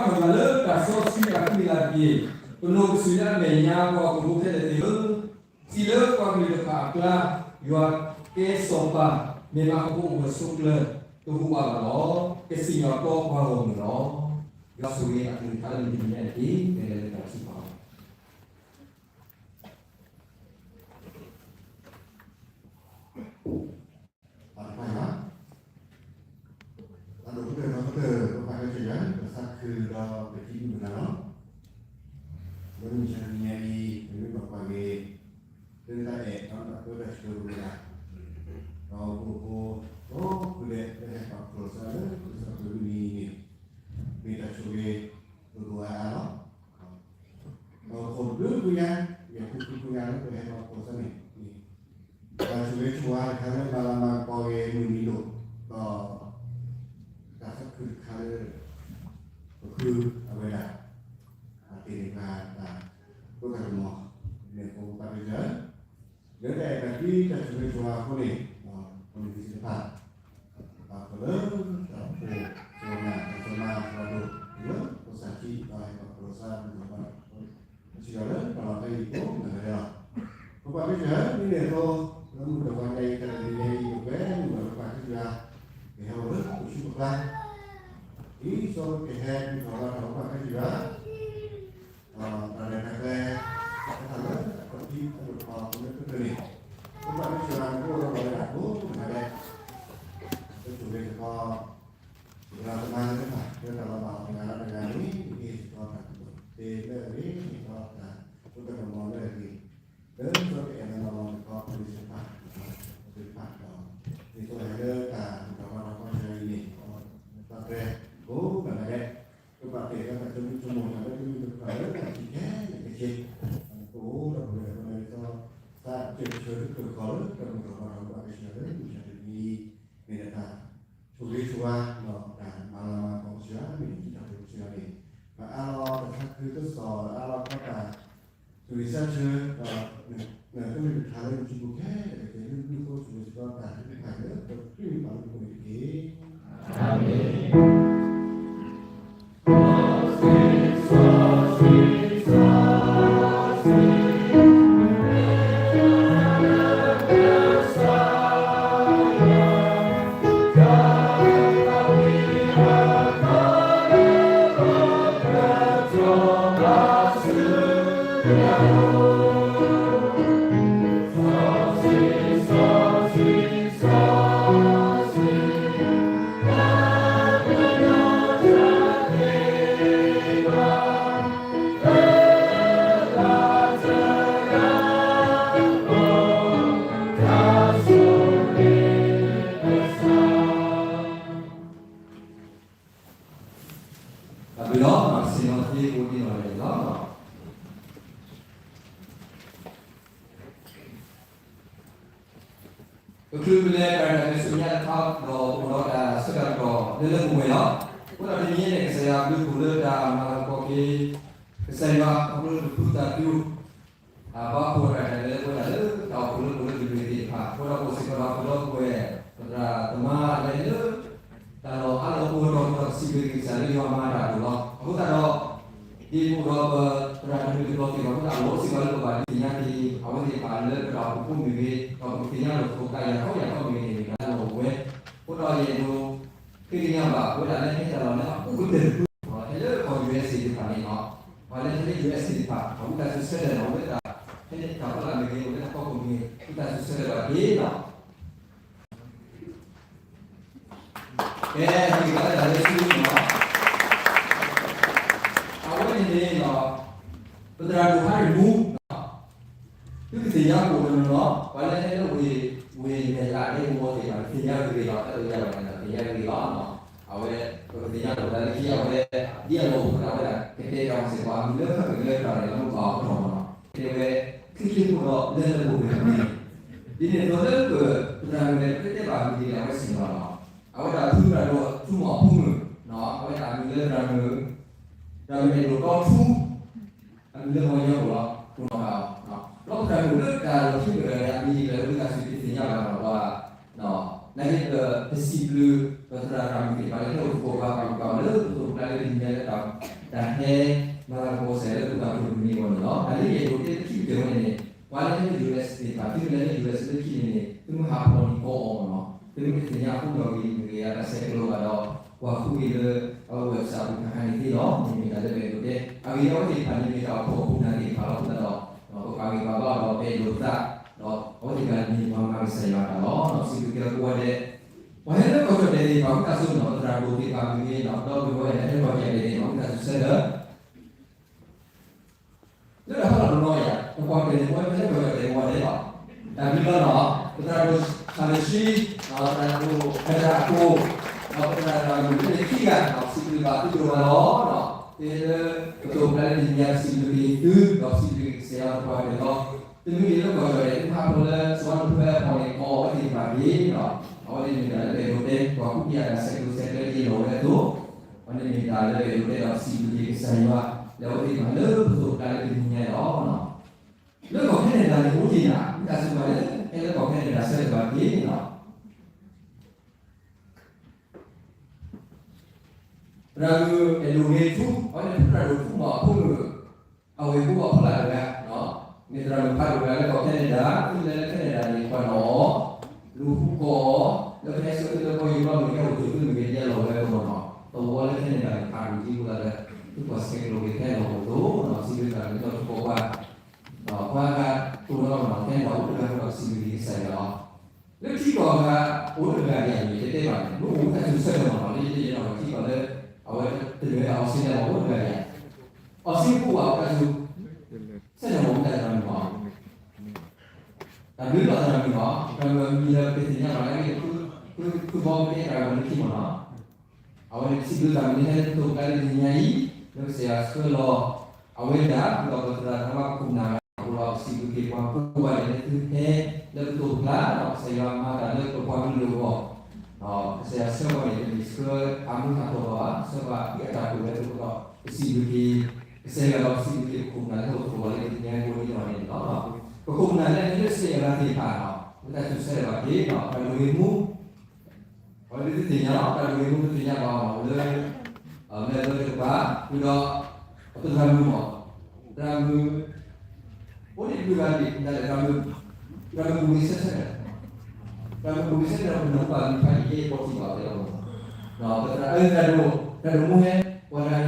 ယွၤလၢတၢ်စီဆှံအဃံအလၤတက့ၢ်. ပနိးကစၢ်လၢအမဲာ်ညါပှၤဟီၣ်ခိၣ်ဖိခဲလၢာ်သ့ၣ်ဧၢ, စံးလၢပှၤကလုာ်တဖၣ်အကျါ, ယွၤကဲစီၤပၤ, မ့ၢ်မးဟီၣ်ခိၣ်ဖိအိၣ်ဝဲဆိးကျၢၤ, တဟူးဝးဘၣ်လီၤ. ကစံၣ်ညီၣ်တီပှၤဂီၢ်မုၢ်လီၤ. ယွၤဆိၣ်ဂ့ၤအကလုၢ်ကထါလၢမုၢ်တနံၤညါအံၤတက့ၢ်. ပလဲၤလၢတၢ်ထုကဖၣ် ပၢ်တဖၣ်ယွၤ, ပၢ်ဒိၣ်ကတၢၢ်ဒီးကတၢၢ် ပပၢ်ကစၢ်ယွၤ, ပသးခုဒီးပတံၤမုၢ်နၤလီၤ. လၢမုၢ်ဆါတနံၤညါအံၤ ပမ့ၢ်ဘၣ်ကွၢ်က့ၤ လၢတၢ်အဲၣ်ဒီးတၢ်ပၢတၢ်ဆှၢပူၤဒၣ်, ဒီးပဖိ ဒီပုၢ်ဝဲၢ်လၢဟဲပာ်ဖှိၣ်လိာ်သးလၢ ကစၢ်ပၢၤမုၢ်နံၤန့ၣ် မ့ၢ်တၢ်ဆိၣ်ဂ့ၤ ဒိၣ်ဒိၣ်အါအါလီၤ. ဒီးခိၣ်ဒုးကွံာ်ညါ, ယဃုဃုကွံာ်ညါလၢပဟဲလီၤခိၣ်သးန့ၣ်, တၢ်ဆိၣ်ဂ့ၤဆိၣ်ဝါတခါလၢမၤလၤမၤကပီၤဂ့ၤမုၢ်နံၤဒိၣ်, ဒီးတၢ်သးခုတခါလၢ ပဃုအဝဲဒၣ် အတ့ၢ်န့ၢ်ပှၤတၢ် ဒိတၢ်ကမီၤ န့ၣ်အဃိပၢ်ကစၢ် လၢတၢ်အဲၣ်တၢ်ကွံတၢ်ဆိၣ်ဂ့ၤဆိၣ်ဝါအဃိန့ၣ်, ပမ့ၢ်သ့ၣ်တဖၣ် ပာ်ဖှိၣ်လၢတၢ်အိၣ်ဖှိၣ် စီၤနၤ စီၤမၤ စီၤဒိၣ် လၢပစၢ်ထံၣ်ဒီးဟဲပာ်ဖှိၣ်လိာ်သး ပကဘၣ် ပစံးဒီးလၢတၢ်လီၢ်ဖဲအံၤကိးမုၢ်နံၤဒဲးလီၤ. ပပၢ်ကစၢ် ဒ်န့ၣ်အသိး လၢမုၢ်တနံၤညါအံၤ ပဝဲမုၢ်ဘၣ်ပပၢ်ကစၢ် ကဟဲအိၣ်လၢပဆူပကျါ ဒ်သိးကဟဲတုၤထီၣ်ဘါထီၣ်ပပၢ်ကစၢ် တၢ်ရဲၣ်တၢ်ကျဲၤ တၢ်လၢအခီၣ်ထံးအဒိၣ်ထီၣ်လၢပကန့ၣ် ပပၢ်ကစၢ်ယွၤန့ၣ် ကအိၣ်ဒီးပှၤလၢအဒိၣ်မးဒဲး လၢပဝဲတခီ ပသရၣ်သမါသ့ၣ်တဖၣ် လၢတၢ်လီၤဘၣ်အီၤတဂၤလၢတဂၤန့ၣ် မ့ၢ်စ့ၢ်ကီးတၢ်ကတိၤသ့လၢအဂ့ၤ မ့ၢ်စ့ၢ်ကီးတၢ်အိၣ်တၢ်ကမီၤလၢအဂ့ၤ လၢစီၤပအဲၣ်နၤလီၤမ့ၢ်ကီး ပသ့ၣ်တဖၣ် ပသ့ၣ်တဖၣ်ဒီး ဒ်သိးဟဲလၢတၢ်ဘူၣ်ထီၣ်ဘါထီၣ်ကီၢ်စဲၣ်အံၤန့ၣ် တၢ်ရဲၣ်ကိးဂၤဒဲး ပဘၣ်တဲာ်ဒီးတၢ်ဆိကမိၣ်ဆိကမးတၢ်လၢတမုၢ်တဖၣ်လၢတၢ်ခံးခဲလၢာ်ခဲဆ့ ပအိၣ်ဒီးပဝဲဒၣ်ပဝဲဒၣ်ဒ်သိး သးစၢၢ်ဆၢကတၢၢ်ကီၢ်လၢတၢ်ဘူၣ်ထီၣ်ဘါထီၣ်ကီၢ်စဲၣ်လၢမုၢ်ဆါတနံၤ မ့ၢ်ဒၣ်တၢ်ဆိၣ်ဂ့ၤဆိၣ်ဝါ ဒီးတၢ်မၤလၤမၤကပီၤကစၢ်ယွၤ မ့ၢ်ဒၣ်တၢ်ဆိၣ်ဂ့ၤဆိၣ်ဝါန့ၣ် ပအၢၣ်လီၤတၢ်သးခုကစီၣ် အၢၣ်လီၤကီးတၢ် သူၣ်ဝံၤသးဆၢဒီး နကလုၢ်ကထါလၢနစုပူၤခဲလၢာ် ကကဲဘျုးဒိၣ်မး ဆိၣ်ဂ့ၤစ့ၢ်ကီးတၢ်သ့ၣ်တဖၣ်လၢပခရံာ်ပပၢ်လၢပဂီၢ်န့ၣ်တက့ၢ်. အၤမ့ၣ်. တၢ်ဘျုးလီၤ. မၤစ့ၢ်ကီးတၢ်သ့ကိးဒံးနီၢ်လဲၣ်လီၤ. ပချုးပလဲၤတၢ်ရဲၣ်တၢ်ကျဲၤဆူမဲာ်ညါတခါဒီး ပအိၣ်ဒီးတၢ်ဆၢကတီၢ်လၢလၢပှဲၤပှဲၤလီၤ. အဃိဒီးတနံၤအံၤန့ၣ် ကစၢ်ယွၤဘျုးဖှိၣ်လၢတၢ်မၤလၤကပီၤက့ၤ ကစၢ်ယွၤ ခီဖျိလၢတၢ်ပူၤတၢ်ဖုး အဘၣ်ဖှိၣ်တၢ်ရဲၣ်တၢ်ကျဲၤလၢပဝဲဒၣ်လၢတၢ်အိၣ်ဖှိၣ်လၢပအိၣ်လၢတနံၤသ့ၣ်တဖၣ် အဃိဒီးပအိၣ်စ့ၢ်ကီးဒီးပဒီပုၢ်ဝဲၢ် ပသရၣ်သမါလၢ တၢ်လီၢ်အါလီၢ်အိၣ်ဒီးပဒီးစံးဘျုးက့ၤကစၢ်လၢယွၤမၤတၢ်အလိၤလီၤ. အဃိသတးဒီး ဒ်ပအိၣ်ဒီးပသရၣ်တမုၢ်တဘျီသ့ၣ်တဖၣ်အဃိသတး အအိၣ်စ့ၢ်ကီးလၢပဘၣ်ဒုးသ့ၣ်ညါက့ၤ အဝဲသ့ၣ်တဖၣ်လၢပတၢ်အိၣ်ဖှိၣ်ဖိမ့ၢ်ဂ့ၤ ဒီးပကသ့ၣ်ညါလိာ်သကိးတၢ်ယၤခီယၤခီမ့ၢ်ဂ့ၤန့ၣ် မ့ၢ်တၢ်လီၢ်ဝဲ အဃိဒီးယအဲၣ်ဒိး ဃ့ကညးဘၣ်ပဝဲဒၣ်လၢဟဲတၢ်လီၢ်လၢအအိၣ်ကတၢၢ်တဖု ဟဲလၢကီၢ် ယူၢ်အဲစ် သ့ၣ်တဖၣ်န့ၣ်လီၤ. ပှၤလၢဟဲလၢ ယူၢ်အဲစ် သ့ၣ်တဖၣ် အဝဲတၢ်စူၤဆၢထၢၣ်လီၤ အဝဲဒၣ် ဟဲလၢတၢ်ဖီလာ်မ့ၢ်ဂ့ၤ အဝဲဒၣ်ကီၢ်ခိၣ်မ့ၢ်ဂ့ၤ အဝဲတၢ်စူၤဆၢထၢၣ်ဘၣ်က့ၤလီၤ. ကဲ မ့ၢ်ဘၣ်တၢ်လၢဆူလီၤ. အဝဲန့ၣ်န့ၣ်လီၤ ပသရၣ်ဒိၣ်ဟါရ့ၣ်မူ သုကသ့ၣ်ညါအိၣ်နီၢ်နီၢ် ပှၤလၢဟဲလၢဝ့ၢ် ဝ့ၢ်မဲၢ်လးဒဲကဝီၤသ့ၣ်တဖၣ် သ့ၣ်ညါဂ့ၤဂ့ၤလီၤ တၢ်လၢယၤဘၣ်န့ၣ်ဒီး သ့ၣ်ညါဂ့ၤဂ့ၤလီၤ. အဝဲ ပကသ့ၣ်ညါလိာ်သးလၢခံ အဝဲ ဒ်အလီၢ်အိၣ်ဖှိၣ်တၢ်ဝဲဒၣ် ကတဲတၢ်မၤစ့ၢ်ကီး အမံၤလၢခါကလၢတၢ်န့ၣ် လၢမုၢ်ကီၢ်အကထီၣ်မးနီၤ တဲဝဲ ချ့ချ့ဖိဒီးလၢလၢပှဲၤပှဲၤန့ၣ် ဒ်န့ၣ်အသိးလၢပ ပသရၣ်မုၣ်န့ၣ် ပတဲဘၣ်မံၤဒ်န့ၣ် အဝဲစ့ၢ်ကီးလီၤ. အဝဲဒၣ်ဖုသရၣ်ဒိၣ် ဖုမီၤအဖိမုၣ် အဝဲဒၣ်အမံၤလၢသရၣ်မုၣ် သရၣ်မုၣ်အဲၣ်ဒိးတီထူ အမံၤလၢပှၤကညီကျိာ်လီၤ ကျိာ်နီၢ်ကးအီၤ ဒီးပသရၣ်မုၣ်လၢတၢ်လီၢ်ခံကတၢၢ်န့ၣ် အမံၤဒ်လဲၣ် ဝံသးစူၤတသ့ၣ်ညါဘၣ်နီၤ ပှၤ နာ်က့ပစံးဘျုး ပသရၣ်သရၣ်မုၣ်သ့ၣ်တဖၣ်လၢဟဲအိၣ်သကိးပှၤ ပှၤကပှၤလၢပသိၣ်ပကျါလၢတနံၤညါလၢတၢ် တၢ်ဟဲမၤလၤကပီၤစ့ၢ်လၢပတၢ်အိၣ်ဖှိၣ်တမံၤအဂီၢ်န့ၣ်လီၤ. တၢ်လၢယအဲၣ်ဒိးတဲလၢခံကတၢၢ်ဝဲန့ၣ်န့ၣ် ပှၤလၢဟဲလၢ ယူၢ်အ့း သ့ၣ်တဖၣ် သုမ့ၢ်လဲၤလၢ ယူၢ်အ့း လၢခံန့ၣ်န့ၣ် သုမ့ၢ်ဟးဖီၣ်န့ၢ်ကီးအီၤမ့ၢ်နီၤ သုမ့ၢ်တသ့ၣ်ညါအဃိဒီးဂ့ၢ်မ့ၢ်ဂ့ၤ တၢ်ဆဲးကျိးဘၣ်ဒီး ကွၢ်ဃုာ်က့ၤလၢ အဝဲ website ပူၤခါခါန့ၣ်သ့လီၤ. မ့မ့ၢ်တၢ်လၢပအဲၣ်ဒိးတဲ အဂ့ၢ်ဒ်အံၤ အဝဲသ့ၣ်တဖၣ်န့ၣ်မ့ၢ်တၢ်အိၣ်ဖှိၣ်အခိၣ်အနၢ်သ့ၣ်တဖၣ်လီၤ. အဃိသတးဒီး ပပာ်ဂံၢ်ပာ်ဘါအီၤဒီးပအဲၣ်ဒိးသး ဒီးအဝဲသ့ၣ်တဖၣ်န့ၣ်မ့ၢ်ပှၤမၤကစၢ်ယွၤအတၢ်လီၤ. စံးဘျုးက့ၤအီၤကိးဂၤဒဲး ပှၤဟဲလၢကီၢ်ကၠီၣ်တဲာ်သ့ၣ်တဖၣ် ဝံသးစူၤနီၤ သရၣ်ဒိၣ်သ့ၣ်တဖၣ်မ့ၢ်ဂ့ၤနီၤ ဒီပုၢ်ဝဲၢ်လၢဟဲလၢကီၢ်ကၠီၣ်တဲာ်သ့ၣ်နီၤ ဝံသးစူၤဆၢထၢၣ် လၢတၢ်ဟးလီၤတနီၤယၤ ပကွၢ်ကၠီၣ်တဲာ်န့ၣ် ပဝဲပဟဲလၢကီၢ်ကၠီၣ်တဲာ်ကိးဂၤဒဲးလီၤ. တၢ်ဘျုးလီၤနီၤ ပသရၣ်ဒိၣ်ဆၣ်လၢၡံ ဒီးသရၣ်ဒိၣ်ဖဲတၢ်အကိ ဒီးပသရၣ်ဒိၣ်မုၣ်လၢန့ၣ်ခံဂၤနီၤ စံးဘျုးဘၣ်သုဒိၣ်မးလီၤ. တဲလၢ ပသိၣ်ပကျါလၢတနံၤညါ ပစံးဘျုးက့ၤသု ဒီးပစံးဘျုးက့ၤကစၢ်ယွၤသပှၢ်တၢၢ်လီၤ. တမ့ၢ်လၢကီၢ်ကၠီၣ်တဲာ် သုဟးဖျိးလၢ စဝါနဖဲအဖီၣ်န့ၣ် ကီးအဝဲသ့ၣ်တဖၣ်တက့ၢ်နီၤ အဝဲန့ၣ်မ့ၢ်တၢ်လၢပအဲၣ်ဒိးတဲ ပှၤကူပံအတၢ်ဆဲးကျိးဆဲးကျၢတက့ၢ်လီၤဝဲအသိး အဝဲန့ၣ်မ့ၢ်တၢ်လၢပအဲၣ်ဒိးတဲဒီးစံးဘျုးက့ၤကစၢ်ယွၤ လၢအဝဲသ့ၣ်တဖၣ်လၢပသိၣ်ပကျါလၢတနံၤညါလီၤ. လၢကီၢ်ခဲနဒၤန့ၣ် အိၣ်တ့ၢ်နၤ ဝံသးစူၤပှၤလၢ ဟဲလၢကီၢ်ခဲနဒၤဆၢထၢၣ်ဘၣ်တက့ၢ်နီၤ သရၣ်မုၣ်အဲၣ်ဒိးဂ့ၤထူ အဝဲန့ၣ်သရၣ်ဒိၣ်ထူမီၤအဖိမုၣ် အဝဲၢ်ဖိအဖီလာ်တဂၤ မ့ၢ်သရၣ်မုၣ်ဖးဒိၣ်တဂၤလၢကီၢ်ခဲနဒၤ သုလဲၤလၢခဲနဒၤန့ၣ် ကွၢ်နီၣ်အီၤ လူၤဃုကီၢ်အီၤ လၢကဟဲဆှၢသုလၢကီၢ်ယူၢ်လီၤမ့ၢ် ဟဲအိၣ်ဆိးသုမ့ၢ်ဂ့ၤ ဒ်အလီၢ်ဝဲအသိးမီၤနီၤ သဝီလၢခဲနဒၤန့ၣ် ဖးဒိၣ်က့ၤအဃိသတးဒီး သုကွၢ်ဆဲးကျိးက့ၤဖဲအလီၢ်အိၣ်အသိးနီၤ စံးဘျုးသရၣ်မုၣ်လၢတၢ်ဆိကီၢ်ပှၤ ဒီးပှၤဂၤတိၢ်နီၣ်နီၤ ခဲနဒၤအိၣ်တဂၤဃိဒီးစံးဘျုးက့ၤကစၢ်ယွၤလီၤ. လၢထံကီၢ်ဂၤအိၣ်တဂၤဒ်အံၤ ယတဲဘၣ်န့ၣ် မ့ၣ်အူဝံသးစူၤဆၢထၢၣ်မီၤနီၤ လၢယတဲယဲနီၤ ထံကီၢ်လၢ အဝဲတဂၤအီစ့ၣ်လၢမီၤအိၣ်တဂၤဒ်အံၤ အီစ့ၣ်ဖိဝဲဝံသးစူၤ ဆၢထၢၣ်မီၤဝံသးစူၤမီၤ တၢ်ဘျုးလီၤသရၣ်မုၣ်မီၤ တၢ်မုၢ်အမံၤလၢပသ့ၣ်ညါဘၣ်လၢအဂ့ၢ် ဖုဘီကတဲတၢ်ဂီၤလၢခံမီၤနီၤ အဝဲန့ၣ်စံးဘျုးသရၣ်မုၣ်လၢဟဲလၢပသိးပကျါလၢတနံၤညါအံၤ လၢကစၢ်ယွၤဆှၢလီၤ အဝဲဒၣ် ဒီးပသရၣ်သမါခိၣ်နၢ် အဃိဒီးပစံးဘျုးက့ၤပှၤကိးဂၤဒဲးလၢသုဟဲလၢပသိးပကျါ ဒီးကစၢ်ယွၤမၤတၢ်လၢပပှၤကလုာ်အဂီၢ် ဒီးကစၢ်ယွၤဆှၢပှၤန့ၣ် တမ့ၢ်ဆှၢအမုၢ်ဟးထီၣ်ဘၣ်ဘၣ် ဆှၢပှၤဒ်အတၢ်တိာ်လၢသုအဃိဒီး ပစံးဘျုးက့ၤ ကစၢ်ယွၤဒီးပစံးဘျုးက့ၤပခိၣ်ပနၢ်လၢဟီၣ်ခိၣ်ဂီၤလၢတနံၤညါအံၤအဃိန့ၣ်လီၤ. ပခိၣ်ပနၢ်လၢအဟဲလၢကစၢ်ယွၤသ့ၣ်တဖၣ်ဒီး ဝံသးစူၤဆၢထၢၣ်ဘၣ်က့ၤဒီး တၢ်ဂ့ၢ်မူ အဝဲဒၣ်သုသ့ၣ်ညါလီၤ တၢ်ဂ့ၢ်မူသုသ့ၣ်ညါဘၣ်အီၤလၢ မဲာ်ဘၢတကပၤ ဃုာ်ဒီး ပသရၣ်မုၣ်မီၤ သရၣ်မုၣ် အိၣ်ဒံးတဘျုးဂၤဒံး ဒ်လဲၣ် သရၣ်မုၣ် သရၣ်မုၣ်ဘူၣ်ဂ့ၤဆၢထၢၣ် သရၣ်မုၣ်ဘူၣ်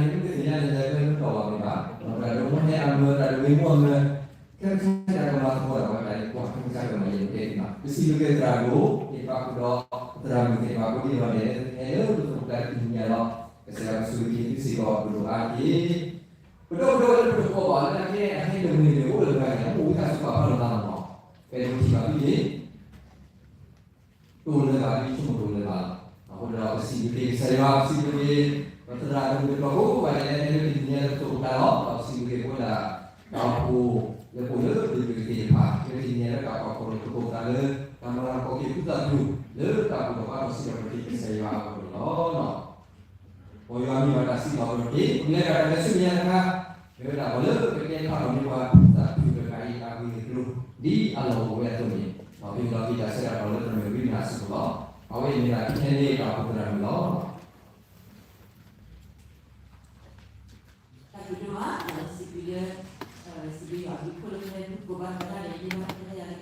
ဂ့ၤဆၢထၢၣ် ပနၢ်ဟူဘၣ်လံဖးယံာ်ယဲၢ်ပီၢ်ထံဘၣ်တဲလီၤ သရၣ် သရၣ်ဒိၣ် သရၣ်ဒိၣ်မိၢ်ဟဲ ပှၤတဂၤန့ၣ် မ့ၢ်တသ့ၣ်ညါန့ၣ် လဲၤဝဲမ့ၢ်တီၢ်ဘၣ်မ့ၢ်ဘၣ် သရၣ်ဒိၣ်မိၢ်ဟဲအမၢ သရၣ်ဒိၣ်ဂ့ၤမိၢ်အမၢ ခဲမုၢ်ဆ့ၣ်တၢ်ကမၤသကိးဒီးဝဲဒၣ်အံၤ ကွၢ်ခဲမုၢ်ဆ့ၣ်တၢ်ကမၤယဲၢ်တဲသ့ဘၣ် ပစံးဘျုးက့ၤသရၣ်ဒိၣ်သ့ၣ်တဖၣ်ဃုာ်ဒီး သရၣ်မုၣ်သ့ၣ်တဖၣ်ကိးဒံးနီၢ်ဒဲး ဟဲလၢပသိးပကျါတနံၤညါလီၤ ကစၢ်ယွၤကဆိၣ်ဂ့ၤက့ၤသုစ့ၢ်ကီးဒိၣ်ဒိၣ်အါတက့ၢ် ပဒီပုၢ်ဒီဝဲၢ်လၢပတကိးဘၣ်လၢတၢ်ကဲအဟဲတမုာ်န့ၣ် အိၣ်လၢၤဘၣ်န့ၣ် မ့ၢ်အိၣ်ဝံသးစူၤပာ်ဖျါလီၤသးမီၤနီၤ ပအဲၣ်ဒိးထံၣ်ဘၣ်သုန့ၣ် တိၢ်လၢၤဘၣ် ဒ်ဆိကမိၣ်တိၢ်လၢၤဘၣ်လီၤ. အဃိဒီး ပစံးဘျုးက့ၤကစၢ်ယွၤ ပစံးဘျုးက့ၤ ပသရၣ်သမုၣ်တဖၣ်ကိးဂၤဒဲးလၢဟဲလၢတနံၤညါလၢ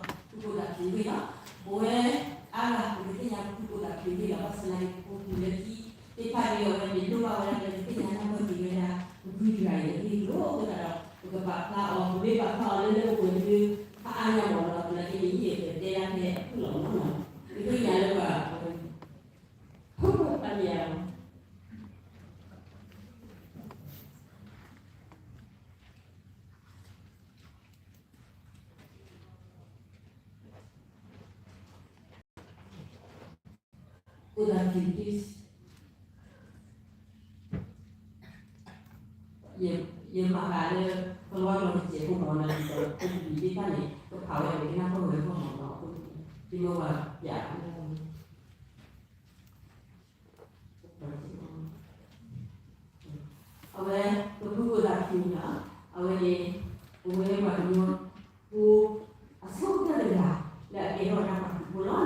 ပသိးပကျါလီၤ. ဒီးပစံးဘျုးက့ၤပဝဲဒၣ် တၢ်အိၣ်ဖှိၣ်လၢပအိၣ်လၢဒုးဒုးကသ့ၣ်တဖၣ် လၢတနံၤညါလၢတၢ်ဖီခိၣ်လၢပသိးပကျါလၢ တၢ်မၤလၤကပီၤက့ၤသုသးပူၤ လၢတၢ်ဘူၣ်ထီၣ်ဘါထီၣ်စံးထီၣ်ပတြၢၤက့ၤကစၢ်ယွၤအဂီၢ်န့ၣ်လီၤ. ပယွၤမ့ၢ်ဘၣ်တၢ်စံးထီၣ်ပတြၢၤက့ၤ ပကလဲၤတၢ်တၢ်လၢဆူမဲာ်ညါတခါ မ့ၢ်ဝဲဒၣ်ပှၤလၢကတဲဖးထီၣ်န့ၢ်ပှၤ သးပူၤတဂၤအံၤတၢ်ဂ့ၢ်တကျိၤ ဒ်အလီၢ်အိၣ်ဝဲအသိးန့ၣ် ပမ့ၢ်လီၤက့ၤတၢ်ဆၢကတီၢ်လၢတၢ်မ့ၢ်ဝံနၤအစုပူၤလီၤ. အဝဲအံၤမ့ၢ်ဒၣ်ခဲန့ၣ်တၢ်အိၣ်ဖှိၣ်သရၣ်မုၣ်လီၤ. တၢ်ဘျုးဒိၣ်မး စံးဘျုးလၢ စံးဘျုးယွၤ ဘုခိၣ်လၢပလဲၤဖုကိးဘၣ်သရၣ်န့ၣ် ယဘၣ်သရၣ်ယၤလၢကဘၣ်ဖးထီၣ် ဖုကိးသးဖုဂ့ၢ်လီၤ. ပဝဲအါဂၤ ပကသ့ၣ်ညါဖုကိးသးဖုဂ့ၢ်လီၤ. ဘၣ်ဆၣ်သနာ်က့ ပဖိပလၢခံသ့ၣ်တဖၣ်န့ၣ် အဝဲန့ၣ်လိၣ်ဘၣ်ဝဲဒၣ်ပသ့ၣ်ညါနၢ်ပၢၢ်က့ၤဝဲဒၣ် ပဖုတဂၤအံၤအဂ့ၢ်အကျိၤအဃိသတးဒီး ပကပာ်ဖျါအီၤ ပမ့ၢ်ပာ်ဖျါအီၤလၢလၢပှဲၤပှဲၤဒီး ဖးအါညါမးလီၤ. သနာ်က့န့ၣ် ယအဲၣ်ဒိးတဲဒၣ်ဖဲအဖုၣ်လီၤမးနီၤ ပသ့ၣ်ညါလၢပှၤ ဖုၣ်ဖုၣ်ဖးန့ၣ် ကိးသးဖု please ယမၤဃာ်လၢ ကလီကလီတစဲးဖိမးနီၤ ဒီး အပူၤကွံာ်သ့ၣ်တဖၣ်န့ၣ် ကဖးဝဲဒီးကနၣ်ပၢၢ်ဝဲအဂီၢ်မးနီၤ အဃိန့ၣ် ယမ့ၢ်ဝဲပျး အဝဲ ပဖုကိးသးဖုန့ၣ် အဝဲန့ၣ် ပဝဲပှၤကညီဖိအဆိကတၢၢ်တဂၤ လၢအကဲထီၣ်ဝဲဒၣ်ပှၤခရံာ်ဖိလီၤ.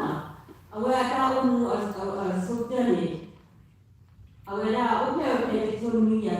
အဝဲအတၢ်အိၣ်မူအဆိကတၢၢ်န့ၣ် အဝဲဒၣ်အိၣ်ဖျဲၣ်ဝဲဖဲတကထိနွံကယၤနွံဆံဃိး, ဒီးတုၤဝဲဖဲတကထိဃိးကယၤလွံၢ်ဆံ လါစဲးပထ့ဘၢၣ်ခွံသီန့ၣ်လီၤ. အဝဲအိၣ်ဖျဲၣ်ဝဲလၢသဝီဖိ အတီ ကီၢ်ပယီၤ, ဒီးဒိၣ်ထီၣ်ဝဲပှဲၤဒီးတၢ်ကီတၢ်ခဲ, ဖဲအသးအိၣ်တဆံယဲၢ်နံၣ်အခါန့ၣ် အဝဲကဲထီၣ်ဝဲဒၣ်ပှၤအၢပှၤသီတမျးတဂၤဒီး မၤသံပှၤအါမး, ဘၣ်တၢ်သ့ၣ်ညါအီၤလၢတဆံဂၤန့ၣ်ဘၣ်အဂၤသၢဆံန့ၣ်လီၤ. လၢခံန့ၣ် ဘၣ်တၢ်ဖီၣ်အီၤ, ဒီးဘၣ်တၢ်ဆါကွံာ်အီၤဒ်ကုၢ်တဂၤအသိးန့ၣ်လီၤ. ခံခါတခါန့ၣ် န တၢ်ထံၣ်လိာ်သးဒီးပှၤစူၢ်က့ၤနာ်က့ၤဒီးပှၤခရံာ်ဖိသ့ၣ်တဖၣ်, ဖဲအဝဲကဲကုၢ်အခါန့ၣ် အဝဲထံၣ်လိာ်ဘၣ်အသးဒီးပှၤခရံာ်ဖိတဂၤလၢအမ့ၢ်ဝဲဒၣ်ကိးဆံးဘ့ၣ်, ဘၣ်တၢ်ဆါအီၤလၢကုၢ်လီၢ်အဃိန့ၣ် အဝဲလဲၤပှ့ၤန့ၢ်ဝဲ, ဘၣ်ဆၣ်သနာ်က့န့ၣ် အဝဲပျံၤဝဲအီၤဒိၣ်မးမ့ၢ်နီၤ, ပျံၤဝဲအီၤဒိၣ်မးဒီးအဝဲ ဆါန့ၢ်ကဒါက့ၤသရၣ်ယူဒၤသၣ်တဆီမ့ၢ်နီၤ, ဒီး ဖဲအဝဲအိၣ်ဒီးသရၣ်ယူဒၤသၣ်န့ၣ် အဝဲန့ၣ်ဟ့ၣ်ဘၣ်ဝဲဒၣ်တၢ်သိၣ်လိအီၤဘၣ်ဃးဒီးကစၢ်ယ့ၣ်ၡူးခရံာ်အဂ့ၢ်, ဒီးဖဲန့ၣ် အဝဲ ဘၣ်ထွဲဒီးသရၣ်ယူဒၤသၣ် အဃိလၢအမ့ၢ်ပှၤစိာ်တၢ်သးခုကစီၣ်အဃိသတးဒီး အတၢ်အိၣ်မူန့ၣ် အဝဲ ကယီကယီန့ၣ် ဆီတလဲကွံာ်အသးန့ၣ်လီၤ. ဒီးဖဲ ပကံၢ်ထီၣ် ဒီးဖဲအဝဲ တၢ်လဲလိာ်ကွံာ်သးဆီဆီန့ၣ် အဝဲသ့ၣ် အဝဲဂုာ်ကျဲးစၢးထူၣ်ဖျဲးထီၣ်က့ၤဝဲဒၣ်လၢ တၢ်သးဒိၣ်တၢ်မၤအၢ မၤတီတၢ်အလုၢ်အလၢ်သ့ၣ်တဖၣ်န့ၣ်လီၤ. ဒီးအဝဲအဲၣ်ဒိးဒိးဆူၣ်ဒိးဘျၢသးနာ်က့န့ၣ် ကီၢ်ပယီၤဘျၢထံအဆိ တၢ်အိၣ်ဖှိၣ်အဆိတဖၣ်န့ၣ် အဝဲသ့ၣ်န့ၣ် ကတူၢ်လိာ်အီၤလၢ ကဒိးဆူၣ်ဒိးဘျၢသးန့ၣ် ကီဒိၣ်မး, ဘၣ်ဆၣ်နာ်က့လၢခံန့ၣ် အဝဲထံၣ်လိာ်သးဒီး သရၣ်ဘိဒိၣ်မး ဒီးအဝဲလဲၤဝဲဒၣ်ဆူမ့ၢ်ဝဲ ဒီးဖဲ တကထိဃိးကယၤခံဆံဃိး လါမ့ၤတဆံခွံသီန့ၣ် အဝဲဒိးဆူၣ်ဒိးဘျၢက့ၤသးလီၤ. အဃိသတးဒီး ဘၣ်တၢ်သ့ၣ်ညါအီၤလၢ အမ့ၢ်ဝဲဒၣ် ပှၤကညီအဆိကတၢၢ်တဂၤလၢ စူၢ်က့ၤနာ်က့ၤကစၢ်ယ့ၣ်ၡူးခရံာ်န့ၣ်လီၤ. ဒီးစးထီၣ်လၢအဝဲစူၢ်က့ၤနာ်က့ၤကစၢ်ယ့ၣ်ၡူးခရံာ်ဝံၤဒီး အဝဲအိၣ်ဖှိၣ်ဒိၣ်ဘၣ် မ့မ့ၢ်တခီန့ၣ် စးထီၣ်ဆိၣ်ဝဲဒၣ်တၢ်သးခုကစီၣ်န့ၣ်လီၤ. အဝဲသးဆူၣ်ဒိၣ်မးလၢအဝဲကမၤတၢ်သးခုကစီၣ်လၢအပှၤကလုာ်အကျါန့ၣ်လီၤ. အဝဲဖးလံာ်ကွဲးလံာ်သ့ၣ်တဖၣ်သနာ်က့န့ၣ် အဝဲခီဖျိစံၣ်တဲၤတဲလီၤတၢ်သ့ၣ်တဖၣ် အိၣ်ဒီးတၢ်စိတၢ်ကမီၤဒိၣ်မးန့ၣ်လီၤ. ဒီးတၢ်လၢအဝဲကျဲးစၢးတဲဝဲန့ၣ်မ့ၢ်ဝဲဒၣ် တၢ်ဒဲးဘး ဒီးတၢ်ကါတၢ်ဒဲးဘး တၢ်ကါကဒါက့ၤဆူတၢ်ဘါတၢ်ဝံတၢ်ကလၤ ဒီးတၢ်နာ်ယွၤဒီးအမူဝဲတဂၤန့ၣ်လီၤ. အဝဲဟးဂီၤဝဲဒၣ်လၢကညီတဝီတဖၣ် စးထီၣ်လၢပမဲ ဆိကမိၣ်လၢပကိးလံာ်ပူၤ ဒီးလၢပသံၣ်တဖၣ်န့ၣ်လီၤ. ဒီးတၢ်လၢအဝဲကဲဘျုးကဲဖှိၣ်တ့ၢ်ဝဲဒၣ်လၢအတၢ်အိၣ်မူပူၤန့ၣ် စးထီၣ်လၢအဝဲဒိးဆူၣ်ဒိးဘျၢသးဝံၤန့ၣ် တဆံခံနံၣ်တီၢ်ပူၤလီၤ အဝဲမၤတၢ်သးခုကစီၣ်န့ၣ် ပှၤကညီစူၢ်က့ၤနာ်က့ၤကစၢ်ယ့ၣ်ၡူးခရံာ်ဒီးလၢကအိၣ်ဝဲဒၣ် တကထိခံကယၤနွံဆံဂၤန့ၣ်လီၤ. အဝဲဟ့ၣ်ထီၣ်ဝဲကစၢ်ယ့ၣ်ၡူးခရံာ်အတၢ်ကပီၤ လၢအတၢ်ကပီၤဆူပှၤကညီကလုာ်အအိၣ်န့ၣ်လီၤ. ဒီးတၢ်သ့ၣ်ညါအီၤဒ်ပှၤကညီလၢအစိာ်တၢ်သးခုကစီၣ် အဆိကတၢၢ်တဂၤ ဒီးမ့ၢ်စ့ၢ်ကီးပှၤကညီလၢအကဲထီၣ်ပှၤခရံာ်ဖိအဆိကတၢၢ်တဂၤန့ၣ်လီၤ. ဒီးတၢ်လၢအဟ့ၣ်သါတ့ၢ်ပှၤသ့ၣ်တဖၣ်န့ၣ် မ့ၢ်ဝဲဒၣ် အဝဲအိၣ်မူဝဲဒၣ်ခွံဆံခံနံၣ် ဒီးသံဝဲဖဲလါစဲးပထ့ဘၢၣ်ခွံသီ တကထိဃိးကယၤလွံၢ်ဆံန့ၣ်လီၤ. အဝဲလဲၤစိာ်တၢ်သးခုကစီၣ် ဖဲအဝဲလဲၤ ဖဲအဝဲလဲၤစိာ်တၢ်သးခုကစီၣ်လၢဝ့ၢ်ကီၢ်တွဲအခါန့ၣ်လီၤ. အဝဲ အဝဲဒၣ် သံဝဲဖဲန့ၣ်လီၤ. ဒီးတၢ်လၢအအိၣ်တ့ၢ်သ့ၣ်တဖၣ်န့ၣ်မ့ၢ်ဝဲဒၣ် တၢ်အုၣ်သးလၢအဒုးဃုာ်ထီၣ်က့ၤထီၣ်က့ၤဝဲဒၣ်ပဝဲ ပှၤကညီခရံာ်ဖိသ့ၣ်တဖၣ်အတၢ်အိၣ်မူ, ဒီးတၢ်လၢပသ့ၣ်နီၣ်အီၤအတၢ်ပနီၣ်သ့ၣ်တဖၣ်န့ၣ်မ့ၢ်ဝဲဒၣ် မ့ၢ်ပှၤတဂၤလၢအသးလဲလိာ် အတၢ်သးလဲလိာ်နီၢ်နီၢ် အတၢ်ဟ့ၣ်ဆူၣ်ထီၣ်ပသးအဂံၢ်အဘါ ဒီးအတၢ်နာ်လၢအဒိၣ်ယိာ်သ့ၣ်တဖၣ်န့ၣ် ဒီးအဝဲမ့ၢ်ဝဲဒၣ်ပှၤကညီခရံာ်ဖိအဆိကတၢၢ်တဂၤ အဝဲမ့ၢ်ဝဲဒၣ်တၢ်လၢပကသ့ၣ်နီၣ်အီၤန့ၣ်လီၤ. ဒီးအဝဲယပာ်ဖျါဒၣ်တၢ်ဂ့ၢ်အခိၣ်အဃိ အဝဲဒၣ် လၢပကနၢ်ပၢၢ်အါန့ၣ်လီၤ. ပဝဲလၢ ဃုသ့ၣ်ညါအါထီၣ်က့ၤ ဘၣ်တၢ်ကွဲးဂ့ၢ်အါမးလၢ အဝဲဒၣ် နဃုသ့ၣ်ညါက့ၤဒီးကနၢ်ပၢၢ်အါထီၣ်က့ၤန့ၣ်လီၤ. တၢ်ဘျုး အဘျုးဒိၣ်မးန့ၣ်လီၤ. စံးဘျုးဘၣ်တၢ်မုၢ်မ့ၢ်တၢ်လၢ ဒီးတဲနၢ်ဟူဒီးဒုးသ့ၣ်နီၣ်ထီၣ်က့ၤပှၤလၢသုသးခုအဂ့ၢ်အကျိၤလၢအကါဒိၣ်သ့ၣ်တဖၣ်, ဒီးမ့ၢ်တၢ်ဆိၣ်ဂ့ၤလၢပဝဲဒၣ် ကညီဖိသ့ၣ်တဖၣ်အဂီၢ် လၢအဝဲဒၣ်မ့ၢ်တၢ်သးဆိလၢပဝဲဒၣ် ကညီဖိခဲလၢာ်အကျါလီၤ. စံးဘျုးက့ၤကစၢ်ယွၤ ယတဲက့ၤတၢ်ကတိၤတခါလၢ သုသးခုအိၣ်မူဒံးဘၣ်ဖဲလၢပကျါခဲအံၤန့ၣ်န့ၣ် အဒိနံၤညါဖိလၢပကျါယၤ ဘၣ်သ့ၣ်သ့ၣ်ကဆဲးလၢကစံးလီၤမ့ၢ်တၢ်ဖီကွၢ် မ့မ့ၢ်လၢတၢ်လီၢ်တတီၤဒီး ဘၣ်ဒီးအသးကခုကးက့ၤ ဒီးကပာ်ကဖၢလၢအသးကးက့ၤလီၤ. အဃိဒီးယတဲလၢပပှၤကညီတၢ်လီၢ်သးလၢထံကီၢ်တဘျုး န့ၣ်န့ၣ် သုသးခုအိၣ်မူဒံးခဲအံၤဒီးအဖိအလံၤန့ၣ် ဘၣ်သ့ၣ်သ့ၣ် ပဝဲဒၣ်ပှၤကညီအတၢ်အိၣ်ဖှိၣ်လၢကီၢ်တဘျုးန့ၣ်န့ၣ် ပကကွဲမုာ်အီၤလဲၤဝံၤလဲၤဝ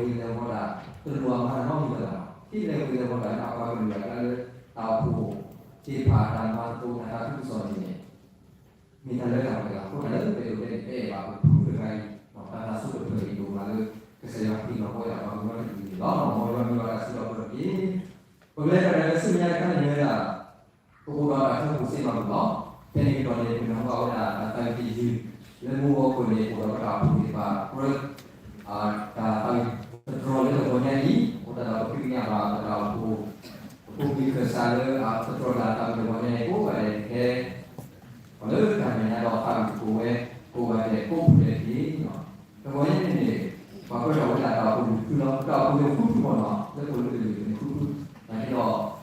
ီၤဒၣ် တလိၣ်အမၤနီတမံၤလၢၤဘၣ်လီၤ. ဒ်လဲၣ်ဂ့ၤလဲၣ်ဂ့ၤဒီး အဝဲကလုၢ်အကျါလၢ တၢ်အိၣ်ဖှိၣ်သ့ၣ်တဖၣ် တၢ်မၤသကိးတၢ်သးခုကစီၣ်န့ၣ် မ့ၢ်တၢ်လၢတၢ်ပှဲၤလီၤ. အဃိသတးလၢပအဲၣ်ဒိးတဲန့ၣ် ပအဲၣ်ဘၣ်ပဖုတဂၤအံၤ တၢ်သးစူၤတဖျၢၣ်အံၤဒိၣ်မးလၢ ကစၢ်ယွၤဟ့ၣ်လီၤပှၤဒၣ်ပှၤကညီတကလုာ်န့ၣ်လီၤ. မ်ယွၤမ့ၢ်ပှၤတၢ်စူၤလီၤပှဲၤတက့ၢ်. ပကလဲၤတၢ်ဒီးဆူမဲာ်ညါတခါန့ၣ်မ့ၢ်ဝဲဒၣ် ပအိၣ်ဒီးတၢ်ထၢဖှိၣ်စ့ၢ်ကီးန့ၣ်လီၤ. ဖဲန့ၣ်ကတီၢ်န့ၣ် ပနၢ်ဟူဘၣ်ဝဲဒၣ်တၢ်သးဝံၣ်တယုၢ် လၢမူဂီၤခိၣ်န့ၣ် အိၣ်ဒီးပတၢ်အိၣ်ဖှိၣ်သ့ၣ်တဖၣ် ကြၢး တၢ်သးဝံၣ်သတြီၤလၢတဂီၤညါအံၤ အဃိသတးဒီးပသ့ၣ်ညါဘၣ်ပတၢ်အိၣ်ဖှိၣ် ပဖိပလံၤခၢၣ်စးလၢအသတြီၤတၢ်သးဝံၣ်တဂီၤညါအံၤ ကိးဂၤဒဲးကဟဲ ပှၤလၢတၢ်မဲာ်ညါဒီးသးဝံၣ်သကိးဝဲ ကိးဂၤဒဲးကိးဖုဒဲးတက့ၢ်. တဂီၤညါန့ၣ်န့ၣ် ပှၤကြၢးထီၣ်ဝဲ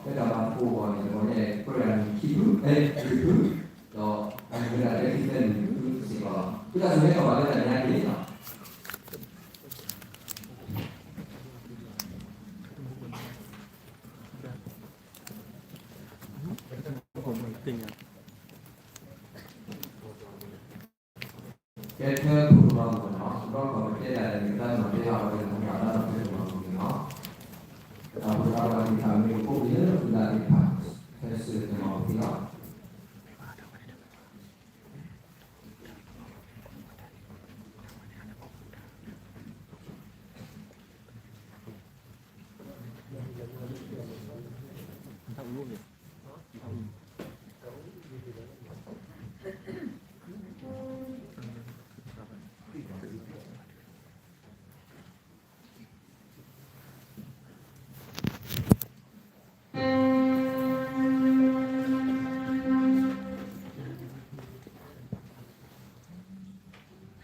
ဒၣ်တၢ်အိၣ်ဖှိၣ်လွံၢ်ဖုလီၤ. ပတၢ်အိၣ်ဖှိၣ်န့ၣ်ဃုဖုမ့ၢ်နီၤ လၢပအိၣ်လၢတလၢာ်န့ၣ်ဃုဖု နာ်က့ဒီး လၢတၢ်မၤသကိးအဂီၢ်န့ၣ် တဂီၤညါန့ၣ် ကြၢးဒၣ်န့ၣ်ခံဖု အဲၣ် လွံၢ်ဖု ဒီးအမ့ၢ်ဝဲဒၣ်လၢခံဖုလွံၢ်ဖုစ့ၢ်ကီးလီၤ. ဝံသးစူၤဟဲထီၣ်ဘၣ်လၢ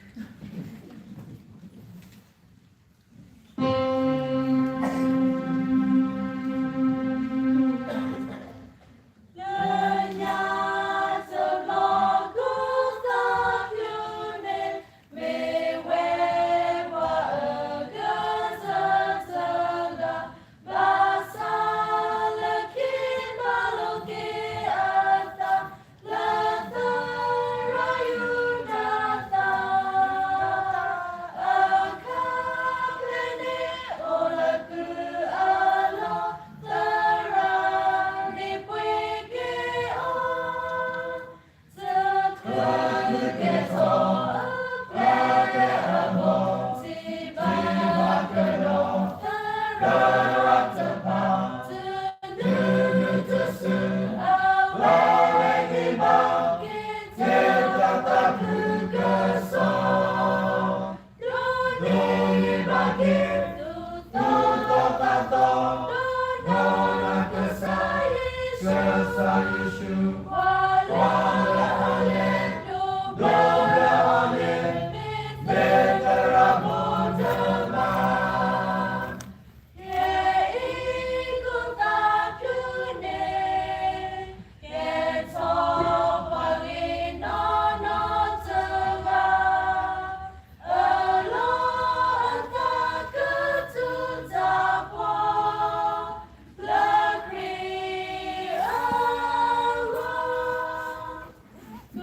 တၢ်ညါတက့ၢ်. ကဲထၢဖုမၤပူၤနီၤ ဘီကီၢ်ပတဲဒၣ်လၢကသးနီၢ်တဲဟးဝဲလၢမူဒါတၢ်နီၢ်တဲမၤပူၤန့ၣ်နီၤ တၢ်ဖိတၢ်လံၤတၢ်မ့ၢ်အိၣ်ဖှိၣ်ကယဲၢ်လၢမူ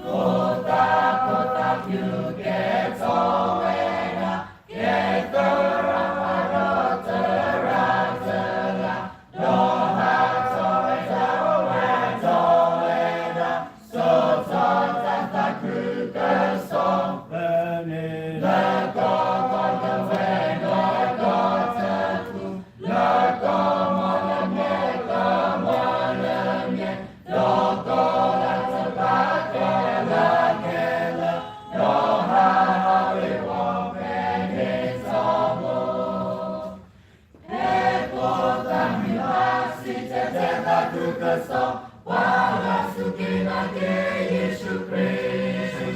ဒါသ့ၣ်တဖၣ် ဖဲစၢၤတမၤပူၤသ့လီၤ. ဖဲကိးသးမုၢ်အစံၣ်တဲၤတဲလၢသုကစီၣ်, ပှၤလၢအစူၢ်က့ၤနာ်က့ၤယ့ၣ်ၡူးခရံာ်,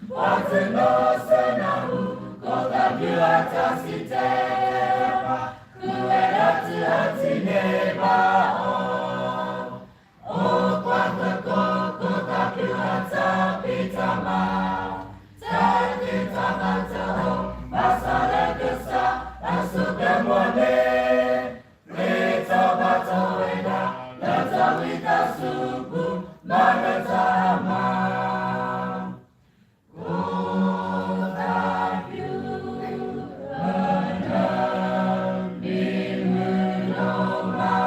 ပှၤတနီၤစၢၤနၢ်ဟူ, ကိးသးဘျုးအတၢ်စံၣ်တဲၤတဲဘၣ်, ဃုဝဲဒၣ်တုၤအထံၣ်န့ၢ်ဘၣ်အီၤ. အိၣ်ကွၢ်သကိး ကိးသးဘျုးအတၢ်ဖံးတၢ်မၤ, တၢ်သ့တၢ်ဘၣ်တအိၣ်, ဘၣ်ဆၣ်လၢကစၢ်အစိကမီၤန့ၣ်, ရ့ထီၣ်ဘၣ်ထီၣ်ဝဲဒၣ်, လၢတၢ်ဝံသးစူၤအပူၤ, မၤလၢတၢ်မၤ ကိးသးဘျုး မနုၤမံၤမုၢ်လိမၤ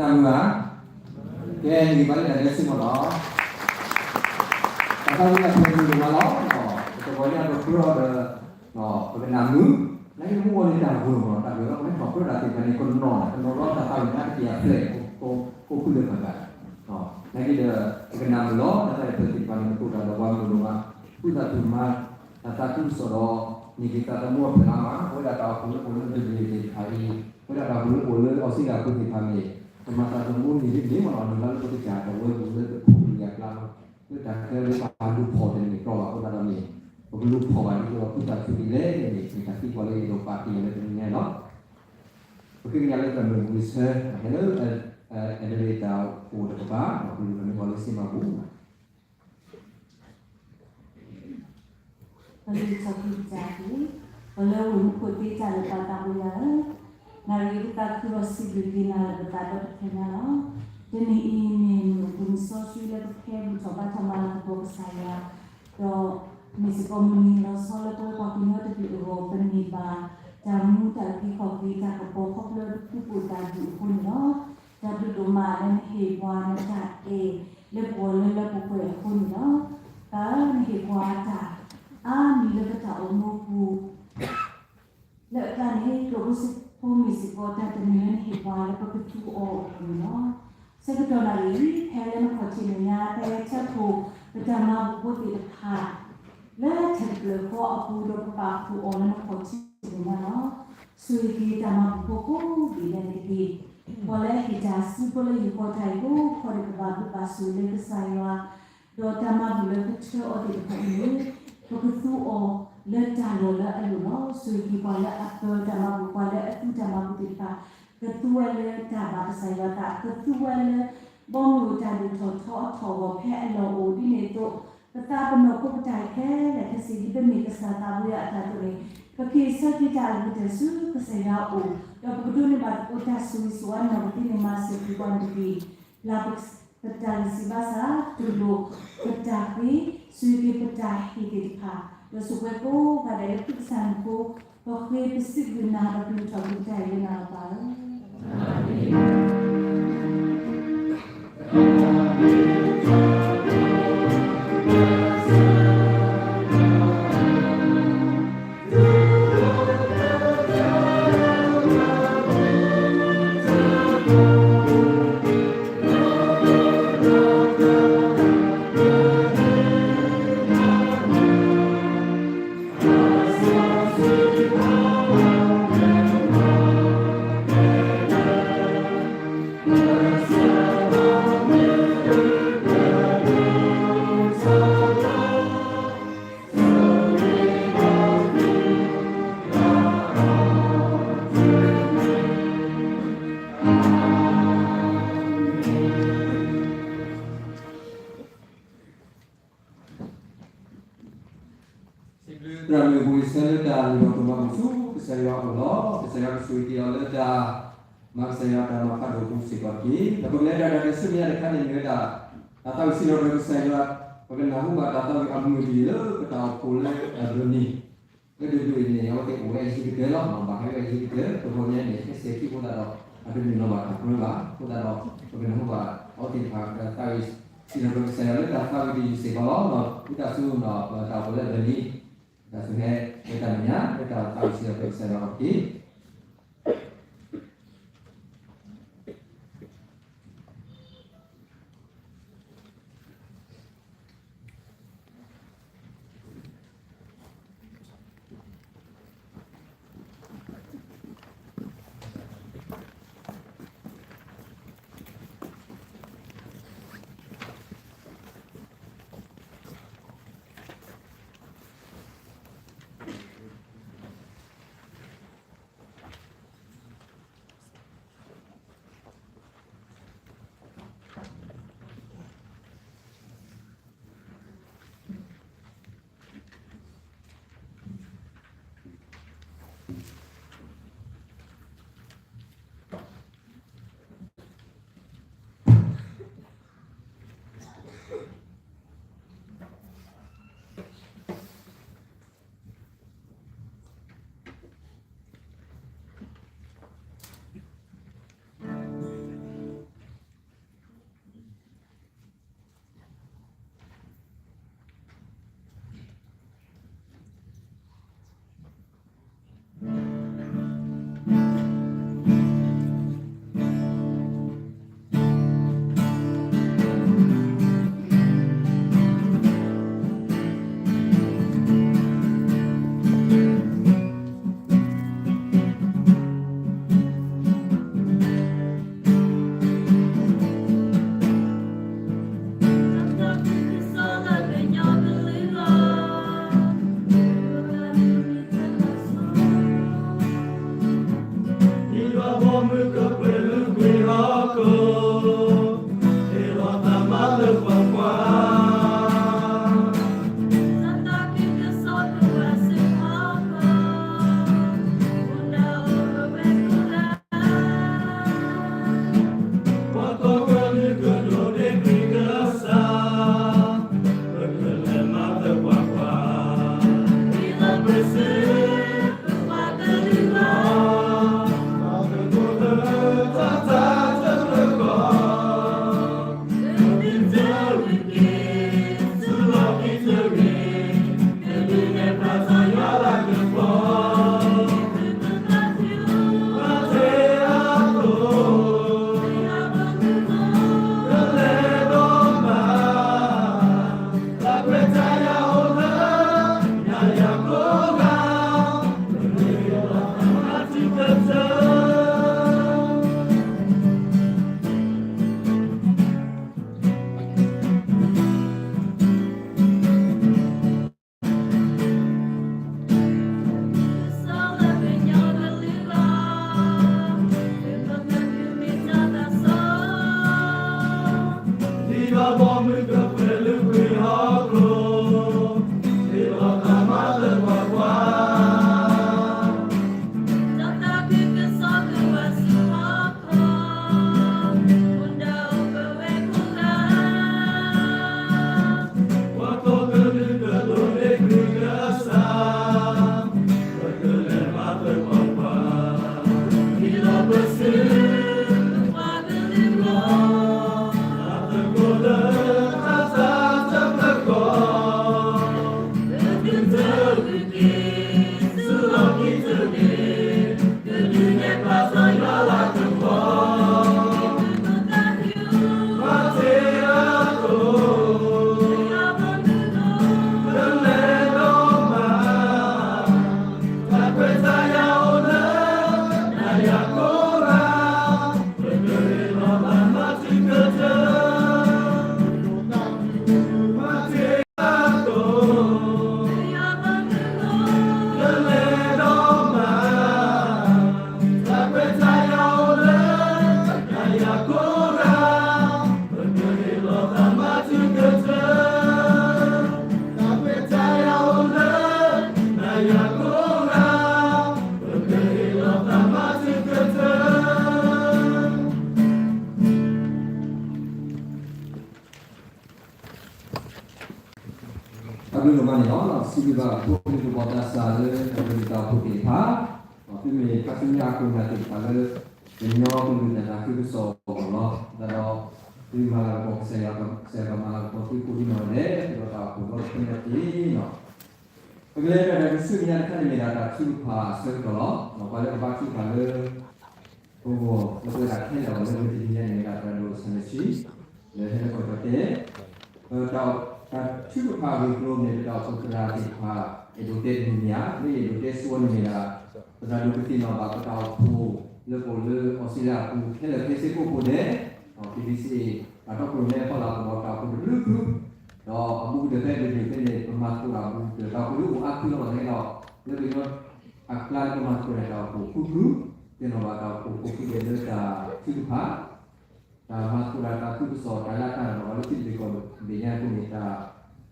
တၢ်မုာ်ဧါ, ကဲ နဂ့ၤဘၣ်လၢတၢ်ဒဲးဆူမီၤလီၤ. တၢ်သးဝံၣ်အဖျဲၣ်မုာ်ဒိၣ်မးလီၤ. ပတဝီညါပကြၢးဒီး ပကနၢ်မုာ်, နာ်က့မ့ၢ်အိၣ်လၢတၢ်ဂီၤမီၤ တၢ်ဂီၤလီၤ ပဟဲထီၣ်ကြၢးဒၣ်သ့ၣ်တဖၣ်န့ၣ် ကနီၤ ကနီၤလီၤတၢ်သးဝံၣ်နာ်က့အဖျဲၣ် ကိးဖုလၢပဂၤ, နာ်က့ဒီး ပကနၢ်မုာ်လီၤ တၢ်သးဝံၣ်အဖျဲၣ်သ့ၣ်တဖၣ်န့ၣ် ကတိၤတၢ်ဒီးပှၤမုာ်ဒိၣ်မး, ဃုသးပှၢ်မး, တၢ်သးခုကစီၣ်ဒီး န့ၢ်က့ၤသးသမူအဖျၢၣ်အါမး, ပဝဲဒၣ်တၢ်အိၣ်ဖှိၣ်လၢအိၣ်လၢတဘ့ၣ်သ့ၣ်တဖၣ်အံၤ, ပဝဲဒၣ်တၢ်အိၣ်ဖှိၣ်လၢအိၣ်လၢအီစထြ့လယါဖိသ့ၣ်တဖၣ်န့ၣ် ပမၤသးသမူန့ၣ် မ့ၢ်မ့ၢ်မ့ၢ်နီၤ နုာ်လီၤလၢပကစၢ်တဝၢပူၤလၢပခိၣ်ပယၢ်ကျါလီၤ, လၢတၢ်ခဲလၢပှၤလူၤဖီၣ်တန့ၢ်ကျီဘၣ်အဃိသတးဒီးန့ၣ်, ပကလူၤဖီၣ်ဘၣ်ဒ်သိးဒီး ဖုသၣ်ခုဒ်လဲၣ်န့ၣ် မ့ၢ်တၢ်သံကွၢ်လၢယအဲၣ်ဒိးပာ်တ့ၢ်လၢတနံၤညါလီၤ. ပဃ့ကညးလၢတၢ်မုာ်ပူၤဂ့ၤဆၢ, ဟဲလၢ အဲဒရ့ၣ်တၢ်အိၣ်တကပၤ ပလူၤလီၤန့ၢ်ပှၤလၢစ့မၤပူၤ ပလုၢ်ထီၣ်က့ၤပတၢ်က့ၤ, ပလၢဝ့ၢ်မူခိၣ်သ့တၢ်လၢပှၤသးပှၢ်ယွၤဧၢ, နၣ်ရံၣ်ပသးခုဒီးစံးဘျုးက့ၤနၤလၢပသးဒီဖျၢၣ်ညါလီၤ. တနံၤအံၤမ့ၢ်မုၢ်အိၣ်ဘှံးနံၤစီဆှံလၢပဖဲဘူၣ်ထီၣ်ဘါထီၣ်မၤလၤကပီၤကစၢ်ယွၤ, ဒီးမ့ၢ်စ့ၢ်ကီးမုၢ်နံၤလီၤဆီလၢပဝဲပှၤကညီတကလုာ်အဂီၢ် ပန့ၢ်ဘၣ်တၢ်မူတၢ်အုၣ်က့ၤခီၣ်က့ၤတၢ်ကပီၤခီဖျိလၢပသူၣ်ပိၢ်သးဒူၣ်အဃိန့ၣ်လီၤ. တၢ်ဘျုးဒိၣ်မးလၢနဟ့ၣ်ပှၤနတၢ်အဲၣ်လၢပဂီၢ်လၢလၢပှဲၤပှဲၤအဃိန့ၣ်လီၤ. ပၢ်နဟ့ၣ်ပှၤတၢ်အါမံၤလၢပတၢ်အိၣ်မူပူၤ လၢအကျါန့ၣ် ကျိၣ်ဖိစ့ဖိမ့ၢ်စ့ၢ်ကီးတၢ်တမံၤလၢနဟ့ၣ်ပှၤလၢပကသူအီၤအပူၤန့ၣ်လီၤ. ဆၢကတီၢ်နၣ်ရံၣ် ဖဲလၢနခီၣ်ထံးမဲာ်ညါ ဖဲဆၢဖိ ပတၢ်မၤဘူၣ်ဖိသ့ၣ်တဖၣ် လၢထၢၣ်တဖျၢၣ်ဃီအပူၤ ဒီးပပာ်ဖှိၣ်အီၤလၢနခီၣ်ထံးမဲာ်ညါလီၤ. ဆိၣ်ဂ့ၤက့ၤတၢ်မၤဘူၣ်ဖိကိးဘ့ၣ်ဒဲးန့ၣ်တက့ၢ်. ပှၤလၢအဟ့ၣ်တၢ်စုဖိလၢယိၤကီၢ်တၢ်အံၤကိးခီဒီး ကဘၣ်ဘျုးဘၣ်ဆိၣ်ဂ့ၤလၢကစၢ်ယွၤ ဒီးတၢ်မၤဘူၣ်လၢကထၢအီၤသ့ၣ်တဖၣ်အံၤန့ၣ် ပကသူအီၤလၢတၢ်လီၢ်လၢအလိၣ်လီၤ. ဆိၣ်ဂ့ၤက့ၤပှၤလၢအပၢတၢ်မၤဘူၣ် ပှၤလၢအသူတၢ်မၤဘူၣ်သ့ၣ်တဖၣ် ကသူဝဲလၢတၢ်ဘၣ်ကစၢ်ယွၤအသး ကသူဝဲလၢ ဘီမုၢ်တၢ်ဒိၣ်ထီၣ်ထီအထီၣ်အဂီၢ် ဖဲအလီၢ်အိၣ်ဒ်န့ၣ်အသိး ပသးပနီၢ်ဖိပတၢ်ခဲလၢာ်ခဲဆ့ ဒ်ပမ့ၢ်ကစၢ်သးပှၢ်ယွၤအတၢ်သိၣ်န့ၣ် ပက့ၤဆၢက့ၤတၢ်အဂုာ်တၢ်ဆူကစၢ်ယွၤအအိၣ် ဒီးပကဒိးန့ၢ်ဘၣ်သကိးတၢ်ဆိၣ်ဂ့ၤဆိၣ်ဝါ နီၢ်ကသ့န့ၣ် မၤစၢၤပှၤန့ၣ်တက့ၢ်. ပျၢ်ပတၢ်ဂံၢ်စၢ်ဘါစၢ် တူၢ်လိာ်ပတၢ်ဃ့ ဆိၣ်ဂ့ၤက့ၤပတၢ်ဟ့ၣ်သ့ၣ်တဖၣ် ဒီးဆိၣ်ပှဲၤကိးဂၤဒဲးလၢသုကစၢ်မံၤအဃိ ပဃ့ပစံးဘျုးနၤဒီးပလုၢ်ထီၣ်က့ၤပတၢ်အံၤလၢနၤလီၤပၢ်ဧၢ. စံးဘျုးသရၣ်မုၣ်အပူၤ ဂ့ၤဆၢလၢတၢ်လုၢ်ထီၣ်ဒိၣ်မးပူၤဆူ ကစၢ်ယွၤအအိၣ်လီၤ. ကစၢ်ယွၤကဆိၣ်ဂ့ၤက့ၤအီၤလၢတၢ် မၤကစၢ်ယွၤတၢ်မၤဖးဒိၣ်အပူၤစ့ၢ်ကီးတက့ၢ်. ဒီးပကလဲၤတၢ်ဒီးတၢ်ဆူမဲာ်ညါတခါန့ၣ် မ့ၢ်ဝဲဒၣ် တၢ်သးဝံၣ်စံးထီၣ်ပတြၢၤကစၢ်ယွၤ, ပကနၢ်ဟူဘၣ်တၢ်သးဝံၣ်အမုာ်တယုၢ်လၢပတၢ်အိၣ်ဖှိၣ်လၢအဘၢၣ်နံၤ လၢဒိၣ်ဒိၣ်အံၤန့ၣ် အဝဲသ့ၣ်အိၣ်ဝဲအယံၤကတၢၢ်လီၤ. ဘၣ်ဟဲဝဲအယံၤကတၢၢ် တဘျီညါန့ၣ် ဟဲစဲၤခံအဃိသတးဒီး အတနုာ်လီၤဘၣ်တၢ်ပြၢဘၣ်. အဃိသတးဒီး ပကနၢ်ဟူဘၣ်အဝဲသ့ၣ်တဖၣ် တၢ်သးဝံၣ်စံးထီၣ်ပတြၢၤကစၢ်ယွၤလၢတၢ်သးဝံၣ်တယုၢ်စ့ၢ်ကီးလီၤ. ဝံသးစူၤ ပတၢ်အိၣ်ဖှိၣ်လၢအဘၢၣ်နံၤ တၢ်ဆိၣ်ဟဲ လၢတၢ်မုၢ်ညါ လၢတၢ်သးဝံၣ်စံးထီၣ်ပတြၢၤကစၢ်ယွၤအပူၤတက့ၢ်. မုၢ်ကပှဲၤလုၢ်ကွံာ်ဟီၣ်ခိၣ်, ဟ့ၣ်လီၤသးမၤလၢပှၤကွၢ်, တၢ်သးခုကစီၣ်ကဝဲၤဆူဟီၣ်ခိၣ်, မူဒါအိၣ်ကဝဲၤကိးဂၤ, ပှၤကိးကလုာ်ကဒိးန့ၢ်ကွံာ်ကစၢ်, ပကလဲၤမၤလၢပှၤကွၢ်, ဒ်သိးပစံး တၢ်ဘျုးဒိၣ်မးန့ၣ်လီၤ. စံးဘျုးဘၣ်ဖိလံၤသးစၢ်လၢတၢ်ဘျုးတၢ်ဖှိၣ်သ့ၣ်တဖၣ်, သုမ့ၢ်ခါဆူညါအခိၣ်နၢ်သ့ၣ်တဖၣ်လၢ ကညီကလုာ်တၢ်သးခုကစီၣ်အဂီၢ်လီၤ. သတးဒီး သုမၤလၤကပီၤကစၢ်ယွၤ, ကစၢ်ယွၤမၤလၤကပီၤသုကိးဒံနီၢ်ဒဲး ဒီးတၢ်အိၣ်ဖှိၣ်ဒီတဖၣ်န့ၣ်တက့ၢ်လီၤ. ပကလဲၤတၢ်ဒီးတၢ်ဆူမဲာ်ညါတခါန့ၣ်မ့ၢ်ဒၣ်တၢ်ထုကဖၣ်အဆၢကတီၢ်လီၤ. ပှၤလၢကဘါထုကဖၣ်လၢ ပဂီၢ်လၢပဝဲဒၣ်ခဲလၢာ်အဂီၢ်လၢပတနံၤညါန့ၣ်မ့ၢ်ဒၣ်သရၣ်ဒိၣ်စီၤနၢၤဆံ လၢဟဲလၢကီၢ်ကီၢ်တဲာ်, ပတၢ်ထုကဖၣ်ဂ့ၢ်ကျိၤန့ၣ် ပတၢ်အိၣ်ဖှိၣ်သရၣ်သ့ၣ်တဖၣ် အဲၣ်ဒိးတဲတမံၤမံၤဧါ, လၢယအဲၣ်ဒိးတဲဆိဝဲန့ၣ်မ့ၢ်ဒၣ် သရၣ်ဒိၣ်ကသ့ၣ်နီၣ်ဘၣ်ပတၢ်အိၣ်ဖှိၣ်လၢပအိၣ်လၢအီစထြ့လယါအပူၤခဲလၢာ်ခဲဆ့ကိးဖုဒဲး, ပကဘၣ်စံး အတီခိၣ်ရိၣ်မဲအဖီလာ် ပဘၣ်တၢ်အိၣ်ဖှိၣ်တဘျုးဖု ဒီးအဘူးကတၢၢ်ဖဲအံၤန့ၣ် ပမၤသကိးတၢ်ဘူးကတၢၢ်တၢ်အိၣ်ဖှိၣ်တဘျုးဖုအါဖုလီၤ. သနာ်က့ဒီး လၢကညီအကျါလၢပမၤသကိးတၢ်အိၣ်ဖှိၣ်ဃုဖု, သ့ၣ်နီၣ်ဘၣ်တၢ်အိၣ်ဖှိၣ်ဃုဖုဒဲးလၢတၢ်ထုကဖၣ်, တၢ်မၤသကိးတၢ်သးခုကစီၣ် တၢ်လၢတၢ်နီၣ်ဘၣ်လၢခံတဘ့ၣ်ကီၢ်ဘ့ၣ်ညါအဃိန့ၣ် တၢ်အိၣ်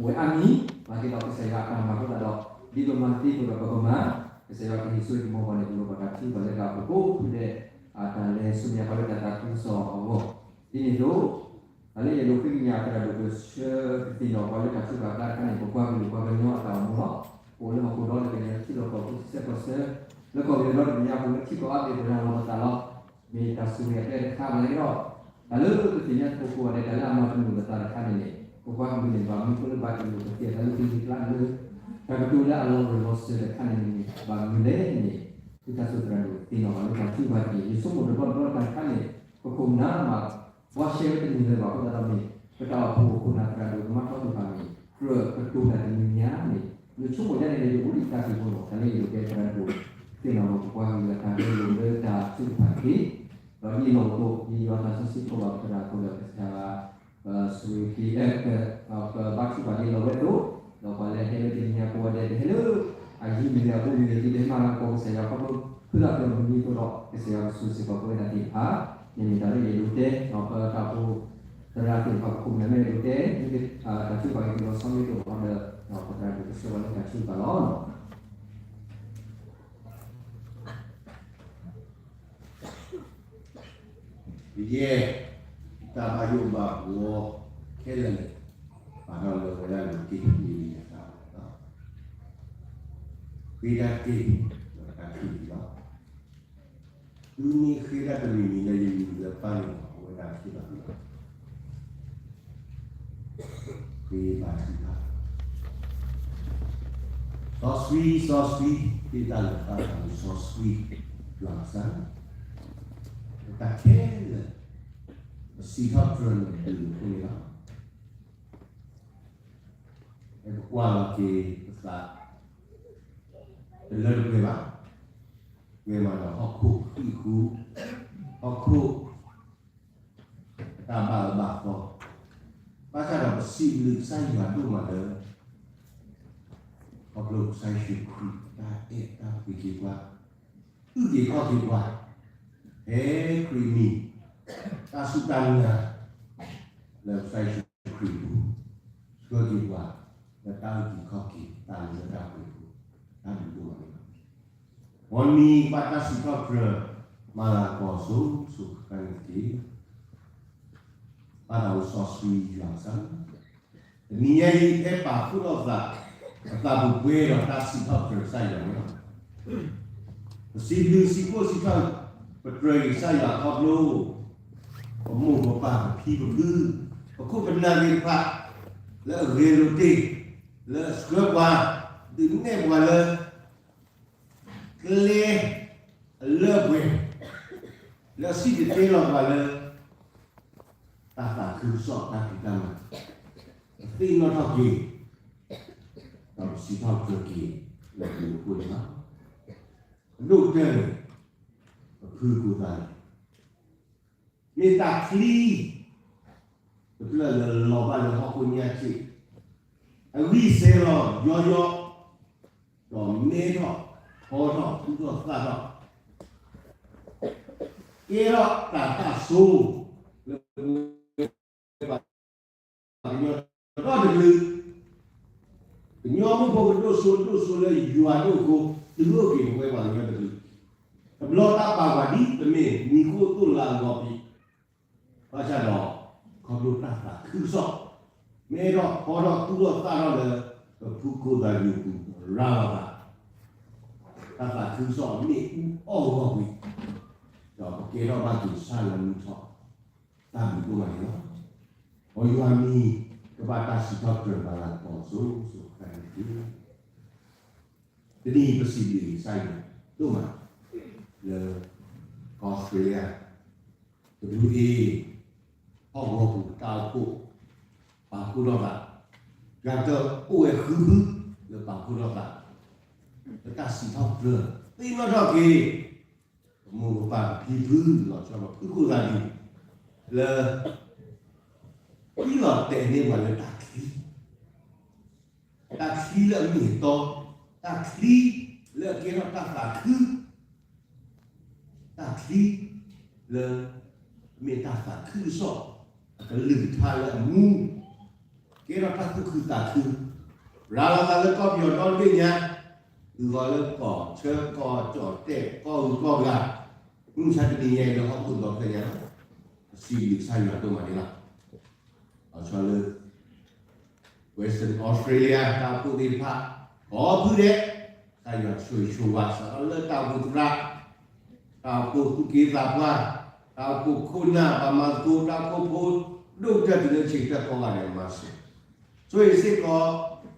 ဝဲအါမံၤ, သနာ်က့ဒီးကစၢ်ယွၤအတၢ်မၤအဃိသတးဒီး ဒ်ပမၤသ့အသိးဒီးပကမၤ, ကစၢ်ယွၤကဟ့ၣ်စိကမီၤပှၤန့ၣ် ပလိၣ်ဘၣ်တၢ်ထုကဖၣ်လၢတၢ်အိၣ်ဖှိၣ်ကိးဖုဒဲး တၢ်လဲၤဆူမဲာ်ညါပှၤလၢတၢ်သးခုကစီၣ်အဂီၢ်, ဒ်န့ၣ်အသိး တၢ်လၢယအဲၣ်ဒိးဃ့ကညးသရၣ်ဒိၣ်ကဆှၢကသ့ၣ်နီၣ်ပှၤလၢတၢ်ထုကဖၣ်အကျါတခါန့ၣ် ပကွၢ်ကလုာ်ပှၤကညီအတၢ်အိၣ်မူလီၤ. ပအိၣ်လၢဟီၣ်ခိၣ်ဒီဘ့ၣ်ညါ ထံလီၢ်ကီၢ်ပူၤ ဆံဆဲကီၢ်ဆၢ, လၢကီၢ်ပယီၤဒီဘ့ၣ်ညါပူၤ လၢထံကီၢ်အါဘ့ၣ် ပရၤလီၤပသးလီၤ. မ့ၢ်တၢ်ဆိၣ်ဂ့ၤအကျဲတခါ သနာ်က့ဒီး တၢ်လၢပသ့ၣ်ညါသကိးကိးဂၤဒဲး တၢ်လၢအမၤတမုာ်ပသးတခါန့ၣ်န့ၣ် ပကွၢ်ကလုာ်န့ၣ် ဘၣ်မနုၤအဃိလၢဘၣ်တမုာ်ပသးလၢပဂံၢ်ကျါလၢ တၢ်ကတိၤလၢအလီၤရၢၢ်လီၤစၢၤတခါန့ၣ်န့ၣ် ဘၣ်မနုၤလဲၣ်န့ၣ် သုတၢ်စူၢ်သရၣ်ဒိၣ်သ့ၣ်နီၣ်ဘၣ်လၢတၢ်ထုကဖၣ်တက့ၢ်. ယဆိကမိၣ်တဘျီတဘျီတၢ်တခါန့ၣ် ပခိၣ်ပနၢ်မး ဘှါရှဲဝဲတမံၤလၢၤဘၣ်အဃိသတးဒီးမ့ၢ် ပတၢ်အိၣ်ဖှိၣ်ခိၣ်နၢ်သရၣ်ဒိၣ်ကမၤထီၣ်သ့ၣ်တဖၣ်န့ၣ် ကြၢးကတိၤတၢ်တမံၤမံၤဧါန့ၣ် ယဆိကမိၣ်ဒ်န့ၣ် ယအိၣ်ဒံးတၢ်စံးဖိနီၤ တၢ်လၢယအဲၣ်ဒိးတဲသရၣ်ဒိၣ်သ့ၣ်နီၣ်ဘၣ်ပပှၤကလုာ်အတၢ်ရ့လိာ်လၢတၢ်ထုကဖၣ်တက့ၢ်. ဒီးဒ်အလီၢ်အိၣ်အသိး ယယွၤသးစီဆှံထိးဘၣ်ပသရၣ်အဃိဒီး ကစၢ်ယွၤ ပဆှၢက့ၤ ပဘါထုကဖၣ်ဒ်အလီၢ်ဝဲအသိး, ဒီးပှၤလၢဟဲလၢတနံၤညါကိးဂၤဒဲး တဟဲလၢအယံၤမ့ၢ်ဂ့ၤ အဘူးမ့ၢ်ဂ့ၤ သုတဟဲမၤလၤကပီၤကစၢ်ယွၤခီဖျိ ဖုသးပှၢ်မုၢ်နံၤအဃိဒီး ကစၢ်ယွၤကဆိၣ်ဂ့ၤစ့ၢ်ကီးပဝဲဒၣ်သ့ၣ်တဖၣ်, မ့မ့ၢ်တၢ်လၢယအဲၣ်ဒိးတဲ, ဒီးပသရၣ်သ့ၣ်တဖၣ် ပခိၣ်ပနၢ်မ့ၢ်အဲၣ်ဒိးတဲ, တၢ်ထုကဖၣ်က့ၤလီၤဆီမ့ၢ်တအိၣ်ဒီး ပသရၣ်ဒုးကဆှၢပှၤလၢတၢ်ထုကဖၣ်လီၤ. ယဲ, တၢ်ဘၣ်ယိၣ်ဘၣ်ဘှီခဲလၢာ်န့ၣ် ပာ်ထီၣ်လၢဝဲဒၣ်လၢက့ၤတက့ၢ်လံန့ၣ်လီၤ. ဃ့တၢ်တက့ၢ်လီၤ. သုမ့ၢ်ဃ့တၢ်တမံၤမံၤလၢယမံၤလၢပၢ်န့ၣ် အဝဲဒၣ်က့ၤဘၣ်လီၤ. ဃ့ဘါထုကဖၣ်, စီဆှံစီဆှံ, တၢ်လၢပၢ်သးစီဆှံ, ယွၤကစၢ်, တၢ်ခဲလၢာ် ပစံးထီၣ်ပတြၢၤန့ၣ်ဒုးအဃိန့ၣ်လီၤ. ပကွၢ်လီၤက့ၤပသး တလၢတပှဲၤဘၣ်, ပှဲၤမးဒီးဟီၣ်ခိၣ်ဟံၣ်ဃူ, ဟီၣ်ခိၣ် တၢ်ဘၣ်အၢဘၣ်သီ, ဘၣ်ဆၣ်ဒီးပစံးဘျုးကစၢ်ယွၤဒိၣ်မးလၢ ခီဖျိကစၢ်ယ့ၣ်ၡူးခရံာ်တၢ်အဲၣ်တၢ်ကွံက့ၤပှၤ, အုၣ်က့ၤခီၣ်က့ၤပှၤ, ဖဲခရံာ်အမံၤ, တၢ်စူၢ်တၢ်နာ် လၢကစၢ်ယ့ၣ်ၡူးခရံာ်အပူၤ, ဆှၢက့ၤပှၤ လၢတၢ်အုၣ်က့ၤခီၣ်က့ၤ တၢ်လၢတၢ်ပှဲၤအပူၤ, တၢ်ဘျုးဒိၣ်မးန့ၣ်လီၤ. မ်နံၤဘၣ်တၢ်စံးထီၣ်ပတြၢၤ မၤလၤကပီၤစိၤစိၤဃၣ်ဃၣ်န့ၣ်တက့ၢ်. ပၢ်သးစီဆှံယွၤကစၢ်, တနံၤညါအံၤ ဖဲပာ်ဖှိၣ်ထီၣ်သး ပသးပူၤပှဲၤဒီးတၢ်စံးထီၣ်ပတြၢၤကစၢ်ယွၤန့ၣ်လီၤ. ပစံးဘျုးစံးဖှိၣ်စံးထီၣ်ပတြၢၤက့ၤကစၢ်ယွၤခီဖျိ ပမိၢ်ပပၢ်ပဖံပဖု ပခိၣ်ပနၢ်သ့ၣ်တဖၣ် လၢအဂဲၤလိာ်တ့ၢ် လၢအဆှၢပှၤ ဒုးနဲၣ်ပှၤလၢ ကျဲအလၢအပှဲၤ လၢအစံၣ်တဲၤတဲလီၤပှၤလၢ တၢ်သးခုကစီၣ်တၢ်ဖံးတၢ်မၤ အသ့ၣ်နီၣ်ထီၣ်က့ၤ ဒီးပစံးထီၣ်ပတြၢၤက့ၤ လၢအပူၤအဃိန့ၣ်လီၤ. အဒိၣ်ကတၢၢ်န့ၣ် ပဖုကိၢ်သးန့ၣ် မ့ၢ်တၢ်ချံ တဖျၢၣ်လၢလီၤဘၣ်လၢဟီၣ်ခိၣ်ညါစ့ၢ်, အဂံၢ်စဲၤလီၤယီယီ, ဒီးမဲထီၣ်ဖီထီၣ် သူၣ်ထီၣ်သၣ်ထီၣ်, ကဲထီၣ်တၢ်သၣ်ဆိ လၢပဝဲပှၤကညီဒီတကလုာ်, ကညီဖိကဒိၣ်စိဒိၣ်စိလၢယွၤဒိၣ်အဃိ တုၤအိၣ်က့ၤပဝဲပှၤကညီတကလုာ်, တဘျီတၢ်ပာ်ပှၤဒ်ပမ့ၢ်မံၤခိၣ်သိၣ်လၤအဂီၢ်ပံၤ, ဘၣ်ဆၣ်ဒီး ခီဖျိတၢ်သးခုကစီၣ် မ့ၢ်အဲၣ်ဒိးဖီထီၣ်သူၣ်ထီၣ်သၣ်ထီၣ်လၢ ပဖုကိၢ်သးယုၢ်ပူၤရၤလီၤသး, တၢ်သးခုကစီၣ်မ့ၣ်အူအီၣ်ဂီၢ်ဝံၤ, ဒီးပကဲထီၣ်ဘၣ်က့ၤဆၣ်လၢမုၢ်ထီၣ် တၢ်ဘျုးဒိၣ်မးန့ၣ်လီၤ. မ်ယွၤမံၤ ကဘၣ်တၢ်စံးထီၣ်ပတြၢၤမၤလၤကပီၤစိၤစိၤဃၣ်ဃၣ်န့ၣ်တက့ၢ်. တနံၤအံၤပစံးဘျုးကစၢ်ယွၤဒိၣ်မး လၢ ကီၢ်အီစထြ့လယါ တဘျုးအ့ၣ် ဟီၣ်ကဝီၤပူၤတၢ်အိၣ်ဖှိၣ် ပာ်ဖှိၣ်ထီၣ်သး, ယွၤကအိၣ်ဝဲဃုဖု လၢပာ်ဖှိၣ်ထီၣ်သး လၢတၢ်စံးထီၣ်ပတြၢၤ သ့ၣ်နီၣ်ထီၣ်က့ၤ ပမိၢ်ပပၢ်ပဖံဖု လီၤဆီပဖုကိၢ်သးဒံး လၢ ဃံလီၤတဲာ်န့ၢ်ပှၤလၢတၢ်ချံ တၢ်ချံလၢအမ့ၢ်အတီ, တၢ်ချံလၢအကဲထီၣ်တၢ်သးခု, တၢ်ချံလၢ မ့ၢ်တၢ်သးခုကစီၣ် အကလုၢ်ကထါလၢအမူ, ကဲထီၣ်တၢ်သူၣ်ခုသးခု, ရၤလီၤသးလၢကီၢ်ပယီၤဒီဘ့ၣ်ညါ, တုၤဃီၤလၢကီၢ်ဆၢကီၢ်ကၠီၣ်တဲၣ်ကီၢ်ဂုၤကီၢ်ဂၤ, မုၢ်မဆါတနံၤညါအံၤလၢဟီၣ်ခိၣ်ဒီဖျၢၣ်ညါလီၤ. ပစံးဘျုးကစၢ်ယွၤဒိၣ်မးန့ၣ်လီၤ. လီၤဆီလၢ Western Australia တၢ်အိၣ်ဖှိၣ်သ့ၣ်တဖၣ် ကိးဖုဒဲး, ကစၢ်ယွၤဆိၣ်ဂ့ၤဆိၣ်ဝါစးထီၣ်လၢတၢ်အိၣ်ဖှိၣ်သရၣ်, တၢ်အိၣ်ဖှိၣ်သူၣ်က့သးပှၢ်, တၢ်အိၣ်ဖှိၣ်ခိၣ်နၢ်ပှၤမၤသကိး, တၢ်အိၣ်ဖှိၣ်ဖိဒိၣ်ကတၢၢ်တုၤလၢဆံးကတၢၢ်ကိးဂၤဒဲးမၤစၢၤ, ဆိၣ်ဂ့ၤစ့ၢ်ကီး ကီၢ်အီစထြ့လယါ ဒီတကီၢ်ညါ, က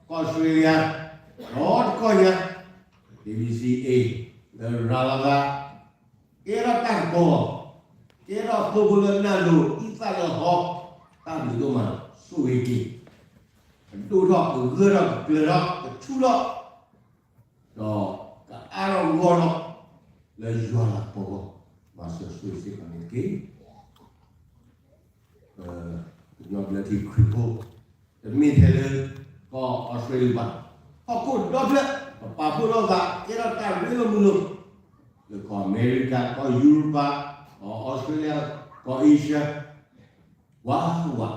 ဘံစံအ့ လၢရၤလီၤသး ကဲထီၣ်တၢ်ကပီၤ, ကဲထီၣ်သိဖိလၢနၢ်လိၤ အံသၣ်လၢဟီ, တၢ်ဘျုးဒိၣ်မး ဆိၣ်ဂ့ၤက့ၤ, ကဒိၣ်ထီၣ်ကဂၢၢ်ထီၣ်ကကျၢၤထီၣ်ကဆူၣ်ထီၣ်, ဒီးကအါထီၣ်ဂီၢ်ထီၣ် လၢယွၤလၤကပီၤအဂီၢ်, မၤစၢၤဆိၣ်ဂ့ၤစ့ၢ်ကီးန့ၣ်တက့ၢ်. ပကညီဘျၢထံခရံာ်ဖိ တမ့ၢ်ထဲလၢ ကီၢ်အီစထြ့လယါဘၣ်, ဟီၣ်ခိၣ်ဒီဖျၢၣ် ပပာ်ဖှိၣ်ထီၣ်သး ကဲထီၣ်တၢ်ရ့လိာ်မုာ်လိာ် ကီၢ်အမဲရကၤ, ကီၢ်ယူရပၤ, ကီၢ်အီစထြ့လယါ, ကီၢ်အ့ရှၢ, ဝးဝး,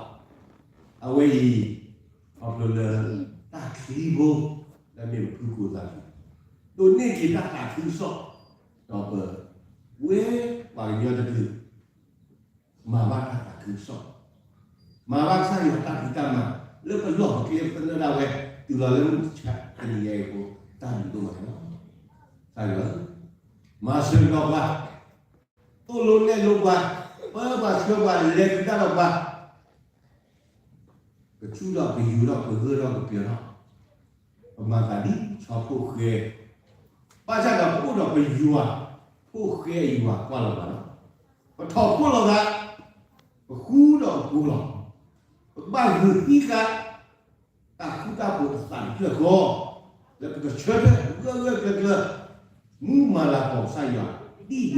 အဝဲအံၤ ခီဖျိလၢ တၢ်ချံဖိ လၢမ့ၢ်ပဖုကိၣ်သးလံ, ဒိးန့ၢ်က့ၤတၢ်သးခုကစီၣ်, ဒီးပဝဲပှၤကညီတကလုာ် မၤဘၣ်တၢ်သးခုကစီၣ်, မၤဘၣ်ကစၢ်ယွၤတၢ်ဖံးတၢ်မၤ လၢပလီၢ်ပကျဲသနၢၣ်ဒၣ်ဝဲ တုၤလီၤလၢမုၢ်ဆါတနံၤညါအံၤအဃိ တၢ်ဘျုးဒိၣ်မးန့ၣ်လီၤ. ကစၢ်ယွၤဧၢ, မၤစၢၤဒီးပှၤ, သိၣ်လိနဲၣ်လိပှၤ, ပၢပှၤဆှၢပှၤ လဲၤဃုာ်တၢ်ဒီးပှၤ ကဆူၣ်ထီၣ်ကယူၤထီၣ်ကဂၢၢ်ထီၣ်ကကျၢၤထီၣ်, ပမၤသးဒ်ဆီဖိဃဲ, ဘၣ်ဆၣ်ဒီးပအိၣ်ဒီးပယွၤ, ဖိဃဲအယွၤကွၢ်လီၤပှၤလီၤ. ပထီၣ်ဖှိၣ်လိာ်သး, ပဃူဒီးပကိၤလီၤ, ပဘၣ်ဂုာ်သံဃာ် တၢ်ဃူတၢ်ဖိးအသးတဖျၢၣ်ဃီ, လၢပကဆၢထၢၣ်ဂၢၢ်ဂၢၢ်ကျၢၤကျၢၤ မူမၤလၤကပီၤကစၢ်ယွၤ ဒ်ယၤဒီးသ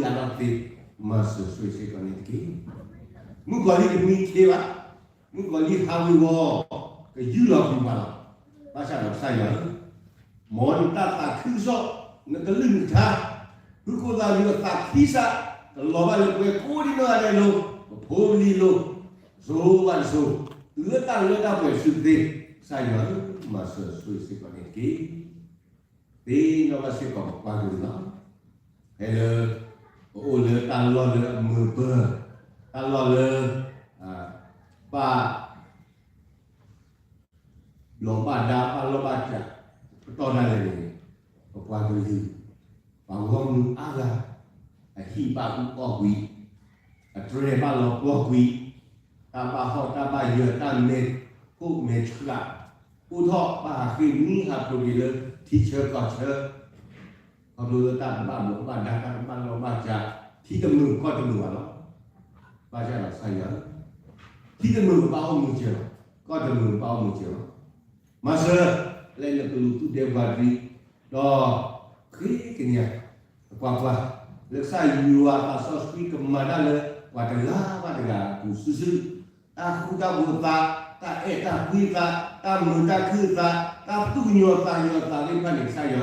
့, မၤစၢၤဆိၣ်ဂ့ၤစ့ၢ်ကီးန့ၣ်တက့ၢ်. မုၣ်ကီၤလံၢ်တမံခ့ဘၣ်, မုၣ်ကီၤလံၢ်ဟးဝ့ၤဝီၤ ကယူၢ်လီၤကွံာ်ပှၤလီၤ. ဘၣ်ဆၣ်ဒီးကစၢ်ယွၤဧၢ, မ်နတၢ်သးခုကစီၣ်, နကလုၢ်နကထါ, ဖုကိၣ်သးလံအသးခံစး, ကလီၤဘၣ်လၢပှၤကိးဒံနီၢ်ဂၤဒဲးအလိၤ, ပဖိပလံၤအလိၤ, စိၤဘၣ်တစိၤ, တုၤလၢတၢ်လၢတၢ်ပှဲၤအစုတသ့, ကစၢ်ယွၤဧၢ, မၤစၢၤဆိၣ်ဂ့ၤစ့ၢ်ကီးန့ၣ်တက့ၢ်. သ့ၣ်နီၣ်ဘၣ်စ့ၢ်ကီးပပှၤကလုာ်လီၤ. ဖဲလၢ ပအိၣ်လၢတၢ်လီၢ်လၢအမုာ်ပၢၤ, တၢ်လီၢ်လၢ ဘၣ် ဘျီးဘၣ်ဒါဘၣ်လီၢ်ဘၣ်စး ပတီၢ်ဒၣ်လဲာ်န့ၣ်, ပပှၤကလုာ် ပှၤဂီၢ်မုၢ်အါဂၤ အဟံၣ်ဘၣ်အူအီၣ်ကွံာ်, အတြဲၤဘၣ်လီၤပှီၢ်ကွံာ်, တၢ်ဘၣ်ဟီၣ်တၢ်ဘၣ်ယၢၤ တၢ်မဲာ်ခိၣ်မဲာ်ဆှး, အိၣ်ထီၣ်ဘၣ်ဟးဃ့ၢ်မှံဟးဖျိးက့ၤလၢထံဆၢကီၢ်ဆၢ ခီဖျိလၢတၢ်တဘၣ်ဘျီးဘၣ်ဒါ တၢ်တဘၣ်လီၢ်ဘၣ်စး, ထံတမုာ်ကီၢ်တမုာ်ဘၣ်လီၤ. ဘၣ်ဆၣ်ဒီးကစၢ်ယွၤ, ထံတမုာ်ပဘၣ်အိၣ်မုာ်စၢၤလီၤ, ကီၢ်တမုာ်ပဘၣ်အိၣ်မုာ်စၢၤလီၤ. မၤစၢၤ လၢနကလူးသူၣ်ဒဲပှၤတရံး, ဒီး ဃ့ကညး ကွၢ်ကွၢ်, လၢကစၢ်ယွၤသးစီဆှံကမၤတၢ်လၢ ပှၤတဂၤဘၣ်တဂၤအပူၤစုာ်စုာ်, တၢ်ဃူတၢ်ဖိးအသး, တၢ်အဲၣ်တၢ်ကွံအသး, တၢ်မုာ်တၢ်ခုၣ်အသး, တၢ်သူၣ်ကညီၤသးကညီၤသးသ့ၣ်တဖၣ်န့ၣ် ကစၢ်ယွၤဧၢ,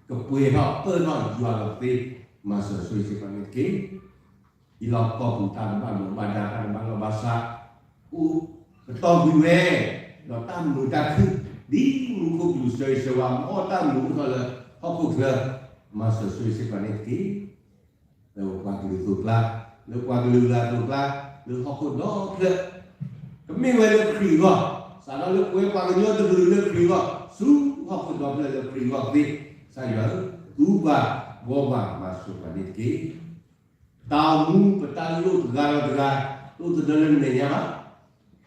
ကပှဲၤထီၣ်ပၢၢ်ထီၣ်ယွၤလီၤသ့, မၤစၢၤဆိၣ်ဂ့ၤစ့ၢ်ကီးန့ၣ်တက့ၢ်. ဒ်လီၢ်ကီၢ်ပူၤတၢ်တဘၣ်ဘျီးဘၣ်ဒါ တၢ်တဘၣ်လီၢ်ဘၣ်စး, အိၣ်ကတီၤကွံာ်ဝဲ, ဒီးတၢ်မုာ်တၢ်ခုၣ် ဒ်မူခိၣ်ကလူးစၢၤဂ့ၤဆၢဝါ မ်တၢ်မုာ်အိၣ်ထီၣ်လၢဟီၣ်ခိၣ်ချၢ, မၤစၢၤဆိၣ်ဂ့ၤစ့ၢ်ကီးန့ၣ်တက့ၢ်. လၢပပှၤကလုာ်အသိးအကျါ, လၢပှၤကလုာ်ဂၤအသိးအကျါ, လၢဟီၣ်ခိၣ်ဒီဖျၢၣ်, ကမ့ၢ်ဝဲလၢခရံာ်အဂီၢ်, စးထီၣ်လၢပဝဲပှၤကညီတကလုာ်လၢခရံာ်အဂီၢ်, ဆူဟီၣ်ခိၣ်ဒီဖျၢၣ်လၢခရံာ်အဂီၢ်သ့, ကစၢ်ယွၤဧၢ, သူပှၤဘှီပှၤ မၤစၢၤပှၤန့ၣ်တက့ၢ်. တၢ်အိၣ်မူပတၢ်လိၣ်တဂၤဒီးတဂၤ, တအိၣ်သဒၢလၢနမဲာ်ညါဘၣ်.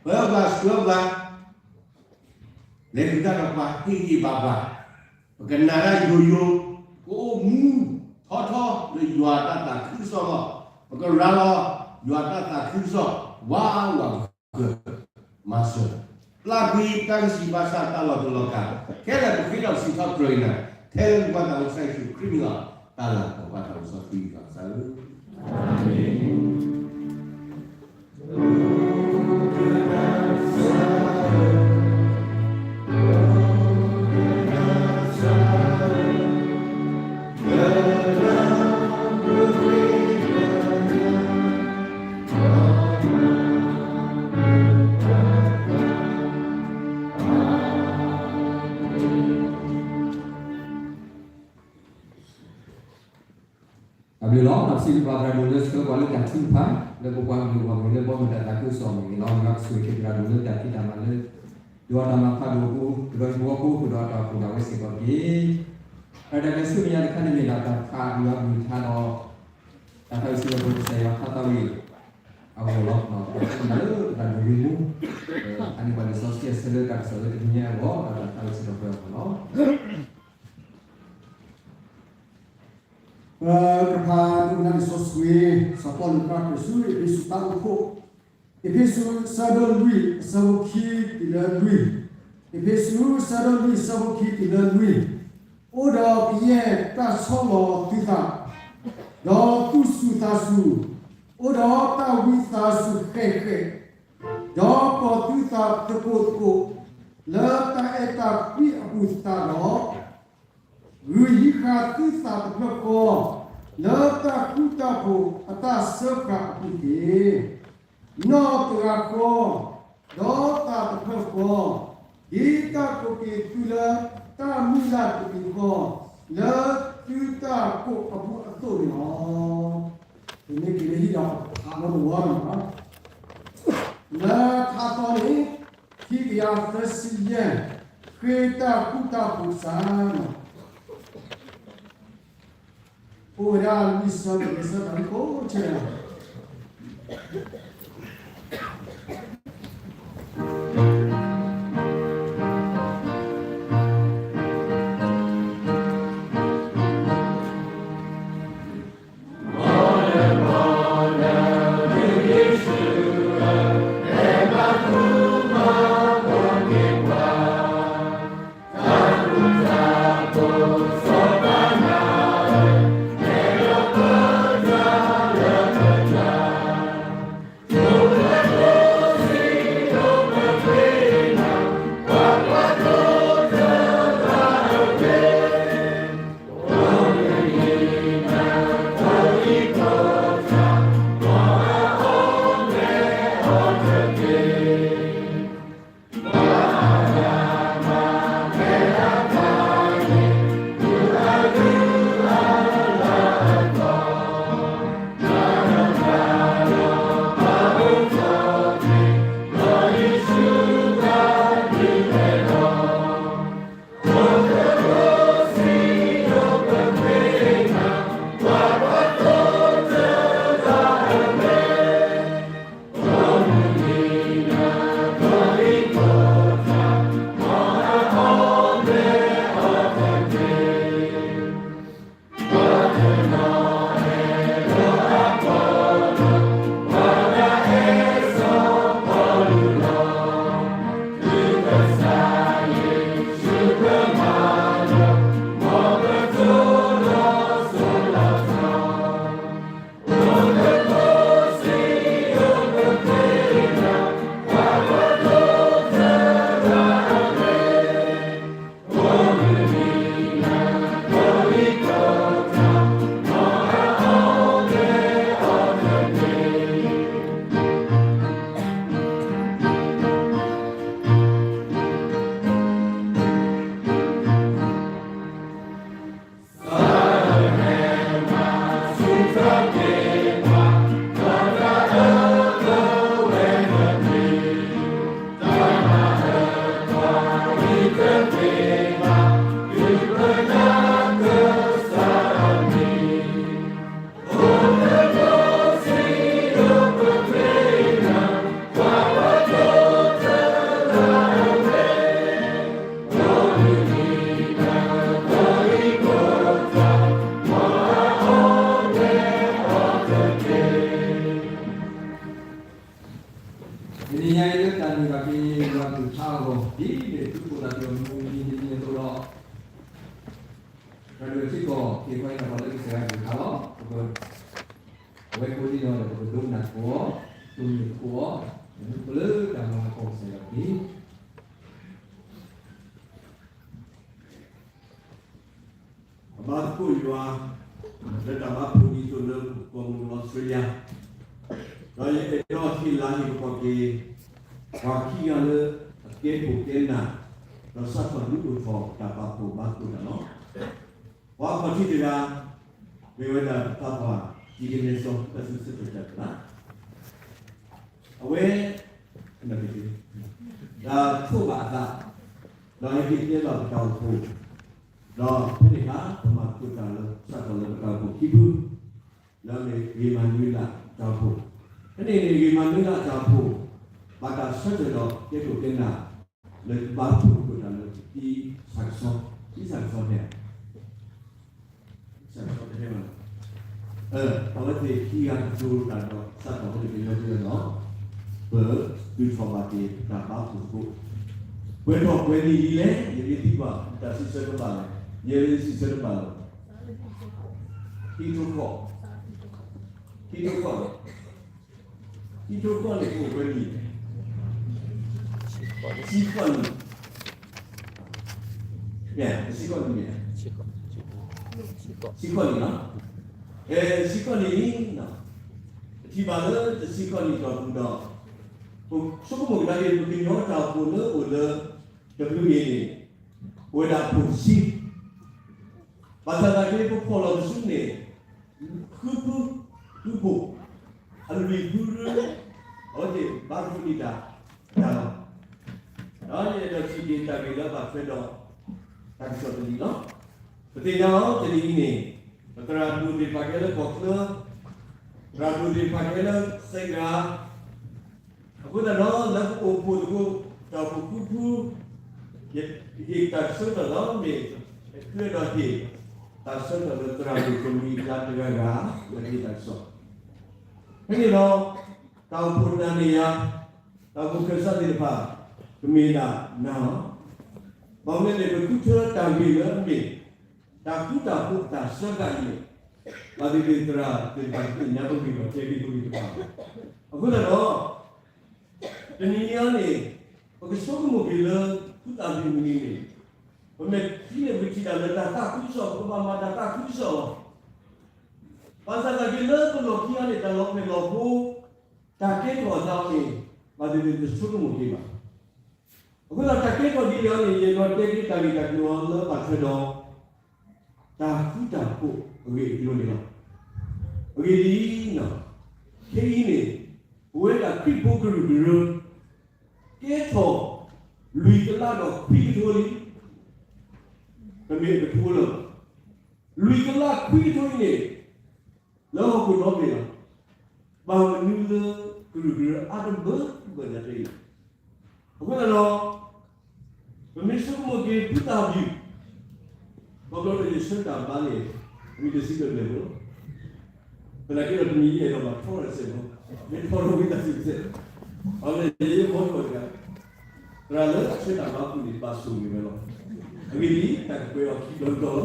ပၢပှၤဆှၢပှၤ, လဲၤဃုာ်တၢ်ဒီးပှၤ, ဟ့ၣ်ဂံၢ်ဟ့ၣ်ဘါပှၤ, ပကနာ်တၢ်ယိာ်ယိာ်, ပကအိၣ်မူထီထီလၢယွၤတၢ်သးခုကစီၣ်အဂီၢ်, ပကရၤလီၤယွၤတၢ်သးခုကစီၣ်, ဝးဝးက, မၤစၢၤ, ပျၢ်ကွံာ်တၢ်ကစံးဘၣ်ဆၣ်တၢ်လီၤတူာ်လီၤကာ်, ခဲလၢာ်ပဃ့ဒီးပစံးထီၣ်ပတြၢၤအံၤနၤ, ထဲလၢနပၢ်သးဝဲကစၢ်ယ့ၣ်ၡူးခရံာ်မံၤလီၤ. တၢ်လၤကပီၤဘၣ်တၢ်အိၣ်ဆီၣ်ထွဲယွၤကစၢ်ဧၢ. တၢ်ဘျုးလီၤ. ဒီးပစံးဘျုးဘၣ်သရၣ်ဒိၣ်လၢဆှၢပှၤလၢတၢ်ထုကဖၣ်, လၢပပှၤကလုာ်အဂီၢ်မ့ၢ်ဂ့ၤ, လၢဘီမုၢ်တၢ်သးခုကစီၣ်မ့ၢ်ဂ့ၤလီၤ. ယွၤဆိၣ်ဂ့ၤက့ၤသရၣ်ဒိၣ်လၢတၢ်ဖံးတၢ်မၤလၢ ဒိးတၢ်မၤဖးဒိၣ်အဃိ, ကဒီးဟံၣ်ဖိဃီဖိ ကဒီးတၢ်အိၣ်ဖှိၣ်ဒၣ်ဝဲစ့ၢ်ကီးတက့ၢ်. တၢ်ဒၣ်ကဲဆူမဲာ်ညါတခါန့ၣ်မ့ၢ်ဒၣ်တၢ်ဖးယွၤအကလုၢ်ကထါဒီး တၢ်သးဝံၣ်စံးထီၣ်ပတြၢၤကစၢ်ယွၤခါသးဝံၣ်အဂီၢ်လီၤ. ဒီးပသးခုဒၣ်လၢသရၣ်ဒိၣ်ဝ့ၢ်မူ, အန့ၢ်ပှၤလံာ်စီဆှံအဆၢလၢတၢ်ကစီၣ်လၢတနံၤညါအဂီၢ် ဒီးတၢ်သးဝံၣ်စံးထီၣ်ပတြၢၤအဂီၢ်လီၤ. ပကဖးဒိကနၣ်လံာ်စီဆှံ, စီၤပီလူးပာ်ဃုာ်ဆူအ့းဖ့းစူးတၢ်အိၣ်ဖှိၣ်, အ့းဖ့းစူး အဆၢဒိၣ်လွံၢ် အဆၢဖိခံတုၤလၢလွံၢ်, အ့းဖ့းစူး အဆၢဒိၣ်လွံၢ် အဆၢဖိခံတုၤလၢလွံၢ်, အိၣ်ဒီးကယဲၢ်တၢ်ဆီၣ်လီၤသုသး, ဒီးသူၣ်စူၤသးစူၤ, အိၣ်ဒီးတၢ်ဝံသးစူၤဃဲးဃဲး, ဒီးကီၤသုသးသကိးသကိး, လၢတၢ်အဲၣ်တၢ်ကွံအပူၤသတးဒီး ဂုာ်ဟံးဃာ်သုသးတဖျၢၣ်ဃီ, လၢတၢ်ဃူတၢ်ဖိးအတၢ်စၢဃာ်အပူၤတက့ၢ်. နီၢ်တဂၤဃီ, ဒီးသးတဖျၢၣ်ဃီ, ဒ်တၢ်ကိးက့ၤသုလၢတၢ်မုၢ်လၢ်တက့ၢ်ဃီ, လၢသုတၢ်ကိးအပူၤအသိးန့ၣ်လီၤ. ပမ့ၢ်က့ၤလၢဟံၣ်ဒီးပဖးလီၤတဝီလီၤ. လၢထါသီန့ၣ် ခံကယၤသၢဆံယဲၢ်, ဃ့တၢ်ဃူတၢ်ဖိးစၢ်လီၤ. အိၣ်ဝဲဒၣ်လွံၢ်ဆၢ ပကဆၢထၢၣ်လံကိးဆၢယၤ.တနံၤညါအံၤလၢတၢ်န့ၢ်ဘၣ်က့ၤယွၤအကလုၢ်ကထါအဂီၢ် ဒ်န့ၣ်သုကိးတၢ်ဒီးမုၢ်နံၤတနံၤအသိးဒီး ပှၤဒိးစ့ၢ်ကီးက့ၤကွၢ်အံၤတၢ်ပှၤလၢကစၢ်ယွၤအကလုၢ်ကထါလီၤ. ပက အဝဲကိးဒံးနီၢ်ဒီး ပကဒိကနၣ်သကိးအီၤ, တိၢ်နီၣ်သကိးအီၤ, ပလၢတၢ်မၤလၤကပီၤကစၢ်ယွၤတက့ၢ်. ပဘါသကိးယွၤ လၢတၢ်ဘါဖိဒ်သိးလၢပကီၢ်မုၢ်နုာ်အီစထြ့လယါ, ဒီးယအဲၣ်ဒိးဟ့ၣ်လၤဟ့ၣ်ကပီၤက့ၤ ပှၤခံဂၤလၢအကဲခိၣ်ကဲနၢ် ဒီးစးထီၣ်ဒုးအိၣ်ထီၣ်တၢ်ပာ်ဖှိၣ်ဘါသကိးတၢ်လီၤ. ပှၤခီၣ်ထံးတဂၤ မ့ၢ်ဝဲဒၣ်တၢ်ပာ် ဒ်ကနဲစီ တၢ်စံးဆၢတၢ်တၢ် အဝဲ တၢ်ထိးဘၣ်အသး ဒီးဟဲက့ၤတဲဘၣ်ပတၢ်အိၣ်ဖှိၣ်, ဒီးဖဲန့ၣ်အခါ ပမၤသကိးတၢ်လၢ စးထီၣ်လၢပတၢ်အိၣ်ဖှိၣ်ခံဖု, လၢအမ့ၢ်ဂ့ၤမၤနၢၤလၢတၢ်အိၣ်ဖှိၣ်, ဖဲန့ၣ်န့ၣ် ဂ့ၤမၤနၢၤလၢတၢ်အိၣ်ဖှိၣ်, ဘၣ်တၢ်ဆၢထၢၣ်ဒီးကဲခိၣ်ကဲနၢ် လၢဘါသကိးတၢ်လၢ သံဆၣ်ကဆီ, သံဆၣ်ကဆီန့ၣ် သံဆၣ်ကဆီတဟဲဘၣ်, အဝဲသ့ၣ်ခံဂၤကတိၤတၢ်ဒီးစးထီၣ်ဖဲန့ၣ်ကညီကညီဒီး ပဒုးထီၣ်ဘၣ်က့ၤတၢ်ဘါသကိး, ပှဲၤထီၣ်ပှဲၤနံၣ်ဒ်လဲၣ် ယမ့ၢ်သံကွၢ် တၢ်စံးဆၢတဘၣ်လဲၣ်, ယဲလၢစံးဆၢတဘၣ်လီၤ, ခံထိဃီ, ခံထိဃီ ခံထိဃီန့ၣ် အိၣ်ဝဲနံၣ်, ဆံဃီနံၣ်, မ့ၢ် ဆံဃီနံၣ်မ့ၢ်, ဆံဃီနံၣ်လီၤ, ဖဲတဆံခီၣ်နံၣ်, ပထံၣ်ဘၣ်လၢတဆံခီၣ်နံၣ်အတီၢ်ပူၤဒီး ပဆိကမိၣ်ကဒါက့ၤ ပကညီတၢ်အိၣ်ဖှိၣ်လၢအိၣ်လၢ တဘျုးအံၤန့ၣ် အိၣ်ဝဲဒၣ်အဖှိၣ်တဆံ, ဘၣ်ဆၣ်သနာ်က့ ပဖီၣ်လီၤပစုန့ၣ် ဃုဖု, ဃုဖှိၣ်, အလွံၢ်ဖုရၢ, အဝဲသ့ၣ်ဘါသကိးဒံးတၢ်, တၢ်လီၤ. ဒီးယအဲၣ်ဒိးထံၣ်က့ၤတၢ်ဂ့ၢ်လၢအဘၣ်ထွဲဒီး တၢ်ကစီၣ်တနံၤလီၤ. ပသ့ၣ်ညါလီၤ တနံၤအံၤန့ၣ် ပသရၣ်ဒိၣ်သ့ၣ်တဖၣ်ကဟဲလၢကီၢ်ချၢ, သရၣ်ဒိၣ်သ့ၣ်တဖၣ်ကဟဲလၢစဲးဂၤ, အဃိသတးဒီး လၢပအိၣ်ဖှိၣ်သကိး တၢ်အိၣ်ဖှိၣ်ဃုဖု, ယဟ့ၣ်တၢ်ဆၢကတီၢ်လီၤ. မ့ၢ်ယအဲၣ်ဒိးဟ့ၣ်တၢ်ဆၢကတီၢ်လၢသရၣ်ဒိၣ်ကမှံၤအကျါတဂၤဂၤ လၢဟ့ၣ်တၢ်ကစီၣ်, ဖဲန့ၣ်ဒီး တၢ်အိၣ်ဖှိၣ်နၤန့ၣ်ယၤ, တၢ်အိၣ်ဖှိၣ်ခၢၣ်စးသ့ၣ်တဖၣ် ကမ့ၢ်ဒၣ်နၤလီၤ. ဘၣ်မနုၤလဲၣ်န့ၣ် ပဃုထၢတၢ်ဂ့ၢ်လၢအမ့ၢ် တၢ်ဃူတၢ်ဖိးအတၢ်ဆၢကတီၢ်အံၤန့ၣ် ဘၣ်သ့ၣ်သ့ၣ်သရၣ်သ့ၣ်တဖၣ် သ့ၣ်ညါပဂ့ၢ်ဒီးတဲက့ၤပဂ့ၢ်တဖၣ်လီၤ. အဃိသတးဒီး တနံၤအံၤန့ၣ် ပကဆိကမိၣ်က့ၤလၢ ဃုသးပူၤမနုၤန့ၣ် ပမ့ၢ်ထံၣ်န့ၣ် ပထံၣ်တၢ်လၢတၢ်သးခုကစီၣ်, ပကဘၣ်မၤတၢ်သးခုကစီၣ်လီၤ. ဘၣ်ဆၣ်သနာ်က့လၢပလီၢ်ခံအံၤန့ၣ် တၢ်လီၤဖျဲၣ်လီၤဖိ, တၢ်ကဲထီၣ်အသးအံၤန့ၣ် ဘၣ်သ့ၣ်သ့ၣ်တဆိကမိၣ်က့ၤဘၣ်. အဃိသတး တၢ်ကဲထီၣ်ဒ်န့ၣ်အံၤန့ၣ် ယအဲၣ်ဒိးတဲက့ၤတၢ်ဂ့ၢ်တၢ်ကျိၤလၢအဘၣ်ထွဲဒီး တၢ်ဃူတၢ်ဖိးအဂ့ၢ်အကျိၤန့ၣ်လီၤ. အဂ့ၢ်ဒ်အံၤ, ခဲအံၤန့ၣ် ပဝဲဒၣ်ခရံာ်ဖိကရူၢ်ကရၢ ကဲထီၣ် လွံၢ်ကလးဒီးခွံကထိလံ. တမ့ၢ်အကထိလၢၤဘၣ်. လွံၢ်ကလးခွံကထိအံၤန့ၣ် လၢဟီၣ်ခိၣ်ဒီဘ့ၣ်လီၤ. ဘၣ်မနုၤလၢကရူၢ်ကရၢအါတဘၢဘၢနၤတအံၤ. အဃိသတးဒီး ပမ့ၢ်ဆိကမိၣ်က့ၤ ဖုသၣ်ဘံၣ် ခီဖျိလၢယဆၢတၢ်ဘါန့ၣ် မ့ၢ်တဆံဘျဲၣ်ဘျဲၣ်ဖိလီၤ. သနာ်က့ဒီးတနံၤအံၤအဲၣ်ဒိးဘၣ်ထီတစဲးဖိ, မ့ၢ်ထီထီၣ်ဝံသးစူၤတစဲး, အဝဲန့ၣ်ယဲယဲမီထီၣ်တဂၤ, သရၣ်လၢအဆၢတၢ်ဘါပူၤန့ၣ် ဘၣ်ဆိၣ်ဂ့ၤဝဲလီၤ. အဂ့ၢ်ဒ်အံၤ တၢ်ကကွဲးအီၤခံဘျီတဘျီလီၤ. တၢ်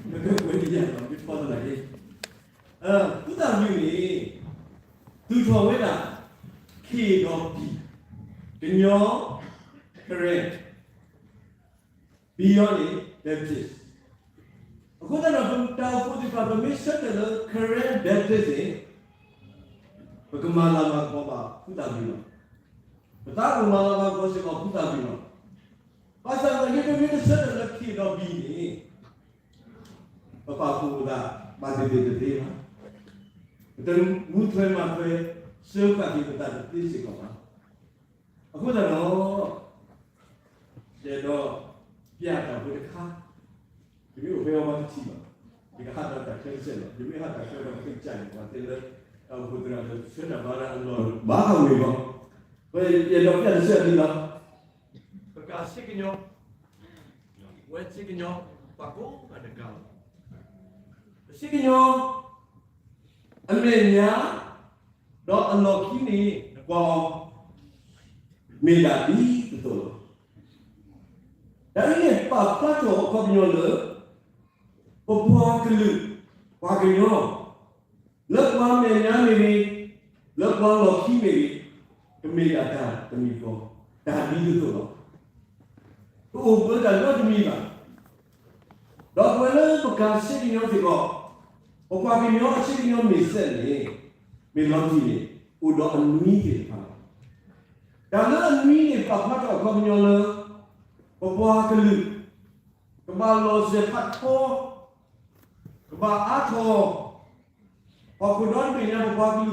ကကွဲးဒ်ယၤလီၤ မ့ၢ်ထီသနာ်က့ ဖုသၣ်ဘံၣ်န့ၣ် သူၣ်ထီၣ်ဝဲဒၣ် K ဒီး B, ကညီ, Karen, B အံၤန့ၣ် Baptist. အဃိသတးဒီး ပတၢ်အိၣ်ဖှိၣ်သ့ၣ်တဖၣ် ပမ့ၢ်ဆၢထၢၣ်လၢ Karen Baptist န့ၣ် ပကမၤလၤမၤကပီၤဘၣ်ဖုသၣ်ဘံၣ်လီၤ. ပသးအိၣ်မၤလၤမၤကပီၤစ့ၢ်ကီးဖုသၣ်ဘံၣ်လီၤ. ဘၣ်ဆၣ်သနာ်က့ ပမ့ၢ်တဆၢထၢၣ်လၢ K ဒီး B န့ၣ် ပပာ်ဖှိၣ်ပသး ဘၣ်သ့ၣ်သ့ၣ်တသ့ဘၣ်. ပတမူထွဲမၤထွဲ စၢဃာ်က့ၤပသးတသ့စ့ၢ်ကီးဘၣ်. အဃိသတးဒီး ယအဲၣ်ဒိး ပျးတၢ်ဖိတခါ, ယမ့ၢ်အိၣ်ဖဲအီၤပှၤတထံၣ်ဘၣ်, ယကဟးဒီးတၢ်ခဲတစဲးလီၤ. ယမ့ၢ်ဟးတၢ်ခဲဒီး ပသ့ၣ်ကစၢ်န့ၣ် ပှၤတဲလၢ တၢ်အိၣ်ဖှိၣ်သရၣ်လၢဆၢတၢ်ဘါလၢအလီၢ်ဘၣ်အဝ့ၢ်လီၤ. ယအဲၣ်ဒိးပျးတစဲးဒ်လီၤ. ပကးစ့ကညီ, ဝဲစ့ကညီ ပှၤကိးဂၤဒဲးကးလီၤ. ပစ့ကညီ အမဲာ်ညါ ဒီးအလီၢ်ခံန့ၣ် နကွၢ်အီၤ မ့ၢ်ဒၣ်ဒ်သိးသိးလီၤ. တၢ်အံၤန့ၣ် ပာ်ဖျါထီၣ်အခီပညီလၢ ပပှၤကလုာ် ပှၤကညီ လၢပှၤမဲာ်ညါမ့ၢ်ဂ့ၤ, လၢပှၤလီၢ်ခံမ့ၢ်ဂ့ၤ, ကမ့ၢ်ဒၣ်တၢ်တမံၤဃီ, တၢ်ဒ်သိးသိးလီၤ. တအိၣ်ပှဲၤတၢ်နီတမံၤဘၣ်. ဒီးပဝဲလၢပကးစ့ကညီစ့ၢ်ကီး, ပပှၤကညီအစ့ကညီမ့ၢ်စဲးန့ၣ်, မ့ၢ်လီၤတံၢ်န့ၣ် အိၣ်ဒီးအနွံသ့ၣ်တဖၣ်လီၤ. တၢ်လၢအနွံန့ၣ် ပာ်ဖျါထီၣ်အခီပညီလၢ ပပှၤကလုာ် ကဘၣ်လီၤစဲၤဖးထီ, ကဘၣ်အါထီၣ်, ဟီၣ်ခိၣ်ဒီတဘ့ၣ်ညါ ပပှၤက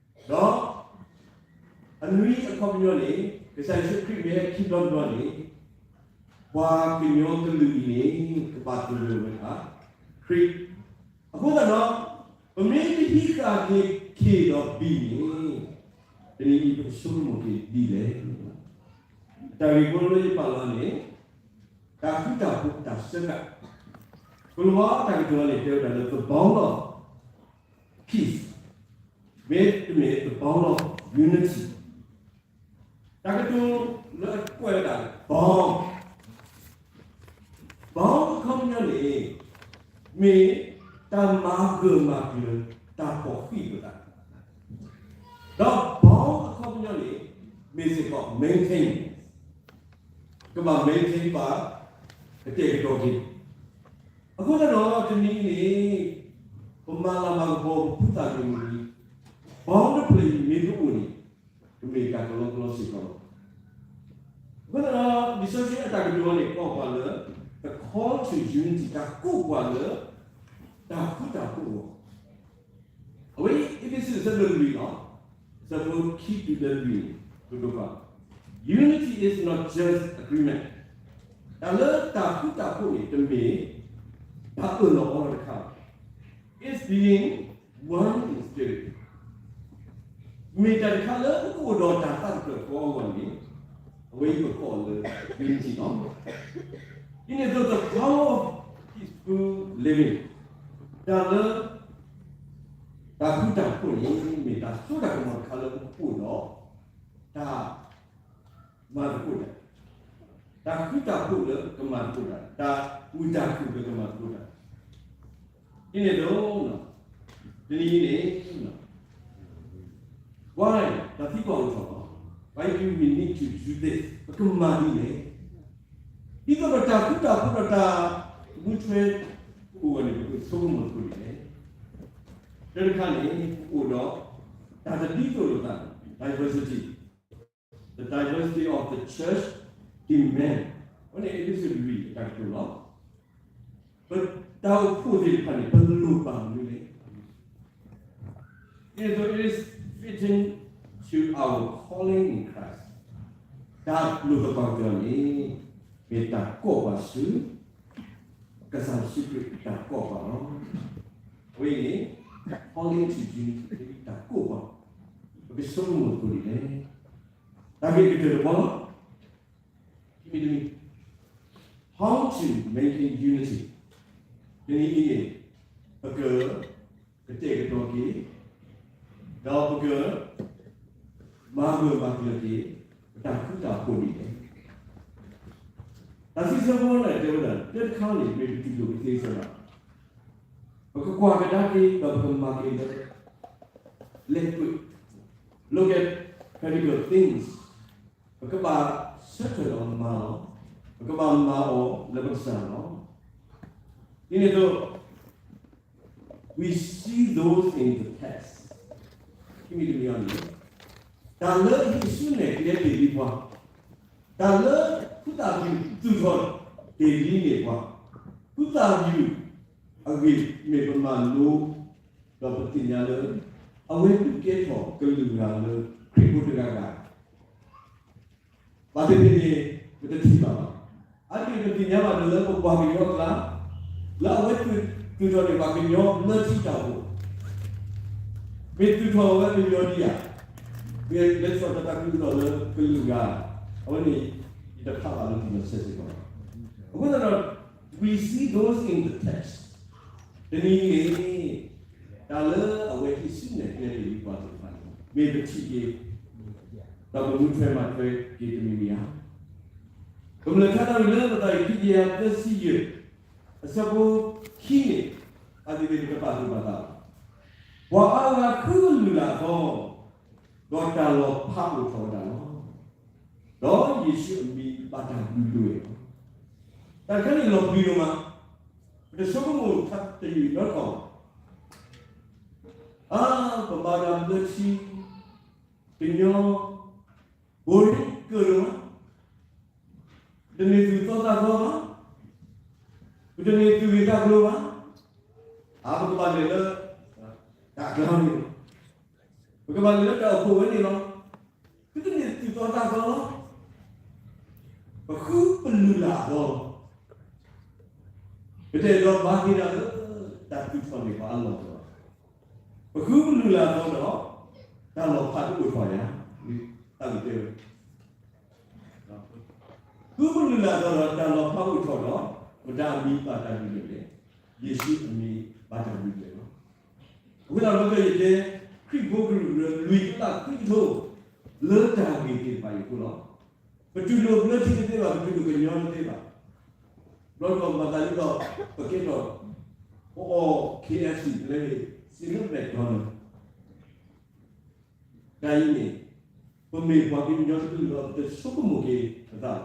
လုာ်ကဘၣ်အိၣ်, ဒီး အနွံအခီပညီန့ၣ် ကစၢ်ယ့ၣ်ၡူးခရံာ်မ့ၢ်ဟဲခံဘျီတဘျီန့ၣ် ပှၤကညီကလုာ်အံၤန့ၣ် ကဘၣ်သဂၢၢ်ဝဲဒၣ် ခရံာ်. အဃိသတးဒီး ပမ့ၢ်တဟံးဃာ်က့ၤ K ဒီး B န့ၣ် တနံၤအံၤပကဆိကမိၣ်က့ၤဒ်လဲၣ်. တၢ်ဂ့ၢ်ဖိလၢယပာ်လီၤန့ၣ် တၢ်ဃူတၢ်ဖိးတၢ်ဆၢကတီၢ်, ကလၤဝါတၢ်ကတိၤန့ၣ် တဲဝဲဒၣ်လၢ the bond of peace, မ့တမ့ၢ် the bond of unity. တၢ်ကတိၤလၢအကွဲးဝဲဒၣ် bond, bond အခီပညီန့ၣ် မ့ၢ်တၢ်မၤဂၢၢ်မၤကျၢၤ တၢ်ဖီၣ်ဃံးလိာ်သး, ဒီး bond အခီပညီန့ၣ် မ့ၢ်စ့ၢ်ကီး maintain, ကဘၣ် maintain ပှၤ ကတဲာ်ကတီၤက့ၤ. အဃိသတးဒီး တနံၤအံၤန့ၣ် ပမၤလၤမၤကပီၤ ပဖုသးကမုာ်လံ, boundary မ့ၢ်တအိၣ်န့ၣ်, ကမ့ၢ်တၢ်ကလီကလီစ့ၢ်ကီးလီၤ. အဃိသတးဒီး လံာ်စီဆှံအတၢ်ကတိၤန့ၣ် ကိးပှၤလၢ the call to unity, တၢ်ကိးပှၤလၢ တၢ်ဃူတၢ်ဖိးအဂီၢ် အဝဲအံၤ အ့းဖ့းစူး အဆၢဒိၣ်လွံၢ်လီၤ, အဆၢဖိခံတုၤလၢလွံၢ်န့ၣ် ကတိၤဘၣ်, Unity is not just agreement. တၢ်လၢတၢ်ဃူတၢ်ဖိးန့ၣ် တမ့ၢ်တၢ်အၢၣ်လီၤအီလီၤတခါဘၣ်. It's being one in spirit. မ့ၢ်တၢ်တခါလၢပကအိၣ်ဒီးတၢ်သးတဖျၢၣ်ဃီအဂီၢ်န့ၣ် အဝဲအံၤပကိးလၢ unity လီၤ. ဒ်န့ၣ်အသိး the power of peaceful living, တၢ်လၢ တၢ်ဃူတၢ်ဖိးန့ၣ် မ့ၢ်တၢ်စိတၢ်ကမီၤတခါလၢပကအိၣ်ဒီး တၢ်မၤသကိးတၢ်, တၢ်ဃူတၢ်ဖိးလၢကမၤသကိးတၢ်, တၢ်မုာ်တၢ်ခုၣ်လၢကမၤသကိးတၢ်, ဒ်န့ၣ်အသိး တနံၤအံၤန့ၣ် why တၢ်သံကွၢ်အိၣ်ထီၣ်လီၤ. Why do we need to do this? ပကမၤဒ်လဲၣ်. ဒ်သိးဒီးတၢ်ဃူတၢ်ဖိးဒီးတၢ်မူထွဲအိၣ်ဝဲန့ၣ် ပကဆိကမိၣ်သကိးဒ်လဲၣ်. တၢ်တခါန့ၣ် ပအိၣ်ဒီး တၢ်တဒ်သိးလိာ်သးန့ၣ် diversity, the diversity of the church demand, အဝဲန့ၣ် အ့းဖ့းစူးလွံၢ်အတၢ်ကတိၤလီၤ. ပတၢ်အိၣ်ဖှိၣ်သ့ၣ်တဖၣ်န့ၣ် ပလိၣ်ဘၣ်မနုၤလဲၣ်. And so it is fitting to our calling in Christ. တၢ်လိၣ်သပှၢ်ကတၢၢ်န့ၣ် မ့ၢ်တၢ်ကိးပှၤဆူ ကစၢ်ယ့ၣ်ၡူးခရံာ်တၢ်ကိးပှၤလီၤ. အဝဲအံၤန့ၣ် calling to unity တၢ်ကိးပှၤ, ပကဆိကမိၣ်သကိးဒ်လဲၣ်. တၢ်ဂ့ၢ်ကတၢၢ်တဘီလီၤ. မ့တမ့ၢ် how to maintain unity. တနံၤအံၤန့ၣ် ပက ကတဲာ်ကတီၤက့ၤ, ဒီးပက မၤဂၢၢ်မၤကျၢၤက့ၤ ပတၢ်ဃူတၢ်ဖိးဒ်လဲၣ်. တၢ်စံးဆၢဖိန့ၣ်တဲဝဲဒၣ် တၢ်တခါန့ၣ် မ့ၢ်ပတူၢ်လိာ်ကသ့စၢၤဘၣ်, ပကကွၢ်ကဒါက့ၤ ဒီးပကမၤက့ၤလၢ လဲၤကွံာ် look at practical things. ပကဘၣ်ဆၢထၢၣ်လီၤမၤလီၤ, ပကဘၣ်မၤအီၤလၢပကစၢ်လီၤ. ဒ်န့ၣ်အသိး we see those in the text. ခံမံၤတမံၤအံၤန့ၣ် တၢ်လၢဟံးစုနဲၣ်ကျဲတ့ၢ်လံပှၤ, တၢ်လၢခူသၣ်ပျုၢ်သူၣ်ထီၣ်တ့ၢ်လံန့ၢ်ပှၤ, ခူသၣ်ပျုၢ်အဂ့ၢ်မ့ၢ်ပမၤလိ ဒီးပသ့ၣ်ညါလၢ အဝဲဒုးကဲထီၣ်ကလုာ်ဂၤလၢခရံာ်ဖိတဂၤဂၤ ဘၣ်သ့ၣ်သ့ၣ်န့ၣ် ပတထံၣ်ဘၣ်ဘၣ်. အါတက့ၢ်ပသ့ၣ်ညါဘၣ်လၢပပှၤကညီအကျါ, လၢအဝဲသူၣ်ထီၣ်န့ၢ်ပှၤကညီလၢထံတၢ်အိၣ်ဖှိၣ်, မ့ၢ်သူၣ်ထီၣ်ဝဲကညီဒံးဧါ, မ့ၢ်လဲၤထီၣ်တၢ်သးခုကစီၣ်လၢကလုာ်ဂၤ, အဝဲန့ၣ် ယတဖးဘၣ်လၢပနီၢ်ဆဲးစ့ၢ်ကီးဘၣ်. အဃိသတးဒီး we see those in the text. တနံၤအံၤန့ၣ် တၢ်လၢအဝဲဟံးစုနဲၣ်ကျဲတ့ၢ်လံပှၤသ့ၣ်တဖၣ်န့ၣ် မ့ၢ်ပထံၣ်က့ၤ ဒီးပမူထွဲမၤထွဲက့ၤတမံၤမံၤဧါ. ကမျၢၢ်ထါတၢ်ဝံၤလၢပသးအံၤ ခံကယၤသၢဆံယဲၢ် အဆၢဖိခံန့ၣ် အသ့ၣ်သ့ၣ်ပတပာ်သူၣ်ပာ်သးဘၣ်. ပှၤအါဂၤဃုကလုာ်လၢအသီ, ဒီးတၢ်လီၤဖးအိၣ်ထီၣ်ဝဲဒၣ်လီၤ. ဒီးယ့ၣ်ၡူးအမံၤဘၣ်တၢ်ဘျုးဒိၣ်ဝဲလီၤ. တၢ်တခါန့ၣ်လီၤပျံၤဒိၣ်မး, ပတဆိကမိၣ်တယံာ်နီတခီၣ်ဘၣ်. အါ, ပမၤတၢ်ဘျၢထံ, ကညီ, ဘိရ့ကၢၢ်ဒိၣ်မး, ပတန့ၢ်သူၣ်သီသးသီဘၣ်, ပတန့ၢ်သူၣ်ဂ့ၢ်သးကျိၤဘၣ်. အါ, ပကဘၣ်လဲၤလၢ တၢ်အကျါန့ၣ်လီၤ. ပကဘၣ်လဲၤလၢတၢ်အိၣ်ဖှိၣ်ဝဲန့ၣ်လီၤ. ပတန့ၢ်သူၣ်သီသးသီလီၤ. ပဃုပလုၢ်လၢ်အသီလီၤ. ပတအဲၣ်ဒိးမၤက့ၤတၢ်လၢ တၢ်သူၣ်ထီၣ်န့ၢ်ပှၤအလီၢ်လီၤ. ပဃုပလုၢ်လၢ်အသီဒီး တၢ်လီၤဖးတအိၣ်ထီၣ်ယၤ, တၢ်ဂ့ၢ်တဲဝဲ ဃုပလုၢ်လၢ်အသီဒီး တၢ်လီၤဖးအိၣ်ထီၣ်ဒီး မတၤအမံၤဘၣ်တၢ်ဘျုးဒိၣ်လဲၣ်. ယ့ၣ်ၡူးအမံၤဘၣ်တၢ်ဘျုးဒိၣ်လီၤ. အဃိသတးဒီး ယတဲ ခရံာ်ဖိကရူၢ်ကရၢ လွံၢ်ကလးခွံကထိ လၢတၢ်ဂ့ၢ်သ့ၣ်တဖၣ်အံၤအဃိလီၤ. ပတူၢ်လိာ်ဘျၢထံတသ့ဘၣ်, ပတူၢ်လိာ်ကညီတသ့ဘၣ်. ဘျီဒီးမၤသးဒ်သိး ပကဲထီၣ် ပအီၣ် K F C လၢ စံးလၢ McDonald တၢ်အံၤန့ၣ် ပမ့ၢ်ပှၤကညီတကလုာ်လီၤ. ပတဆိကမိၣ်က့ၤပသးဘၣ်.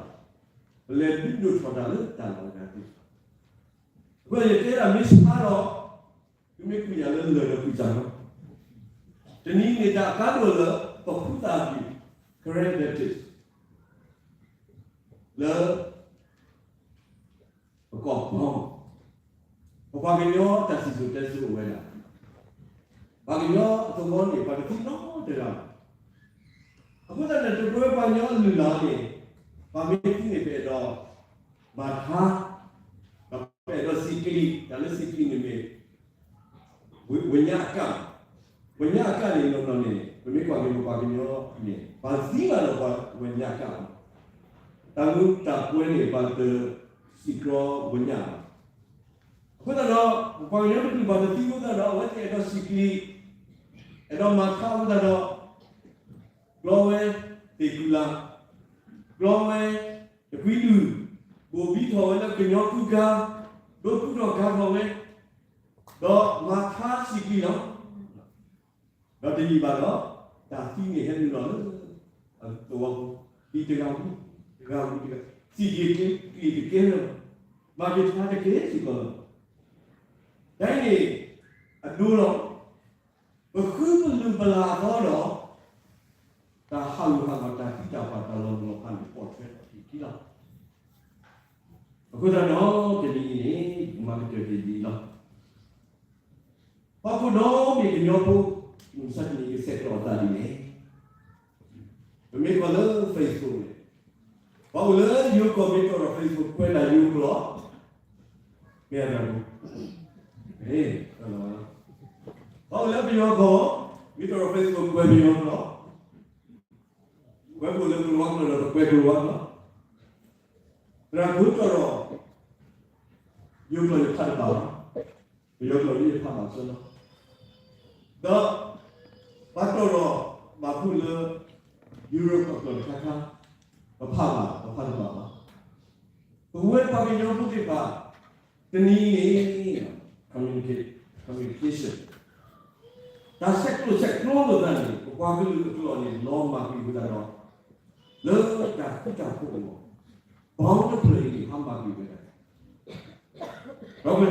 ပလဲၤဒုးဒိၣ်ထီၣ်တၢ်လၢတၢ်လီၢ်အဂၤသ့ၣ်တဖၣ်. အဃိယတဲဒၣ်မ့ၢ်ဆါဒီး သုမ့ၢ်ကွံာ်ယၤလၢလၢၢ်ဒီးကွံာ်စၢ်လီၤ. တနံၤန့ၣ်တၢ်အကါဒိၣ်လၢ ပဃုသးကံၢ် Karen Baptist လၢ ပကိးပီ, ပပှၤကညီတၢ်စံၣ်စိၤတဲစိၤအိၣ်ဝဲဒၣ်, ပှၤကညီအသဝီန့ၣ် ပှၤတသံနီတဂၤဘၣ်. အဃိသတးန့ၣ် တပဝဲပှၤကညီအလုၢ်အလၢ်န့ၣ် ပှၤမ့ၢ်သံန့ၣ် ပအဲၣ်ဒိးမၤထါ, ဒီးပအဲၣ်ဒိးစံၣ်ကျံး, တၢ်လၢစံၣ်ကျံးန့ၣ်မ့ၢ် ဝိညာဉ်အကၣ်, ဝိညာဉ်အကၣ်န့ၣ် နီၢ်နီၢ်န့ၣ် ပမ့ၢ်ကွၢ်က့ၤပပှၤကညီန့ၣ် ပှၤသံဘၣ်ဒီးပှၤဝိညာဉ်အကၣ်လီၤ. တၢ်မူတၢ်ပွဲန့ၣ် ပှၤတစံၣ်ကျီဝိညာဉ်လီၤ. အဃိသတးဒီး ပပှၤကညီတကလုာ်ပှၤတသံအဃိသတးဒီး အဝဲသ့ၣ်အဲၣ်ဒိးစံၣ်ကျံး, အဲၣ်ဒိးမၤထါအဃိသတးဒီး ကျီဝဲသ့ၣ်ကုၢ်လၢ်, ကျီဝဲတကွံဒုၣ်, ဘိၣ်ဘံထီၣ်ဝဲလၢကညီကုဂၤ, ဒိသူၣ်ထီၣ်ကၤထီၣ်ဝဲ, ဒီးမၤထါစံၣ်ကျံးလီၤ. ဒီးတယံာ်ဘၣ်ဒီး တၢ်သံန့ၣ်ဟဲနုာ်လီၤလၢအသဝီပူၤ, သံတဂၤဝံၤတဂၤဝံၤတဂၤ, စံၣ်က့ၤကျံးတကဲလၢၤ, မၤက့ၤထါတကဲစ့ၢ်ကီးလီၤ. တၢ်အံၤန့ၣ် အဒိလီၤ. ပဃုပလုၢ်ပလၢ်အသီဒီး တၢ်ဟးဂူာ်ဟးဂီၤ တၢ်သံတၢ်ပှၢ် တၢ်လီၤမုၢ်လီၤဖးန့ၣ် ပိာ်ထွဲထီၣ်က့ၤလီၤ. အဃိသတးဒီး တနံၤအံၤန့ၣ် မၤကတၢၢ်က့ၤဒ်အံၤလီၤ. ပှၤကိးဒီးမ့ၢ်ကညီဖိ မုၢ်မဆါတနံၤကဆဲးကျိးအသးဒ်လဲၣ်. ပမ့ၢ်ကွၢ်လၢ Facebook န့ၣ်, ပှၤအိၣ်လၢယိၤကီၢ်မ့ၢ်တီၢ်ဒီး Facebook ကွဲးတၢ်ယိၤကျိာ်, မ့ၢ်အတၢ်မူ, ပှၤအိၣ်လၢပယီၤကီၢ် မ့ၢ်တီၢ်ဒီး Facebook ကွဲးပယီၤကျိာ်, ကွဲးပအိၣ်လၢကလံးဝါကျိာ်ဒီး ပကွဲးကလံးဝါကျိာ်, သရၣ်ဖိတီၢ်ဒီး ယိၤကျိာ်ယဖးတဘၣ်ဘၣ်, ပယီၤကျိာ်ယဖးဘၣ်ဆၢလီၤ. ဒီး ပှၤတီၢ်ဒီးဘၣ်ဖုးလၢ Europe အကျိာ်တခါခါ, ပဖးဘၣ် ပဖးတဘၣ်ဘၣ်. ပဝဲပှၤကညီဖိသ့ၣ်တဖၣ် တနံၤအံၤန့ၣ် communicate, communication တၢ်ဆဲးကျိးဆဲးကျိးလိာ်သးန့ၣ် ပပှၤကလုာ်အကျိာ်န့ၣ် လီၤမၢ်ကွံာ်ဝဲဒၣ်ဒီး လၢတၢ်ဃူတၢ်ဖိးအဂီၢ် ဘီတဖျၢၣ်အံၤန့ၣ် ဟါမၢ်ကွံာ်ဝဲဒၣ် ဒီပုၢ်ဝဲၢ်သ့ၣ်ဧၢ,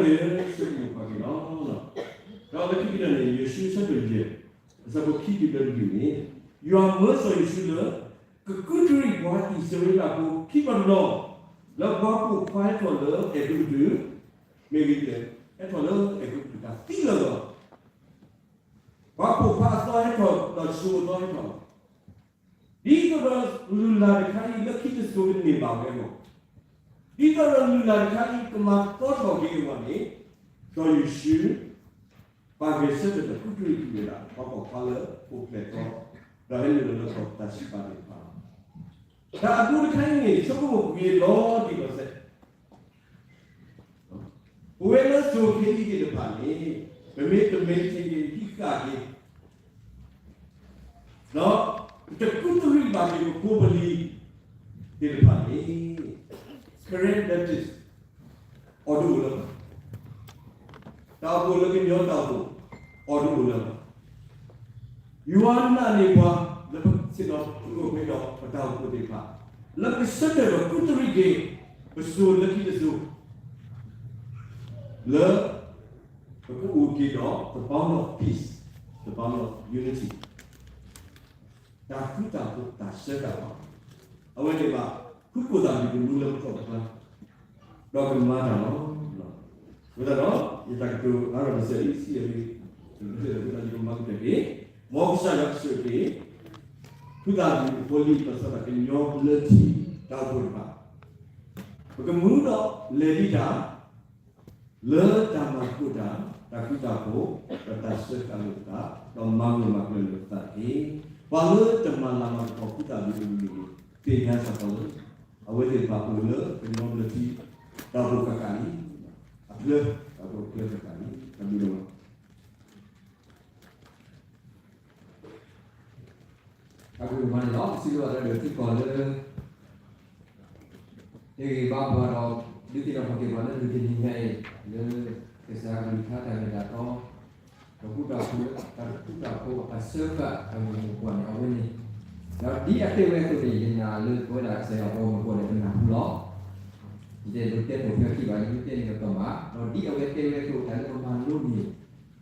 ဆိကမိၣ်ကွၢ်က့ၤလီၤ. ဒီးလၢခံကတၢၢ်န့ၣ် ယိၤၡူအဆၢဒိၣ်ယဲၢ် အဆၢဖိခံတုၤလၢလွံၢ်န့ၣ်, ယွၤမၢစီၤယိၤၡူလၢ ကကူးတရံးပှၤအံၣ်စရ့လးဖိခံဘျီတဘျီ, လၢပှၤပိာ်ခွါဟဲထီၣ်လၢအဲၤကူပတူး, မ့ၢ်ဂ့ၤဒ်လဲၣ်, ဟဲထီၣ်လၢအဲၤကူပတူးတၢ်သံလၢာ်လီၤ. ပှၤပိာ်ခွါအသီဟဲထီၣ်ဒီးစိၤအသီဟဲထီၣ်လီၤ. ဒ်သိးဒီးလုၢ်လၢ်တခါအံၤလၢခံတစိၤကန့ၢ်ဘၣ်ဝဲအဂီၢ်, ဒ်သိးဒီးလုၢ်လၢ်တခါအံၤကမၤသီထီၣ်က့ၤအဂီၢ်န့ၣ်, စီၤယိၤၡူ ပာ်ဂဲၤဆၢထၢၣ်ဒီးကူးတရံးကွံာ်ဝဲဒၣ် ပှၤပိာ်ခွါလၢအိၣ်ဖျဲၣ်သီ, ဒီးဟဲနုာ်လီၤလၢကီၢ်တၢ်စံးပာ်သ့ၣ်တဖၣ်လီၤ. တၢ်အဒိတခါအံၤန့ၣ် ဆိကမိၣ်ကွံာ်လီၤတံၢ်လီၤဆဲး ပဝဲလၢစိၤခဲအံၤသ့ၣ်တဖၣ်န့ၣ် ပမ့ၢ်တမ့ၢ်ထံၣ်န့ၣ် ဟံးဃာ်က့ၤ ဒီးတကူးတရံးဘၣ်က့ၤပဖိပလံၤသ့ၣ်တဖၣ်န့ၣ် Karen Baptist အီၤတအိၣ်လၢၤဘၣ်. တၢ်အိၣ်ဖှိၣ်လၢကညီတၢ်အိၣ်ဖှိၣ် အီၤတအိၣ်လၢၤဘၣ်. ယွၤနာ်န့ၢ်ပှၤလၢပဆ့ၣ်နီၤပကအိၣ်ဖဲဒီးပတၢ်အိၣ်ဖှိၣ်သ့ၣ်တဖၣ် လၢကဆၢထၢၣ်ဒီးကူးတရံးက့ၤ ပစိၤလၢခံတစိၤ လၢပကအိၣ်က့ၤဒီး the bond of peace, the bond of unity တၢ်ဃူတၢ်ဖိးတၢ်ဆၢတၢ်ဘၣ်, အဝဲန့ၣ်ဘၣ် ဃုကိၣ်သၣ်မံၤပမူလၢပထီၣ်ပကျါ ဒီးကမၤတၢ်လီၤ. အဃိသတးဒီး ယတၢ်ကတိၤအါထီၣ်တစဲးအံၤ ဆံးအဂ့ၤ, အဃိသတးဒီး ယကမၤကတၢၢ်က့ၤ မ်ကစၢ်ယွၤကဆိၣ်ဂ့ၤက့ၤ ဖုသၣ်မံၤဖိလံၤ လီၤဆီဒၣ်တၢ်ကညီဘျၢထံ တၢ်အိၣ်ဖှိၣ်တဖၣ်, ပကမူဒီးလဲၤဒံးတၢ် လၢတၢ်မၤသကိးတၢ်, တၢ်ဃူတၢ်ဖိး, ဒီးတၢ်ဆၢကတီၢ်လိာ်ပသး, ဒီးမၤဂၢၢ်မၤကျၢၤလိာ်ပသးတက့ၢ်. ပှၤလၢတမၤလၤမၤကပီၤဖုသၣ်မံၤဖိလံၤန့ၣ် သ့ၣ်ညါစ့ၢ်ကီးလၢ အဝဲသ့ၣ်တဖၣ်အိၣ်လၢကညီဘျၢထံ တၢ်အိၣ်ဖှိၣ်ဃၣ်ဃၣ်လံ, အဖျၢၣ်, တၢ်အိၣ်ဖှိၣ်အဖျၢၣ်ဃၣ်ဃၣ်လံ, တၢ်ဘျုးလီၤ. တၢ်ဘျုးမးန့ၣ်လီၤ. ပစံးဘျုးဘၣ်တၢ်ဒိးသံကွၢ်လၢ ဟ့ၣ်ဂံၢ်ဘါပှၤဒီး ဒုးသ့ၣ်နီၣ်ထီၣ်က့ၤပှၤလၢ မုၢ်တနံၤညါအံၤ လၢကစၢ်အကလုၢ်ကထါတၢ်မ့ၢ်တၢ်တီ တၢ်ဃူတၢ်ဖိး, တၢ်ဃူတၢ်ဖိးအစၢဃာ်အဂ့ၢ်မိၢ်ပှၢ်န့ၣ် အဝဲန့ၣ်, ဒီးဒ်အတဲဝဲအသိးန့ၣ် ယနာ်လၢပဝဲဒၣ်ကစၢ်ယွၤအပှၤဂီၢ်မုၢ်အဂီၢ်န့ၣ် ပနၢ်ဟူလီၤ. ယတအဲၣ်ဒိးတဲပိာ်ထွဲခံဘၣ်, ယမ့ၢ်တဲန့ၣ်ကတီၢ်မး, ဒီးဒ်အဝဲတဲဝဲအသိး တၢ်လၢပမၤလိန့ၢ်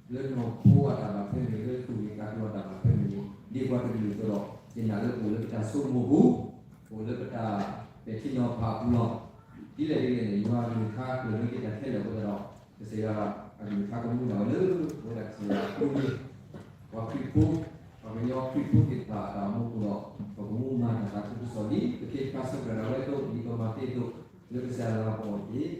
လၢနီၢ်ခိအတၢ်ဘၣ်ထွဲမ့ၢ်ဂ့ၤ, လၢသူၣ်ဂ့ၤသးကျိၤအတၢ်ဘၣ်ထွဲမ့ၢ်ဂ့ၤ, ဒ်ပှၤတကလုာ်အသိးဒီး ယနာ်လၢပအိၣ်လၢပတၢ်ဆိကမိၣ်ပူၤ, ပအိၣ်လၢပတၢ်ပဲာ်ထံနီၤဖးအပူၤလီၤ. ဒ်လဲၣ်ဒ်လဲၣ်န့ၣ် ယွၤအကလုၢ်ကထါကျၢၤန့ၢ်က့ၤတၢ်ခဲလၢာ်အဃိသတးဒီး ကစၢ်ယွၤအကလုၢ်ကထါကမူဒၣ်ဝဲလၢ ပဝဲဒၣ်ကစၢ်ယွၤအကျိၤန့ၣ် ပှၤခရံာ်ဖိ, ပှၤကညီခရံာ်ဖိသ့ၣ်တဖၣ်အတၢ်အိၣ်မူအပူၤဒီး ပကမူမၤတၢ်သးခုကစီၣ်ဒ် ပခ့ပခါဆၢကတီၢ်ဒၣ်ဝဲအသိး ဒ်ပမၤသ့အသိး လၢကစၢ်ယွၤအလၤကပီၤအီၤတက့ၢ်.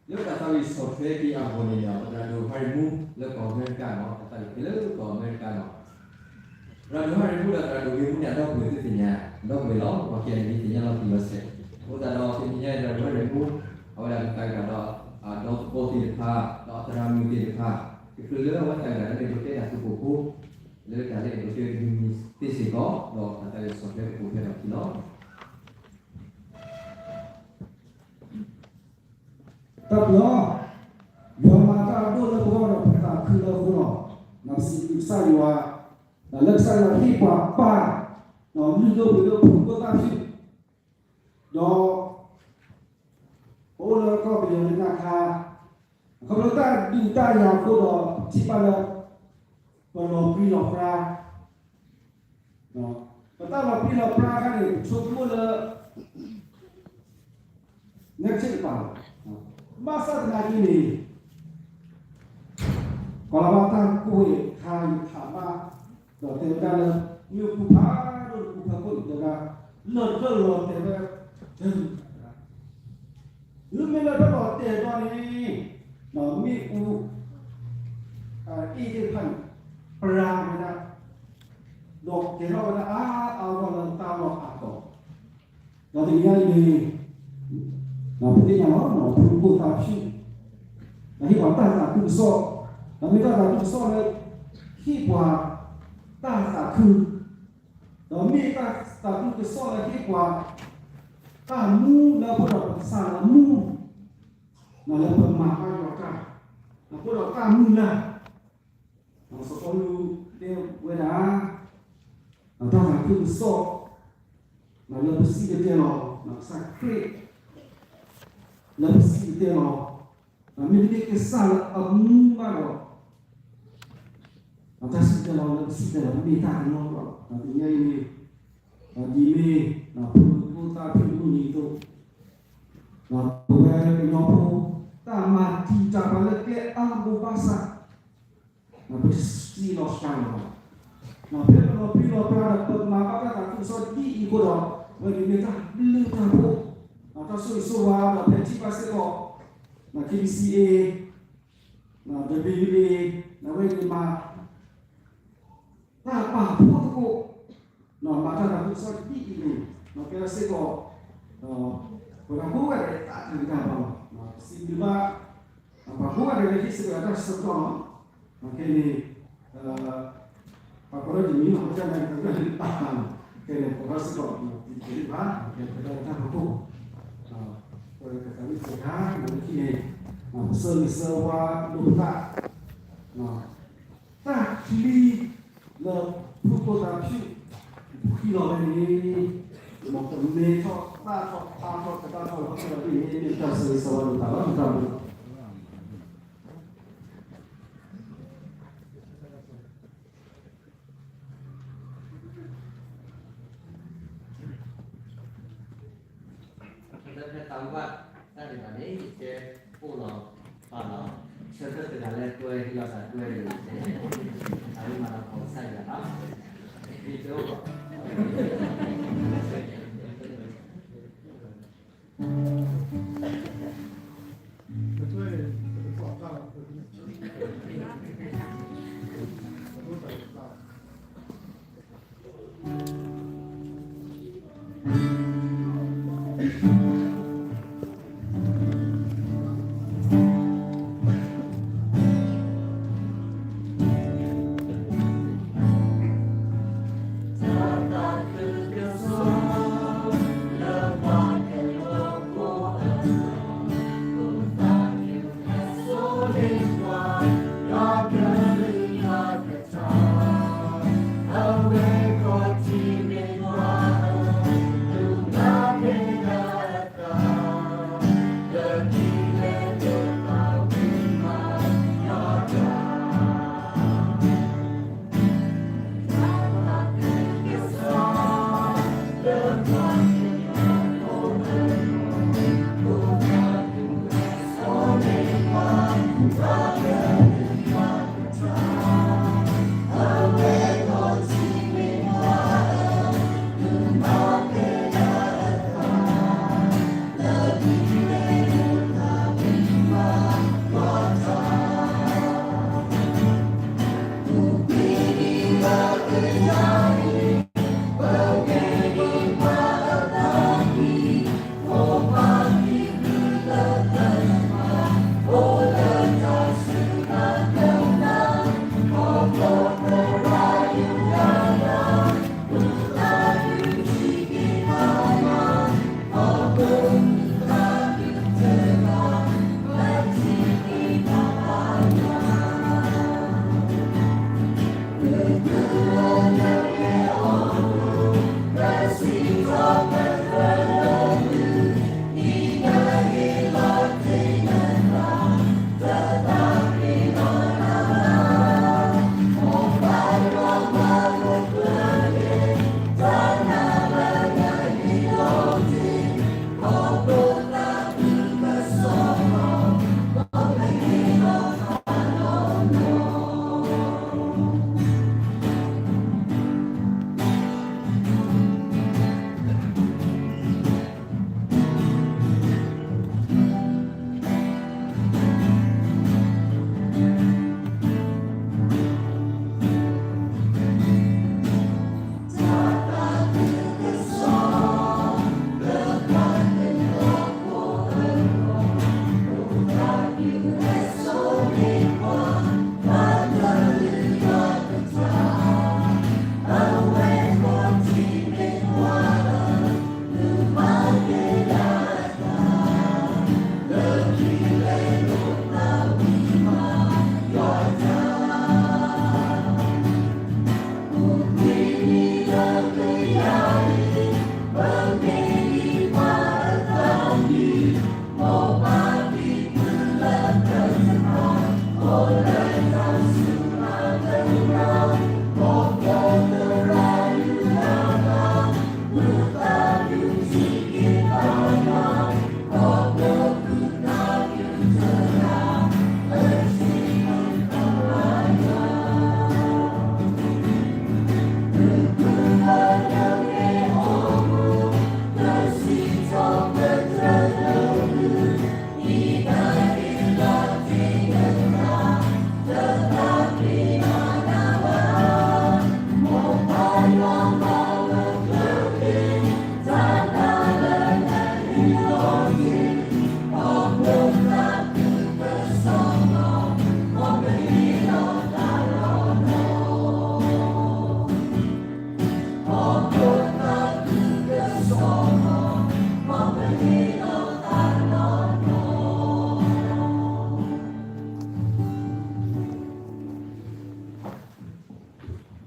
လၢတၢ်သးဝံၣ်ဆီၣ်ထွဲက့ၤအဂီၢ်န့ၣ် သရၣ်ဒိၣ်ဟါရံၣ်မူ လၢကီၢ်အမဲရကၤန့ၣ်, တၢ်သးဝံၣ်ခဲလၢာ်လၢကီၢ်အမဲရကၤန့ၣ်, သရၣ်ဒိၣ်ဟါရံၣ်မူဒီးသရၣ်ဒိၣ်ဂ့ၤမူန့ၣ် အဒီပုၢ်ဝဲၢ်သုသ့ၣ်ညါ, ဒီပုၢ်ဝဲၢ်လီၤ, ပှၤကဲန့ၣ်သ့ၣ်ညါလီၤတံၢ်လီၤဆဲး, အဃိသတးဒီး တနံၤညါအံၤ သရၣ်ဒိၣ်ဟါရံၣ်မူ အဝဲဒၣ်ကသးဝံၣ်ဒီး အဒီသကိးသ့ၣ်တဖၣ် ဒီးအသရၣ်မုၣ်သ့ၣ်တဖၣ် တချုးလၢအဝဲသးဝံၣ်ဒၣ်လၢအဲၣ်ဒိးတဲတၢ်ဃူဖိးဖိ လၢတၢ်လၢအဲၣ်ဒိးတဲတမံၤမံၤသ့စ့ၢ်ကီး ဒီးတၢ်သးဝံၣ်ဆီၣ်ထွဲကပူၤဖျဲးထီၣ်အခံလီၤ. တၢ်ဘျုး, ယွၤမၤတၢ်အဒိၣ်လၢပဂီၢ်ဒီးပသးခုလၢအဃိလီၤ. စံးဘျုးကစၢ်ယွၤ, ဒီးလၢကစၢ်ယွၤဟ့ၣ်ပှၤပၢ်, ဒီးလုၢ်ဒိၣ်ပှ့ၤဒိၣ်ဖုၣ်ကိၢ်သၣ်ဖၠူၣ်, ဒီး ပအိၣ်လၢကီၢ်ပယီၤလၢညါခါ, အခီဖျိတၢ်ဒုးတၢ်ယၤအဃိဒီး ပထံၣ်ဘၣ်လၢ ပလီၤပြံလီၤပြါ, ပတၢ်လီၤပြံလီၤပြါအခါန့ၣ် ပဆိကမိၣ်လၢ နဲကဆ့ၣ်တပာ်လီၤ. ဘၣ်ဆၣ်သနာ်က့န့ၣ် ကီၤလၤဝါတၢ်ကိၢ်ဝဲခါယထးဘၣ်, ဒီးတဲဝဲဒၣ်လၢ မ့ၣ်အူပူၤဖးဒိၣ်တပူၤဖးခိၣ်န့ၣ် တဲဝဲဒၣ် လၢၢ်တဖျၢၣ်လီၤတဲာ်ဝဲ မ့မ့ၢ်လၢတၢ်လီၤတဲာ်ဒီးန့ၣ် မ့ၣ်အူ အ့ၣ်သ့ၣ်တဖၣ်န့ၣ် ပြါဝဲဒၣ်, ဒီးကဲထီၣ်ဝဲဒၣ်အါအါဂီၢ်ဂီၢ်လၢတၢ်လီၢ်အါတီၤ, ဒီးတနံၤညါအံၤန့ၣ် ပသ့ၣ်ညါလီၤ ဖုၣ်ကိၢ်သၣ်ဖၠူၣ် ဒီးဟ့ၣ်ပှၤတၢ်သးခုကစီၣ်, ဒီးမ့ၢ်တၢ်သးခုကစီၣ်လၢ ဟ့ၣ်ပှၤတၢ်သးခု, ဒီးမ့ၢ်တၢ်သးခုကစီၣ်လၢဟ့ၣ်ပှၤ တၢ်မူလၢအဃိဒီးပကစၢ်လၢအမူ, လၢပမၤဘၣ်ယွၤတၢ်, အဃိဒီးတၢ်မုၢ်လၢ် စီၤပီလူးတဲဝဲဒၣ် တၢ်သးခုကစီၣ် လၢပစံၣ်တဲၤတဲလီၤ ကစၢ်ခရံာ် လၢပစံၣ်တဲၤတဲလီၤ, မ့တမ့ၢ်ကစၢ်လၢအမူဘၣ်ဒီး တၢ်စံၣ်တဲၤတဲလီၤလၢပစံၣ်တဲၤတဲလီၤ မ့ၢ်တၢ်ကလီလီၤ. တနံၤညါအံၤန့ၣ် ဒ်မ့ၢ် ဖုၣ်ကိၢ်သၣ်ဖၠူၣ်မုၢ်နံၤအသိး ပဝဲကညီဖိ တၢ်မၤတံာ်တာ်ပှၤလၢကျဲအါဘိဘၣ်ဆၣ် ပတစံးလီၤစှၤလီၤဘၣ်. ဖဲပလီၤပြံလီၤပြါဒီး ပမၤဘၣ်တၢ်သးခုကစီၣ်ဒ်အံၤအဃိဒီး အဝဲန့ၣ်မ့ၢ်တၢ်ဘျုးတၢ်ဖှိၣ်, တၢ်ဆိၣ်ဂ့ၤဆိၣ်ဝါဒီး ဖဲထံၣ်ဘၣ်စ့ၢ်ကီး KBC အံၤ WA အဝဲန့ၣ်မၤ တၢ်ပာ်ဖှိၣ်သကိး မၤတၢ်သးခုကစီၣ်ဒ်အံၤန့ၣ် ကဲထီၣ်စ့ၢ်ကီး ပှၤကိးဂၤဒဲးတၢ်တဂ့ၤတၢ်ဘၣ်လီၤ. စံးဘျုးဘၣ် ပှၤကိးဂၤဒဲးလၢဟ့ၣ်စ့ၢ်ကီးတၢ်ဆၢကတီၢ်လီၤ. ခဲအံၤန့ၣ် ပှၤကိးဂၤဒဲးတမံၤလီၤ ပှၤကိးဂၤဒဲးတမံၤလီၤ. ခဲအံၤန့ၣ် ပှၤကိးစ့ၢ်ကီး တံၤတက့ၢ်ဘၣ် ကဲပတၢ်တၢ်ဖှိၣ် ပကသးဝံၣ်စၢၤတၢ် လၢခံန့ၣ် ပဆၢဂ့ၤဆၢဝါလိာ်ပသး တၢ်ချံလၢဖုၣ်ကိၢ်သၣ်ဖၠူၣ် ပူၤဃံလီၤဝဲန့ၣ် မ်ပမ့ၢ်ထီၣ်သၣ်ထီၣ်ဖးထီၣ်ကသၣ်ထီၣ် လၢဟီၣ်ခိၣ်ဒီဘ့ၣ်န့ၣ် မ့ၢ်တၢ်ဆၢဂ့ၤဆၢဝါလိာ်သးလီၤ. တၢ်ဘျုး လၢဖဲသးဝံၣ်ဘၣ်တၢ်ဒံးဘၣ်န့ၣ် ယတဲအိၣ်လီၤပာ်လီၤ ဆၢထၢၣ်တဂၤလၢတွဲဟံးလီၤသးတွဲန့ၣ် သးဝံၣ်မၤလီၤပီၤကစၢ်ယွၤလီၤ. ယတဲအိၣ်လီၤ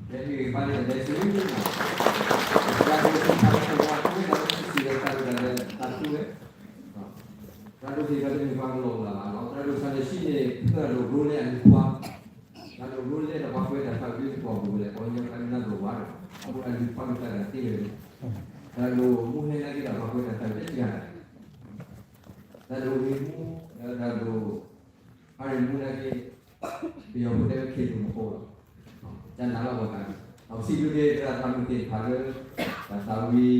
Happy Father's Day သု, သရၣ်ဒိၣ်သ့ၣ်တဖၣ်လၢပဝဲ သရၣ်ဒိၣ်သ့ၣ်တဖၣ်လၢတၢ်သူဝဲ, သရၣ်ဒိၣ်သ့ၣ်တဖၣ်တမ့ၢ်ပှၤကလီၤလၢ်ဘၣ်နီၤ, သရၣ်ဒိၣ်ဆၣ်လၢဆံန့ၣ် သရၣ်ဒိၣ်ရိလဲအလုၢ်ခွါ, သရၣ်ဒိၣ်ရိလဲဒီးပှၤကွဲးတၢ်သးဝံၣ်လၢပှၤပူၤလဲၣ် ပှၤကညီကနၣ်ဒိၣ်ဝါဒီး အဃိအလုၢ်ခွါကတၢၢ်တၢ်သ့ဝဲန့ၣ်, သရၣ်ဒိၣ်မူဟဲနာ်က့ဒီးပှၤကွဲးတၢ်သးဝံၣ်တစှၤ, သရၣ်ဒိၣ်ဝ့ၢ်မူ, သရၣ်ဒိၣ် ဖးရ့ၣ်မူနာ်က့, ပယီၤဖိတဲဝဲ ခေတ်မဟုတ်ဘူး, တၢ်နးလီၤဂီၤတၢ်န့ၣ်, ပစံးဘျုးက့ၤသရၣ်သးမုၢ်သ့ၣ်တဖၣ်လၢ တၢ်သးဝံၣ် စံးထီၣ်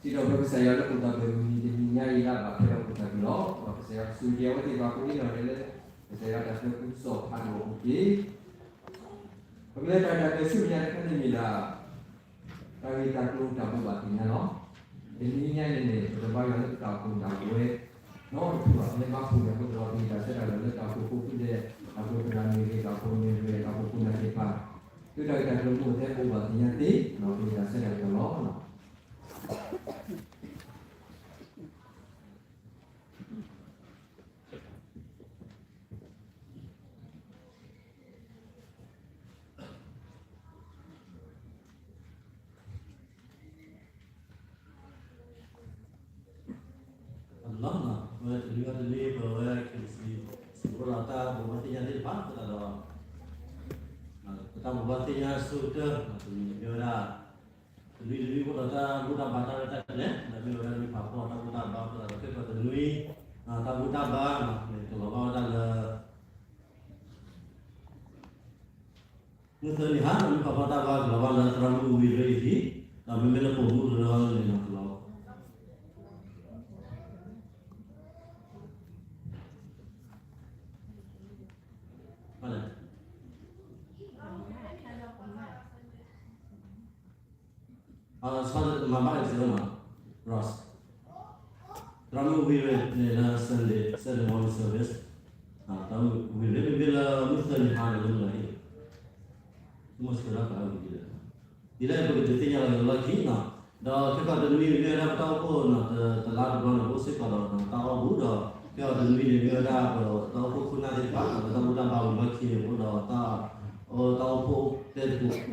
ပတြၢၤကစၢ်ယွၤလၢပသးပ့ၤမုၢ်နံၤတနံၤညါအံၤလၢအဘၣ်ထွဲဒီးပသးပူၤလီၤ. ဒီးကစၢ်ယွၤကဆိၣ်ဂ့ၤအဝဲသ့ၣ်တဖၣ်ကိးဂၤဒဲးလၢ ကစၢ်ယွၤတၢ်သးခုကစီၣ်ဖးဒိၣ်အပူၤတက့ၢ်. ပကလဲၤတၢ်တၢ်ကျဲၤဆူမဲာ်ညါတခါန့ၣ်မ့ၢ်ဒၣ် တၢ်ဂ့ၢ်တၢ်ကျိၤတၢ်ဘိးဘၣ်သ့ၣ်ညါလီၤ. တနံၤညါအံၤန့ၣ် ပတဘါယွၤလၢတၢ်အိၣ်ဖှိၣ်ဒၣ်ဝဲ နီတဖုဘၣ်, ပမ့ၢ်ဘါဖှိၣ်န့ၣ်အဃိသတးဒီး ပဟ့ၣ်တၢ်ဆၢတၢ်လီၤလၢတၢ်အိၣ်ဖှိၣ်ဖိဒဲး, တၢ်အိၣ်ဖှိၣ်သရၣ်မ့ၢ်ဂ့ၤ, တၢ်အိၣ်ဖှိၣ်မ့ၢ်ဂ့ၤ, တၢ်အိၣ်ဖှိၣ်ဖိနာ်က့ၤတဖၣ်, သုတၢ်ဂ့ၢ်တၢ်ကျိၤမ့ၢ်အိၣ်ထဲပအိၣ်ဘၣ်သ့ၣ်ညါသ့, ပဟ့ၣ်တၢ်ဆၢတၢ်လီၤလီၤ. အလီၢ်နီၤ ပဝဲတနွံအံၤတနွံ ပဝဲ KBC စံးအိၣ်ဒီးတၢ်ဘိးဘၣ်သ့ၣ်ညါသ့ၣ်တဖၣ်အဃိသတးဒီး ပတၢ်ဘိးဘၣ်သ့ၣ်ညါဆိကတၢၢ် တနွံန့ၣ်မ့ၢ်ဝဲဒၣ် တနွံတနွံအိၣ်ဒီးတၢ်ဘူၣ်တၢ်ဘါတၢ်ရဲၣ်တၢ်ကျဲၤ ဒီးမ့ၢ်ဝဲဒၣ်နွံဖးဖီတၢ်ဘူၣ်တၢ်ဘါအဃိသတးဒီး ခဲကီးတနွံ တၢ်ဘူၣ်တၢ်ဘါန့ၣ် ကလီၤဘၣ်ဝဲဒၣ်လၢ မုၢ်သၢနံၤဟါ နွံဖးဖီတၢ်ဘါကလီၤဘၣ်လၢသရၣ်မုၣ်ဝံၤရ့အံၤ, ဒီးမ့မ့ၢ်လၢပိာ်မုၣ်ကရၢန့ၣ်နီၤ ကလီၤ မၤဘၣ်စၢၤနီၤ Ross, သရၣ်မုၣ်ဝံၤရ့န့ၣ်လၢ Sunday, Sunday morning service, သရၣ်မုၣ်ဝံၤရ့ မ့မ့ၢ်လၢမုၢ်သၢနံၤဟါန့ၣ်လၢမုၢ်လၢ်အံၤ, မ့ၢ်စၢၤဒၣ်ပှၤဝံၤဒ်လဲၣ်, ဒ်လဲၣ်ပကဒုးသ့ၣ်ညါလီၤက့ၤလီၢ်ခံနီၤ, ဒီးခဲကီးတနွံန့ၣ်မ့ၢ်ဝဲဒၣ်ပတၢ်အိၣ်ဖှိၣ်နီၤ တ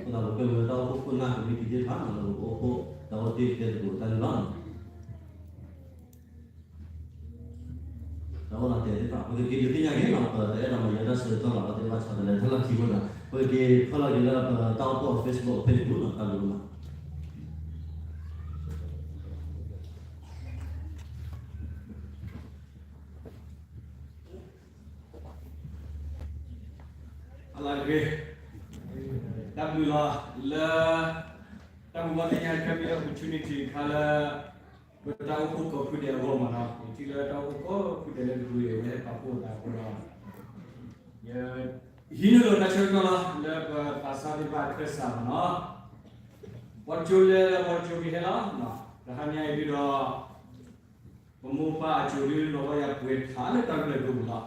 လါတဘျီန့ၣ် ပအိၣ်စ့ၢ်ကီးဒီးတၢ်အီၣ်ဘူၣ်ဒီး ခဲကီးတနွံန့ၣ်မ့ၢ်ဝဲဒၣ်ပတၢ်အိၣ်ဖှိၣ်ခိၣ်နၢ်သ့ၣ်တဖၣ် လၢတၢ်ဘူၣ်တၢ်ဘါဝံၤလီၢ်ခံန့ၣ် ပအိၣ်ဒီးတၢ် အိၣ်တၢ်အိၣ်ဖှိၣ်တဲသကိး ပသးပှဲၤမ့ၢ်တၢ်အိၣ်ဖှိၣ်ခိၣ်နၢ်ကမံးတံာ်သ့ၣ်တဖၣ် လၢပကအိၣ်ဖှိၣ်တၢ်အိၣ်တ့ၢ်တဲသကိးတၢ်န့ၣ်လီၤ. တၢ်အိၣ်လီၤတဲာ်သ့ၣ်တဖၣ် ပကက့ၤဒုးသ့ၣ်ညါက့ၤနီၤ ပတအဲၣ်ဒိးမၤယဲဒၣ်ဆၢကတီၢ်လီၤ ပသ့ၣ်ဘၣ်ဆၣ်တလဲၤထီၣ်လီၢ်ခံအဃိဒီး ပကက့ၤဖီၣ်လီၤက့ၤလၢပတၢ်အိၣ်ဖှိၣ် Facebook page ပူၤနီၤ တၢ်ဘျုးလီၤ. အလၢတဂ့ၤ, တၢ်ဘျုးလီၤလၢ တၢ်ဘိးဘၣ်သ့ၣ်ညါတခါမ့ၢ်လၢ opportunity တခါလၢ ပတၢ်အိၣ်ဖှိၣ်ကိးဖုဒဲးအဂီၢ်မးနီၤ, ယထံၣ်လၢတၢ်အိၣ်ဖှိၣ်ကိးဖုဒဲးလၢတဘိအံၤ အဝဲဟဲပာ်ဖှိၣ်အသးအဃိဒီး ယဟံးန့ၢ်လီၤတၢ်ဆၢကတီၢ်လီၤ လၢပသးစၢ်သ့ၣ်တဖၣ်အခၢၣ်စးမးနီၤ, ပှၤကၠိလဲလၢပှၤကၠိကဟဲလီၤ, တဟါညါအံၤဒုဒီး ပမိၢ်ပၢ်အစိၤဒုလီၤဝဲယၤပှဲၤထးလၢတၢ်ကလဲၤဒိၣ်ပူၤလီၤ. လၢ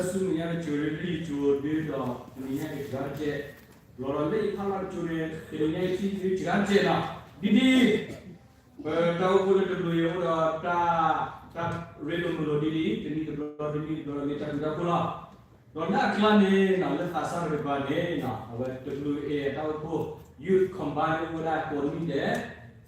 ဆူမဲာ်ညါတစိၤဒု လၢယစိၤဒုဒီး တနံၤညါအံၤတဂၤတကဲး, လီၤဒီးလၢယဖးလီၤတစိၤန့ၣ် တနံၤညါအံၤထံၣ်ဒုတဂၤတကဲးလီၤ. ဒ်ဒ် ပတၢ်အိၣ်ဖှိၣ်လၢတဘျုးအံၤအိၣ်ဒီးတၢ် တၢ်ရ့လိာ်မုာ်လိာ်ဒ်ဒ် တနံၣ်တဘျီ တနံၣ်တဘျီ မ့ၢ်တၢ်ဘျုးတၢ်ဖှိၣ်လီၤ. ဒီးလၢအကျါန့ၣ် လၢသးစၢ်တကပၤန့ၣ် အဝဲတဘျုးအံၤအတၢ်အိၣ်ဖှိၣ် Youth Combine အိၣ်ဝဲဒၣ်ကိးနွံဒဲး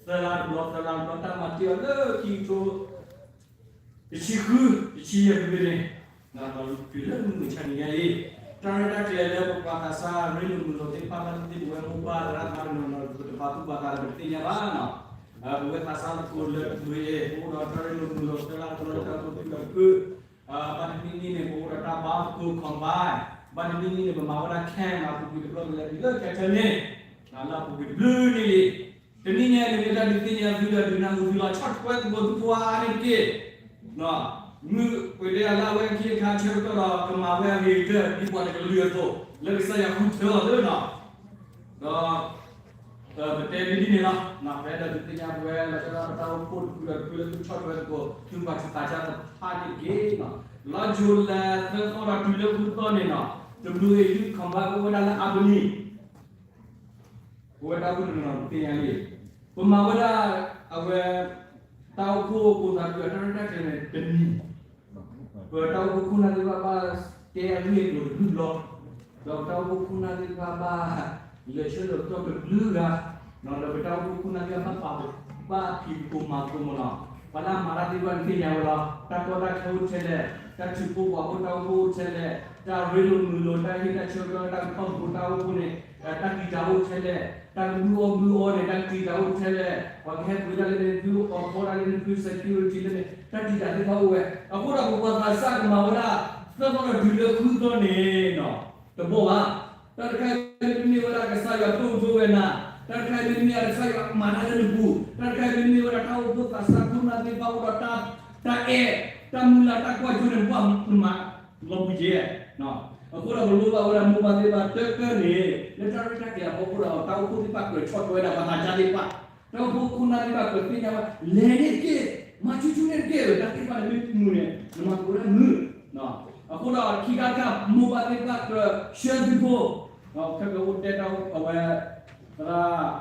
သၢလါတဘျီ သၢလါတဘျီ တၢ်မၤတ့ၢ်အီၤလၢခံကထိ တဆံဃု တဆံယဲၢ်ဖဲန့ၣ် ဒီးတုၤလၢမုၢ်မဆါတနံၤညါအံၤ တၢ်ရဲၣ်တၢ်ကျဲၤလၢပပှၤသးစၢ်ရ့လိာ်မုာ်လိာ်သ့ၣ်တဖၣ် ဘၣ်သ့ၣ်သ့ၣ် ပဝဲမိၢ်ပၢ်သရၣ်သမါတနီၤနီၤ ပတပာ်သူၣ်ပာ်သးဒီးပတသ့ၣ်ညါဘၣ်နီၤ. ပဝဲသးစၢ်သကိးလၢတဘျုးအံၤ ပအိၣ်ဒီးတၢ်ရ့လိာ်မုာ်လိာ် သၢလါတဘျီလၢတၢ်အိၣ်ဖှိၣ်တၢ်ဖု ဘၣ်တနံၣ်နံၣ်န့ၣ် ပအိၣ်ဒီးတၢ်ဘါသကိး combine, ဘၣ်တနံၣ်နံၣ်န့ၣ် ပမၤဝဲဒၣ် camp အပူၤကွံာ်တဘျီကလဲၤတုၤလၢ Catholic န့ၣ် လၢအပူၤကွံာ်တဘျုးနံၣ်လံ. တနံၣ်ညါအံၤန့ၣ် မ့ၢ်တၢ်ဒုးသ့ၣ်ညါသုဒီးဒုးနၢ်ဟူသုလီၤ ဆီၣ်ထွဲသကိးသုပှၤန့ၣ်တက့ၢ်. မုၢ်ပှဲၤဒဲးလၢအဝဲခံအခါဆၢကတီၢ်ဒီး ကမၤဝဲအဂ့ၤကတၢၢ် ဒ်ပှၤတကလုာ်အသိး လၢကစၢ်ယွၤဃုထၢအီၤသ့နီၤ. ဒီး ပတဲဒ်န့ၣ်လီၤ. ပအဲၣ်ဒိးဒုးသ့ၣ်ညါပဝဲ လီၤဆီဒၣ်ပတၢ်အိၣ်ဖှိၣ်တဖုဒီးတဖုလၢသုဆီၣ်ထွဲသကိး သုပာ်ဆူးပာ်ဆါသဖးန့ၣ်တက့ၢ်နီၤ. လီၤယိၤလၢသၢသီဒီးတုၤလၢဃုသီန့ၣ်နီၤ တဘျုးအံၤ Youth Combine အိၣ်ဝဲဒၣ်လၢ Albany ပဝဲတၢ်အိၣ်ဖှိၣ်တနီၤနီၤ ပသ့ၣ်ညါလံ. ပမၤဝဲဒၣ် အဝဲ တၢ်အိၣ်ဖှိၣ်ဖိသၣ်ဒုးအတၢ်ရဲၣ်တၢ်ကျဲၤန့ၣ် တနံၤ ပတၢ်အိၣ်ဖှိၣ်ခိၣ်နၢ်သ့ၣ်တဖၣ်ဘၣ်တဲအဂ့ၢ်အကျိၤတဘျုးဘျီ. ဒီးပတၢ်အိၣ်ဖှိၣ်ခိၣ်နၢ်သ့ၣ်တဖၣ်ဘၣ် လဲၤဆၢထၢၣ်ကတီၢ်တဘျုးဂၤ, ဒီးပတၢ်အိၣ်ဖှိၣ်ခိၣ်နၢ်သ့ၣ်တဖၣ်ဘၣ်ပာ် ဘၣ်ဖံးသကိးမၤသကိးမ့ၢ်နီၤ, ပှၤလၢအမၤတၢ်သ့ၣ်တဖၣ်န့ၣ်သ့ၣ်ညါဝဲလီၤ. တၢ်ကီတၢ်ခဲအိၣ်ထဲလဲၣ်, တၢ်ထုးဖှိၣ်ပှၤဖိတၢ်အိၣ်ဖှိၣ်အိၣ်ထဲလဲၣ်, တၢ်ရ့လိာ်မုာ်လိာ် တၢ်ဟ့ၣ်တၢ်ဆၢကတီၢ်တၢ်ကထီၣ်သကိးတၢ်အိၣ်ဖှိၣ်န့ၣ် တၢ်ကံၣ်တၢ်အိၣ်ထဲလဲၣ်, တၢ်ကမုၢ်အီၣ်မုၢ်အီန့ၣ် တၢ်ကံၣ်တၢ်အိၣ်ထဲလဲၣ်, ပှၤကဟဲပှ့ၤတၢ်လၢန့ၣ် သုအိၣ်ဖှိၣ်တၢ်လၢန့ၣ် သု security လၢန့ၣ် တၢ်ကံၣ်တၢ်သ့ၣ်တဖၣ်အိၣ်ဝဲ. အဃိဒီးပပှၤသးစၢ်ကမၤဝဲဒၣ် သၢသီဒီးတုၤလၢဃုသီန့ၣ် တဘီၣ်ဘၣ်. တၢ်တခါအံၤမ့တမ့ၢ်ဝဲဒၣ်ကစၢ်ယွၤဒိၣ်ဒိၣ်ဝဲနၤ, တၢ်တခါအံၤမ့တမ့ၢ်ဝဲဒၣ်ကစၢ်ယွၤမၤတၢ်လၢနပူၤ, တၢ်တခါအံၤမ့တမ့ၢ်ဝဲဒၣ်တၢ်အိၣ်ဖှိၣ်သးစၢ်ခိၣ်နၢ်သ့ၣ်တဖၣ်အိၣ်ဒီးတၢ် တၢ်အဲၣ်, တၢ်မုၢ်လၢ်တၢ်ကွၢ်စိန့ၣ် ပှၤနမၤလီၤပူၤကဲ. အဃိဒီးပလိၣ်ဘၣ်ဝဲဒၣ်မိၢ်ပၢ်သ့ၣ်တဖၣ်တကၢန့ၣ် လၢတၢ်ရဲၣ်တၢ်ကျဲၤအဖီခိၣ်ဒီး တၢ်အိၣ်ဖှိၣ်သ့ၣ်တဖၣ်ကြၢးဆီၣ်ထွဲဝဲဒၣ် ပှၤသးစၢ်သ့ၣ်တဖၣ်, တၢ်အိၣ်ဖှိၣ်ခိၣ်နၢ်သ့ၣ်တဖၣ်ကြၢးသ့ၣ်ညါဝဲ လဲၤန့ၣ်တက့ၢ်, မၤဆူၣ်ဆူၣ်န့ၣ်တက့ၢ်, တၢ်သ့ၣ်တဖၣ်န့ၣ်မ့ၢ်မုာ်န့ၣ် နမၤသကိးတၢ်မုာ်. အဃိဒီးခံခါတခါ မိၢ်ပၢ်သ့ၣ်တဖၣ်ကြၢးဆှၢသုဖိ, ခဲကအိၣ်တဲတၢ်အဝဲ သရၣ်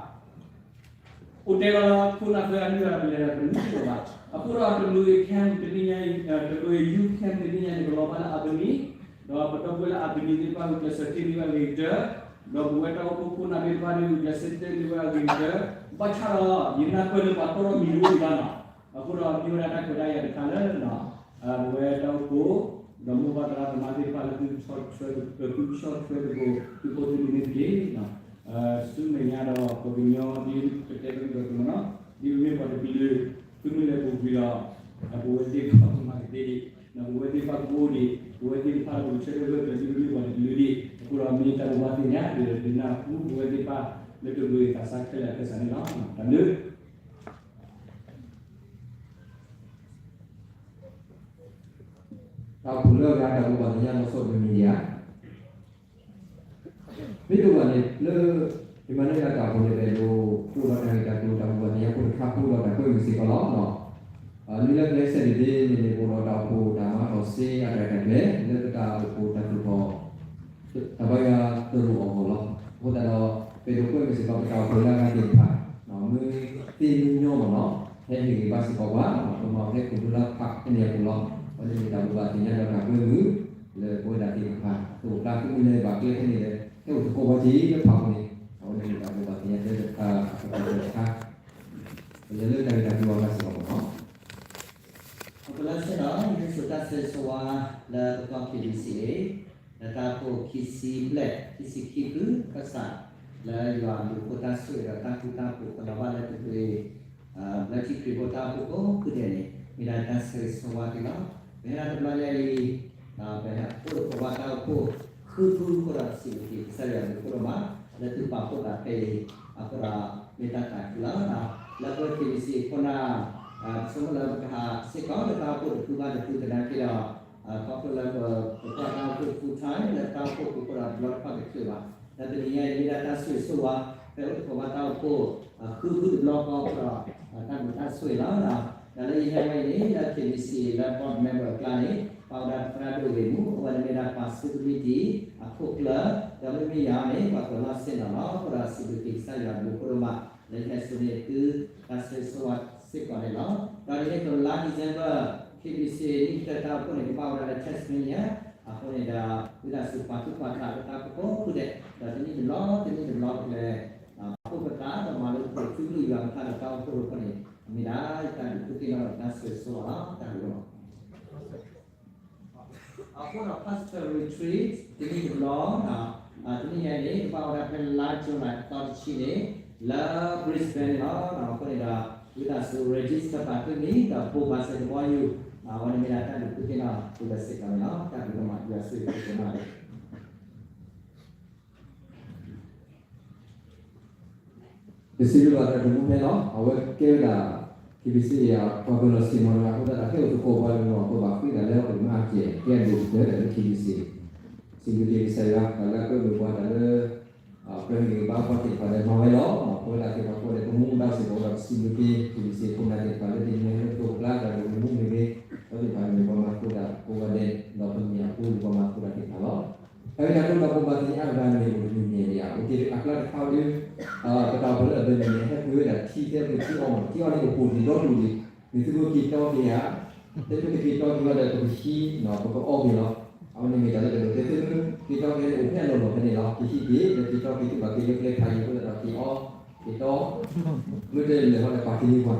အိၣ်တဲလီၤလၢခိၣ်နၢ်သၢဂၤနွံဂၤဒီး ပလဲၤဒီးတမုာ်တကိးဘၣ်. အဃိဒီးတမုာ်ဂ့ၤ camp တနံၤညါအံၤ, တမုာ်ဂ့ၤ youth camp တနံၤညါန့ၣ် ပလီၤဘၣ်လၢ Albany, ဒီးပဒီပုၢ်ဝဲၢ်လၢ Albany သ့ၣ်တဖၣ် ဂုာ်ကျဲးစၢးတ့ၢ်န့ၢ်ဝဲအဂ့ၤကတၢၢ်, ဒီးပဝဲတၢ်အိၣ်ဖှိၣ်ခိၣ်နၢ်သ့ၣ်တဖၣ်န့ၣ် ဂုာ်ကျဲးစၢးတ့ၢ်န့ၢ်ဝဲအဂ့ၤကတၢၢ်, ဘၣ်ဆၣ်ဒီး ယနၢ်ပၢၢ်လၢပှၤတီၢ်ထီၣ်မံၤတအိၣ်ဒံးဘၣ်နီၤ. အဃိဒီးမ့ၢ်ဝဲဒၣ်တၢ်ခွဲးတၢ်ယာ်တခါလၢ ပဝဲတၢ်အိၣ်ဖှိၣ် ဒီးမိၢ်ပၢ်သရၣ်သမါသ့ၣ်တဖၣ်လၢသုကဆီၣ်ထွဲ, သုကဆီၣ်ထွဲသကိး သုဖိသုလံၤန့ၣ်တက့ၢ်. ဆူမဲာ်ညါဒီး ပကညီဒ်ပတဲသကိးတမနီၤ, ဒ်ပမ့ၢ်ပှၤတကလုာ်, သုမ့ၢ်လဲၤပူၤကွံာ်ဒီး ပဝဲသ့ၣ်တဖၣ်ကမၤကသ့ဒံး, ပဝဲသ့ၣ်တဖၣ်ကအိၣ်ဒံး, ပဝဲသ့ၣ်တဖၣ်ကဆၢထၢၣ်ဂၢၢ်ကျၢၤဒ်ပမ့ၢ်ပှၤတကလုာ်ဒံး, အဃိဒီးမ့ၢ်တၢ်ဘိးဘၣ်သ့ၣ်ညါ ဒ်နၢ်ဟူပဝဲသ့ၣ်တဖၣ်လၢတဂ့ၤသးစၢ်ခဲလၢာ်အကစၢ်န့ၣ်လီၤ. တၢ်ဘျုး တၢ်အိၣ်ဖှိၣ်လၢအဂၤတၢ်ဘိးဘၣ်သ့ၣ်ညါလီၤဆီဒိၣ်မံၤဒံးဧါ. မ့ၢ်တအိၣ်ဘၣ်န့ၣ် လၢ ယမၤန့ၢ်တၢ်အိၣ်ဖှိၣ်န့ၣ် ပအဲၣ်ဒိးအိၣ်ဒီးတၢ်ဂ့ၢ်တၢ်ကျိၤတၢ်ဘိးဘၣ်သ့ၣ်ညါဖိတခါ ပအိၣ်ဒီးတၢ်ကွဲမုာ်စ့ၢ်ကီးလီၤ. လၢလၢကျဲစဲးန့ၣ်ဒ်န့ၣ်န့ၣ် ပအိၣ်ဒီးတၢ်အိၣ်ဖှိၣ်တၢ်မၤထီၣ်စ့အတၢ်ရဲၣ်တၢ်ကျဲၤ လၢပတၢ်အိၣ်ဖှိၣ်တၢ်သူၣ်ထီၣ် တၢ်ဘါယွၤတရူးအဂီၢ်လီၤ. အဃိသတးဒီး ပအဲၣ်ဒိးကွဲမုာ်စ့ၢ်ကီးပတၢ်အိၣ်ဖှိၣ်လၢအဂၤသ့ၣ်တဖၣ်, မ့ၢ်သ့မ့ၢ်ညီမ့ၢ်နီၤ ဟဲဟ့ၣ်ဂံၢ်ဘါစ့ၢ်ကီးပှၤ, ပမၤအီၤဟဲခိၣ်ဒိလၢဖးဖဲန့ၣ်အပူၤလီၤ. အဝဲန့ၣ်မ့ၢ်တၢ်ဘိးဘၣ်သ့ၣ်ညါဒီးတၢ်ကွဲမုာ် လၢပဝဲဒၣ်သ့ၣ်တဖၣ် အသိးအကျါသုမ့ၢ်လဲၤဘၣ်ကျဲဖဲန့ၣ်ဒီး ဟဲအိၣ်သကိးပှၤက့ၤလၢဖးပူၤန့ၣ် အဝဲန့ၣ်မ့ၢ်တၢ်ဘိးဘၣ်သ့ၣ်ညါလၢတခါ အကပၤတခါ ပလဲၤလၢတၢ်ဂ့ၢ်တၢ်ကျိၤအဂၤစ့ၢ်ကီးမ့ၢ်နီၤ. အဃိလၢဆ့ၣ်နီၤ ယဟဲစိာ်တၢ်ဆိၣ်ဂ့ၤဆိၣ်ဝါလၢပကီၢ် K B C A လၢတၢ်အိၣ်ဖှိၣ်ခံဆံဘျဲၣ် ခံဆံခံဖု ကစၢ် လၢယွၤအဘျုးအဖှိၣ်တၢ်ဆိၣ်ဂ့ၤဒီးတၢ်ဃူတၢ်ဖိး ကလီၤဘၣ်လၢတၢ်ဂ့ၢ် လၢထံခရံာ်ဖိတၢ်အိၣ်ဖှိၣ်ကိးဖုဒဲးန့ၣ် မ့ၢ်ဒၣ်တၢ်ဆိၣ်ဂ့ၤဆိၣ်ဝါသုလီၤ. ပဟဲဒၣ်တဘျီညါအံၤ ပဟဲအိၣ်သကိးဘၣ်တၢ်အိၣ်ဖှိၣ် ဃုဖုအဃိဒီး စံးဘျုးက့ၤကစၢ်ယွၤအဘျုးအဖှိၣ်ဒိၣ်မး လၢသုပာ်ဖှိၣ်သးဖဲအံၤ အဃိဒီး မ့ၢ်တၢ်သးခုလီၤ. လၢပဝဲ K B C A ခိၣ်နၢ် ပဆိကမိၣ်လၢပကဟးစ့ၢ်ကီးလၢတၢ်အိၣ်ဖှိၣ်တဖုဘၣ်တဖုသနာ်က့ဒီး ခီဖျိလၢပကွၢ်တၢ်အိၣ်ဖှိၣ် full time လၢတၢ်အိၣ်ဖှိၣ်ပူၤဃိဒီးတဘျီတခီၣ်ကချုးဘၣ်. ဒီးတနံၤညါအံၤမ့ၢ်ဒၣ်တၢ်ဆိၣ်ဂ့ၤဆိၣ်ဝါ ဖဲအိၣ်သကိးဘၣ်တၢ်အိၣ်ဖှိၣ် ဃုဖုတဘျီဃီအဃိဒီး တၢ်ဘျုးတၢ်ဆိၣ်ဂ့ၤလီၤ. ဒီးလၢယဟဲဝဲအံၤန့ၣ် လၢ K B C A လၢ board member အကျါန့ၣ် ပာ်ဝဲဒၣ်သရၣ်ဒိၣ်ဂ့ၤမူ အဝဲန့ၣ်မ့ၢ်ဒၣ်ပှၤစုကမံးတံာ် အခိၣ်ကျၢၢ် ဒီးမ့မ့ၢ်ယၤန့ၣ် ပှၤကျိၤလီၢ်ဆ့ၣ်နီၤလီၤ. အဃိဒီးစံးဘျုးက့ၤကစၢ်ယွၤအဘျုးအဖှိၣ်ဒိၣ်မး လၢယဟဲစိာ်န့ၢ်သုတၢ်ဆိၣ်ဂ့ၤဆိၣ်ဝါစ့ၢ်ကီးန့ၣ်လီၤ. ဒီးဒ်န့ၣ်အသိးလါ December K B C A နံၣ်ကတၢၢ်တၢ်အိၣ်ဖှိၣ်န့ၣ် ကဘၣ်ဝဲဒၣ်လၢ Tasmania အဃိန့ၣ်ဒီး ဝံသးစူၤပာ်သူၣ်ပာ်သးလၢတၢ်အိၣ်ဖှိၣ်ကိးဖုဒဲး ဒီးတနံၣ်တဘျီ တနံၣ်တဘျီပကလဲၤ ပာ်ဖှိၣ်ပသးဒီးမၤလိသကိးသုကလုၢ်ယွၤအကလုၢ်လၢတၢ်အိၣ်ဖှိၣ်အဃိန့ၣ် မ့ၢ်ဒၣ်ယတၢ်ဒုးသ့ၣ်နီၣ်ဒီးတၢ်ဆိၣ်ဂ့ၤဆိၣ်ဝါလီၤ. တၢ်ဘျုးလီၤ. အဃိဒီး Pastor Retreat တနံၣ်တဘျီ, တနံၣ်ညါအံၤန့ၣ် ကဘၣ်ဝဲဒၣ်ဖဲလါ July အသီတဆံန့ၣ် လၢ Brisbane န့ၣ်လီၤ. အဃိန့ၣ်ဒီး ဝံသးစူၤ register ပာ်သုမံၤ ဒီးဘိးဘၣ်စဲးတဘီယူၤ, အဝဲန့ၣ်မ့ၢ်ဒၣ်တၢ်ဒုးသ့ၣ်နီၣ်သုလၢစ့ၢ်ကီးန့ၣ်လီၤ. တၢ်ဘျုးဒိၣ်မး ယွၤဆိၣ်ဂ့ၤသုကိးဂၤဒဲး. ပစံးဘျုးဘၣ်သရၣ်ဒိၣ်မူဖဲလီၤ. အဝဲကဲဝဲဒၣ် K B C အပှၤပၢၤလီၢ်ဆ့ၣ်နီၤတဂၤအဃိသတးဒီး ဟဲအိၣ်သကိးပှၤတနီၤအဃိ ဘၣ်ဃ့တၢ်လၢပကမၤအကဲၣ် ကဲအဒိၣ်ကတၢၢ်ဒီးလၢ K B C စံးဘျုးက့ၤကစၢ်ယွၤ တၢ်လၢအကွဲမုာ်ပှၤတၢ်လၢ ကြၢးဟ့ၣ်ဂံၢ်ဘါပှၤသ့ၣ်တဖၣ်ဒီးမၤဝဲလီၤ. ပဝဲဒၣ်သ့ၣ်တဖၣ်ဃိဒီး ပမူဒါစ့ၢ်ကီးဒီး ပစံးဘျုးက့ၤ K B C ခိၣ်နၢ်သ့ၣ်တဖၣ်လၢတနံၤညါဟဲလၢပှၤကျါ တၢ်ဒိးမူမ့ၢ်ဂ့ၤ ပှၤသ့ၣ်တဖၣ်မ့ၢ်ပှၤမၤသကိးတၢ်ကိးဂၤဒဲး ဒီးပမ့ၢ်အဖိမ့ၢ်ပှၤမၤသကိးတၢ်သ့ၣ်တဖၣ်လီၤ. တၢ်ဂ့ၢ်တၢ်ကျိၤတၢ်ဘိးဘၣ်သ့ၣ်ညါအဂၤမ့ၢ်အိၣ်တမံၤမံၤဒံးဧါ. အိၣ်က့ၤအကျါတခါဒီး ပတၢ်အိၣ်ဖှိၣ်လၢအဘၢၣ်န့ၣ် ဟဲပှ့ၤဝဲဒၣ်ထံသဲပှ့ၤထံအီၣ်မး ထံအီၣ်န့ၣ်အိၣ်ပူၤဒံးဒီဒူၣ်ဒံး မ့ၢ်သုကက့ၤတီက့ၤဧါ. တမ့ၢ်တက့ၤတီက့ၤဘၣ်ဒီး ပကဟံး ပကအီၣ်က့ၤလီၤ. အဝဲန့ၣ်မ့ၢ်တၢ်လၢတၢ်ဒိးတဲ သုမ့ၢ်က့ၤတီက့ၤန့ၣ် အိၣ်ဖျဲၣ်လီၤလီၤဖဲန့ၣ်လီၤ. က့ၤဟံးက့ၤ ဒီးက့ၤတီက့ၤသုဘၣ်က့ၤလၢကျဲခါအံၤ အဃိသတးဒီးက့ၤအီၣ်က့ၤတီ မ့ၢ်တဲလၢာ်ဟီဒီးပာ်က့ၤန့ၢ်ပှၤ, သု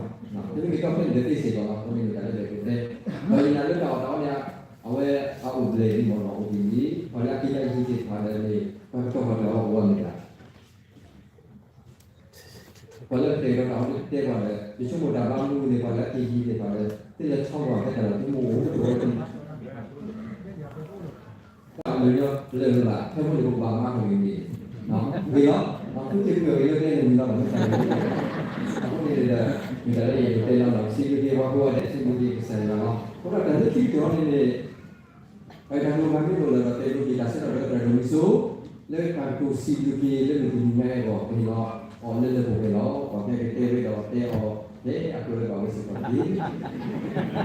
မ့ၢ်က့ၤတီဖဲန့ၣ်ဒီးသ့စ့ၢ်ကီးလီၤ. အဃိန့ၣ်မ့ၢ်တၢ်လၢတၢ်ဒိးတဲ ဒီးယနာ်လၢတၢ်အီၣ်တၢ်အီန့ၣ် အဝဲအအိၣ်ဘျဲၣ်န့ၣ်မ့ၢ်နီၤ အိၣ်ဘျဲၣ်န့ၣ် ပှၤလၢအက့ၤတၢ်အံၤသ့ၣ်တဖၣ်ဒီးန့ၣ် ပှၤကတီၤပှၤတၢ်အီၣ်အဂီၢ်မ့ၢ်ဒၣ် ပှၤလၢကတဲာ်ကတီၤတၢ်အီၣ်တဲပှၤဒီး ယဆိကမိၣ်တၢ်ဘၣ်မနုၤန့ၣ် ပှၤလၢအက့ၤယံၤသ့ၣ်တဖၣ်ဒီး သ့ၣ်လဲၤဆီဂီၤဖဲတၢ်လီၤ သုမ့ၢ်အိၣ်တအိၣ် တၢ်မုာ်ညီလၢာ်လၢ် ဖဲမ့ၢ်န့ၣ် ပကဘၣ်မၤထီၣ်က့ၤန့ၣ် ဂ့ၤလီၤ. သုသ့ၣ်ဖုအဂ့ၤလၢကျဲန့ၣ် ဝံၤလီၤ မ့ၢ်တၢ်ဂ့ၤ အဃိန့ၣ်ဒီး မ့ၢ်တၢ်လၢယတဲလီၤလီၤ စံးဘျုးက့ၤပှၤကိးဂၤဒဲး စံးဘျုးက့ၤကစၢ်ယွၤလီၤ. အဃိဒီးတၢ်လၢခံကတၢၢ်န့ၣ်န့ၣ် ပတၢ်ဒိးမၤမ့ၢ်အိၣ်လၢဒီးတဲဘျုးက့ၤတၢ်ဆၢကတီၢ်လၢသရၣ်ဒိၣ်မုၢ်စိ လၢတၢ်ကတိၤစံးဘျုးက့ၤလၢမုၢ်တနံၤညါအဂီၢ် ပဟ့ၣ်လီၤအီၤလၢလၢပှဲၤပှဲၤလီၤ. ပှၤဖဲကတဲဝဲဒီးတဲအီၤ ဖဲအကြၢးလၢပှၤဝဲစ့ၢ်ကီးတက့ၢ်.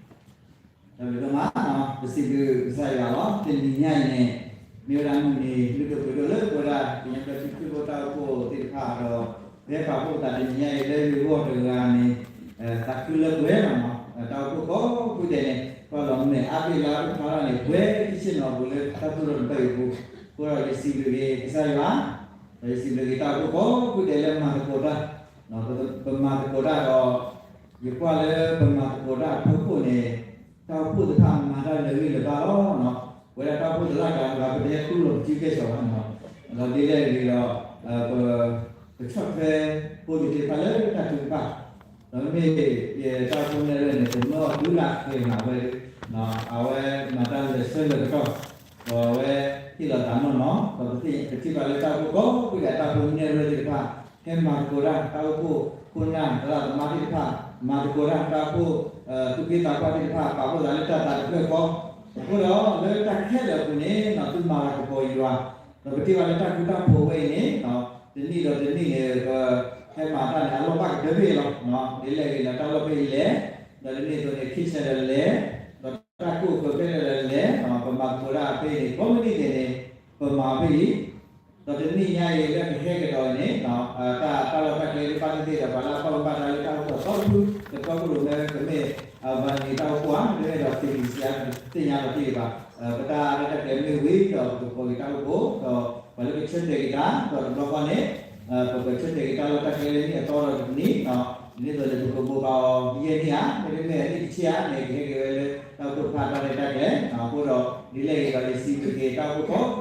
တၢ်ဘျုးဒိၣ်မး, ပစံးဘျုးကစၢ်ယွၤလီၤ. တနံၤညါအံၤန့ၣ် မ့ၢ်ဝဲဒၣ်မုၢ်နံၤလုၢ်ဒိၣ်ပှ့ၤဒိၣ်လၢပဝဲဒၣ် ကညီဘျၢထံခရံာ်ဖိတၢ်အိၣ်ဖှိၣ်သ့ၣ်တဖၣ်ဒီး ပဟဲပာ်ဖှိၣ်သးတနံၤညါအံၤလၢယဂီၢ်တဂၤန့ၣ် သးခုလၢပှဲၤလီၤ. တၢ်အိၣ်ဖှိၣ်ကိးဖုဒဲးန့ၣ် ကွၢ်လီၤမဲာ်အါဘ့ၣ်လၢအအိၣ်ဖျါထီၣ်န့ၣ် ပှဲၤခံဆ့ၣ်နီၤပူၤလၢတၢ်သူၣ်ထီၣ်တဖျၢၣ်အံၤအပူၤ, အဃိဒီးယစံးဘျုးက့ၤကစၢ်ယွၤ ဒီးယစံးဘျုးက့ၤတၢ်အိၣ်ဖှိၣ်ကိးဖုဒဲးလၢမၤသကိးတၢ်, ပမၤသကိးတၢ်ဒီး ယကွၢ်လၢပမၤသကိးတၢ်အဖီခိၣ်န့ၣ် တၢ်အိၣ်ဖှိၣ်သ့ၣ်တဖၣ်မၤတၢ်လၢာ်ဂံၢ်လၢာ်ဘါလီၤ. ပဝဲဒၣ်တၢ်အိၣ်ဖှိၣ်သရၣ်တဂၤ ပတဟဲတူၢ်လိာ်ပစုကဲၣ်ဆိးဘၣ်န့ၣ်လီၤ. ဒီးဒ်လဲၣ်ဂ့ၤဒီး ပဆီၣ်ထွဲဖိလံၤသ့ၣ်တဖၣ်လၢတၢ်ထုကဖၣ်, ဒီးမ့မ့ၢ်ယတၢ်အိၣ်ဖှိၣ်နဲၣ်ရွဲၣ်န့ၣ် ပမၢအီၤတုၤလၢအဃဲၤမၤဝဲ, အဝဲမၤတၢ်လၢာ်ဆၢလၢာ်ကတီၢ်, ဒီးအဝဲဟ့ၣ်လီၤသးနီၢ်နီၢ်, ဒီးပထံၣ်ဘၣ်လၢတၢ်အိၣ်ဖှိၣ်ကိးဖုဒဲးအတၢ်အိၣ်ဖှိၣ်နဲၣ်ရွဲၣ်သ့ၣ်တဖၣ် ဟဲမၤသကိးတၢ်, တၢ်အိၣ်ဖှိၣ်ခိၣ်နၢ်သရၣ်သမါသ့ၣ်တဖၣ် မၤသကိးတၢ်, တၢ်အိၣ်ဖှိၣ်သူၣ်က့သးပှၢ်သ့ၣ်တဖၣ် ပာ်ဖှိၣ်သးလၢတၢ်သးတဖျၢၣ်ဃီ, အဃိဒီးလၢတၢ်ခဲလၢာ်အပူၤန့ၣ် သုမၤလၤကပီၤယွၤ, ဒီးပထံၣ်ဘၣ်လၢတၢ်ဃူတၢ်ဖိးဝဲအံၤန့ၣ် တနံၣ်ဒီးတနံၣ်န့ၣ် ပဟဲမၤတၢ်န့ၣ် အလီၢ်ဘၣ်ကတၢၢ်ဘ့ၣ်လီၤ. ဒ်လဲၣ်ဂ့ၤဒီးတၢ်လီၢ်ဖဲအံၤလဲၣ်, ဒီးတနံၣ်အသိးန့ၣ် ခ့ၣ်ဆၢဒီးလဲၣ်, ဒီးတၢ်ကိၢ်အဃၢၤဖဲလဲၣ်ဒီးလဲၣ်, ပမၤသကိးတၢ်ဖဲအံၤန့ၣ် ကိးမုၢ်နံၤဒဲးန့ၣ် ပမၤဖဲအံၤ ဒီးတနံၣ်ညါအံၤလၢကဟဲကဒီးန့ၣ် တၢ်တၢ်လီၢ်တၢ်ကျဲသ့ၣ်တဖၣ်သ့ၣ်ဒီး ပှၤလၢအဘၣ်မူဘၣ်ဒါလၢတၢ်အိၣ်ဖှိၣ်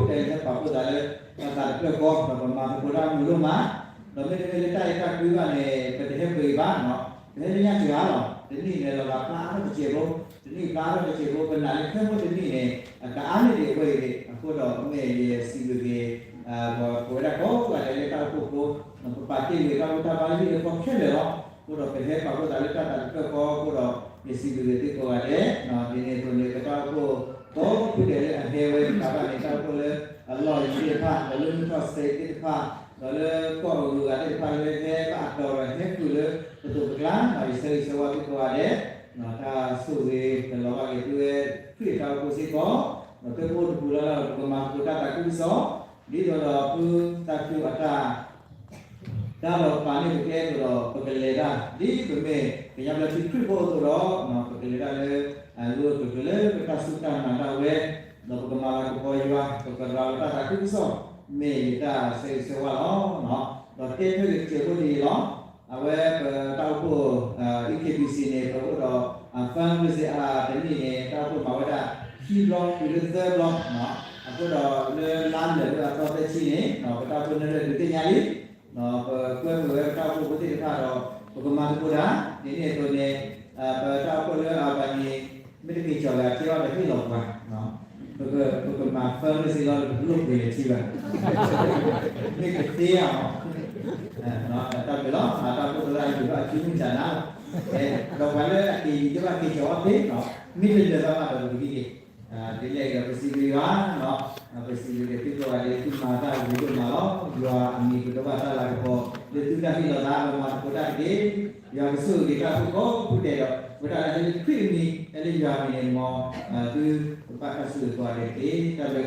အသီတဖု ကတီၢ်ခိၣ်ရိၣ်မဲ ကမ့ၢ်ဘၣ်န့ၣ်တၢ်အိၣ်ဖှိၣ်ဧါ, မ့တမ့ၢ်ဒီး သ့ၣ်ညါလီၤတ့ၢ်ဘၣ်, ပတၢ်ရဲၣ်တၢ်ကျဲၤမ့ၢ်ဝံၤဒီး ပကကိးက့ၤတၢ်အိၣ်ဖှိၣ် ဒီးပှၤလၢကဆၢတဲာ်က့ၤတၢ် ဒီးတဘျီဃီန့ၣ် ပကဆၢတဲာ်က့ၤတၢ်လီၢ်တၢ်ကျဲလၢနံၣ်အသီဒီးတနံၣ်, ဒ်န့ၣ်အသိးန့ၣ် ပကဘိးဘၣ်အီၤယဲၢ်နံၣ်ဧါ, မ့တမ့ၢ်အနံၣ်တဆံဧါန့ၣ် ကဟဲက့ၤဝဲလၢတၢ်အိၣ်ဖှိၣ်တဖၣ်တၢ်ရဲၣ်တၢ်ကျဲၤ, အဃိဒီး ဒ်လဲၣ်ဂ့ၤဒီး ယစံးဘျုးက့ၤတၢ်အိၣ်ဖှိၣ်ကိးဖုဒဲးလၢဟဲပာ်ဖှိၣ်သးလၢ တၢ်သးတဖျၢၣ်ဃီ ဒီးပမၤသကိးတၢ်မုာ်ဒိၣ်မး, ဒီးမ့တမ့ၢ်လၢတၢ်အဲၣ်တၢ်ကွံဘၣ်န့ၣ် ပတဟဲပှ့ၤဘၣ်နီၤ, ပဟဲလၢညါစှၤလီၤ, တနံၣ်န့ၣ်လီၤဂာ်ဖျါထီၣ်တစဲးဖိ, တနံၣ်ဖျါထီၣ်တစဲးဖိ ပနာ်လၢခဲမိၣ်တနံၣ်န့ၣ် အကအါန့ၢ်ဒံးအဝဲအံၤန့ၣ်, အဃိဒီးမ့ၢ်ယစံးဘျုးက့ၤ ပဝဲဒၣ်ကိးဂၤဒဲးလၢတၢ်အိၣ်ဖှိၣ်ဖိ, ပပာ်တ့ၢ်ကွံာ်တၢ်အိၣ်ဖှိၣ်တၢ်ဘါလၢဟံၣ်လၢဃီခဲလၢာ်လီၤ, အဃိဒီးပဟဲပာ်ဖှိၣ်သးလၢတၢ်သးတဖျၢၣ်ဃီအဃိဒီး ယစံးဘျုးက့ၤသုကိးဂၤဒဲး, ဒ်န့ၣ်အသိးန့ၣ် ပတၢ်အိၣ်ဖှိၣ်ကိးဖုဒဲးလၢအဟဲဝဲတဖၣ်ဘၣ်န့ၣ် တၢ်အိၣ်ဖှိၣ်လၢအလီၢ်အယံၤသ့ၣ်တဖၣ် ဒီးလၢမုၢ်ထီၣ်စဲးသ့ၣ်တဖၣ် ဒီးလၢကီၢ်အဂုၤအဂၤသ့ၣ်တဖၣ်လၢဟဲဘၣ်အတီၤဒီးဟဲဃုာ်လၢပသိးပကျါ ယဆၢဂ့ၤဆၢဝါသုကိးဂၤဒဲး, တၢ်ဆိၣ်ဂ့ၤကလီၤဘၣ်က့ၤသုဝဲ ခရံာ်အတၢ်အိၣ်ဖှိၣ်စ့ၢ်ကီး, ဒီးသုအိၣ်တပူၤလၢ်လၢ်ဒီး ပကမၤသကိးတၢ်သးခုကစီၣ်, ဒ်သိးဒီးဖုသးခုအတၢ် တၢ်လီၤပာ်န့ၢ်ပကျဲအသိးဒီး ပကလဲၤတၢ် ဒ်ပမ့ၢ်ကညီဘျၢထံခရံာ်ဖိအသိးဒီး ပကလဲၤတၢ်လၢ အလိၤအကျဲၤလၢပတၢ်စူၢ်တၢ်နာ်ဒၣ်ဝဲ, ဒီးပကမၤလၤကပီၤယွၤ ပကရၤလီၤတၢ်သးခုကစီၣ်, မ့ၢ်ယတၢ်ဆၢဂ့ၤဆၢဝါလီၤ. ဒီးတဲထွဲက့ၤတစဲးဖိဒ်အံၤလီၤ. အဝဲပတၢ်အိၣ်ဖှိၣ် E K B C န့ၣ် ပအိၣ်ဒီး fundraising တနံၣ်န့ၣ် တၢ်အိၣ်ဖှိၣ်မၤဝဲဒၣ် ခံဘျီတုၤလၢသၢဘျီ, အဃိဒီးလၢလါလၢာ်လၢအသီသၢဆံန့ၣ် ပတၢ်အိၣ်ဖှိၣ်နဲၣ်ရွဲၣ်ဒုးသ့ၣ်ညါလံ ပကွဲမုာ်ဝဲပတၢ်အိၣ်ဖှိၣ်ဖိသ့ၣ်တဖၣ်ဒီး ပကမၤသကိးတၢ် ဒ်န့ၣ်အသိးန့ၣ် ပတၢ်အိၣ်ဖှိၣ်လၢအဘၣ်န့ၣ် မ့ၢ်တက့ၤကီၤဂၤကဲအီၤဒီးဟ့ၣ်လီၤပှၤ, ပကမၤ fundraising လီၤ ပလိၣ်ပှ့ၤလၢၤထံဘၣ်, မ့ၢ်ကသ့ဧါ, တၢ်ဘျုးလီၤ တၢ်အိၣ်ဖှိၣ်သရၣ်အံၤ အစုမုၢ်တၢ်နါလီၤ, ဒီးပှၤလၢအက့ၤယံၤသ့ၣ်တဖၣ်က့ၤကီၤအီၤသ့, မ့ၢ်တလၢာ်ဘၣ်ဘၣ်ဒီးပကဟံးက့ၤ ဒ်လဲၣ်ဒီးပစံးဘျုးယွၤ, ပစံးဘျုးက့ၤသုကိးဂၤဒဲး သုမၤတၢ်ဂ့ၤဒိၣ်မးလီၤ. ယွၤအမံၤပကဘၣ်တၢ်လၤကပီၤ လၢသုတၢ်ဟ့ၣ်လီၤသး ပမၤသကိးတၢ်တက့ၢ်. ယွၤကဆိၣ်ဂ့ၤက့ၤတၢ်အိၣ်ဖှိၣ်ကိးဖုဒဲးဒီး ဝဲဒၣ်လၢဟဲလၢခရံာ်အမံၤ ဟဲလၢယွၤအမံၤန့ၣ်မ် သုကဘၣ်တၢ်ဆိၣ်ဂ့ၤကိးဂၤဒဲးတက့ၢ်. တၢ်ဘျုး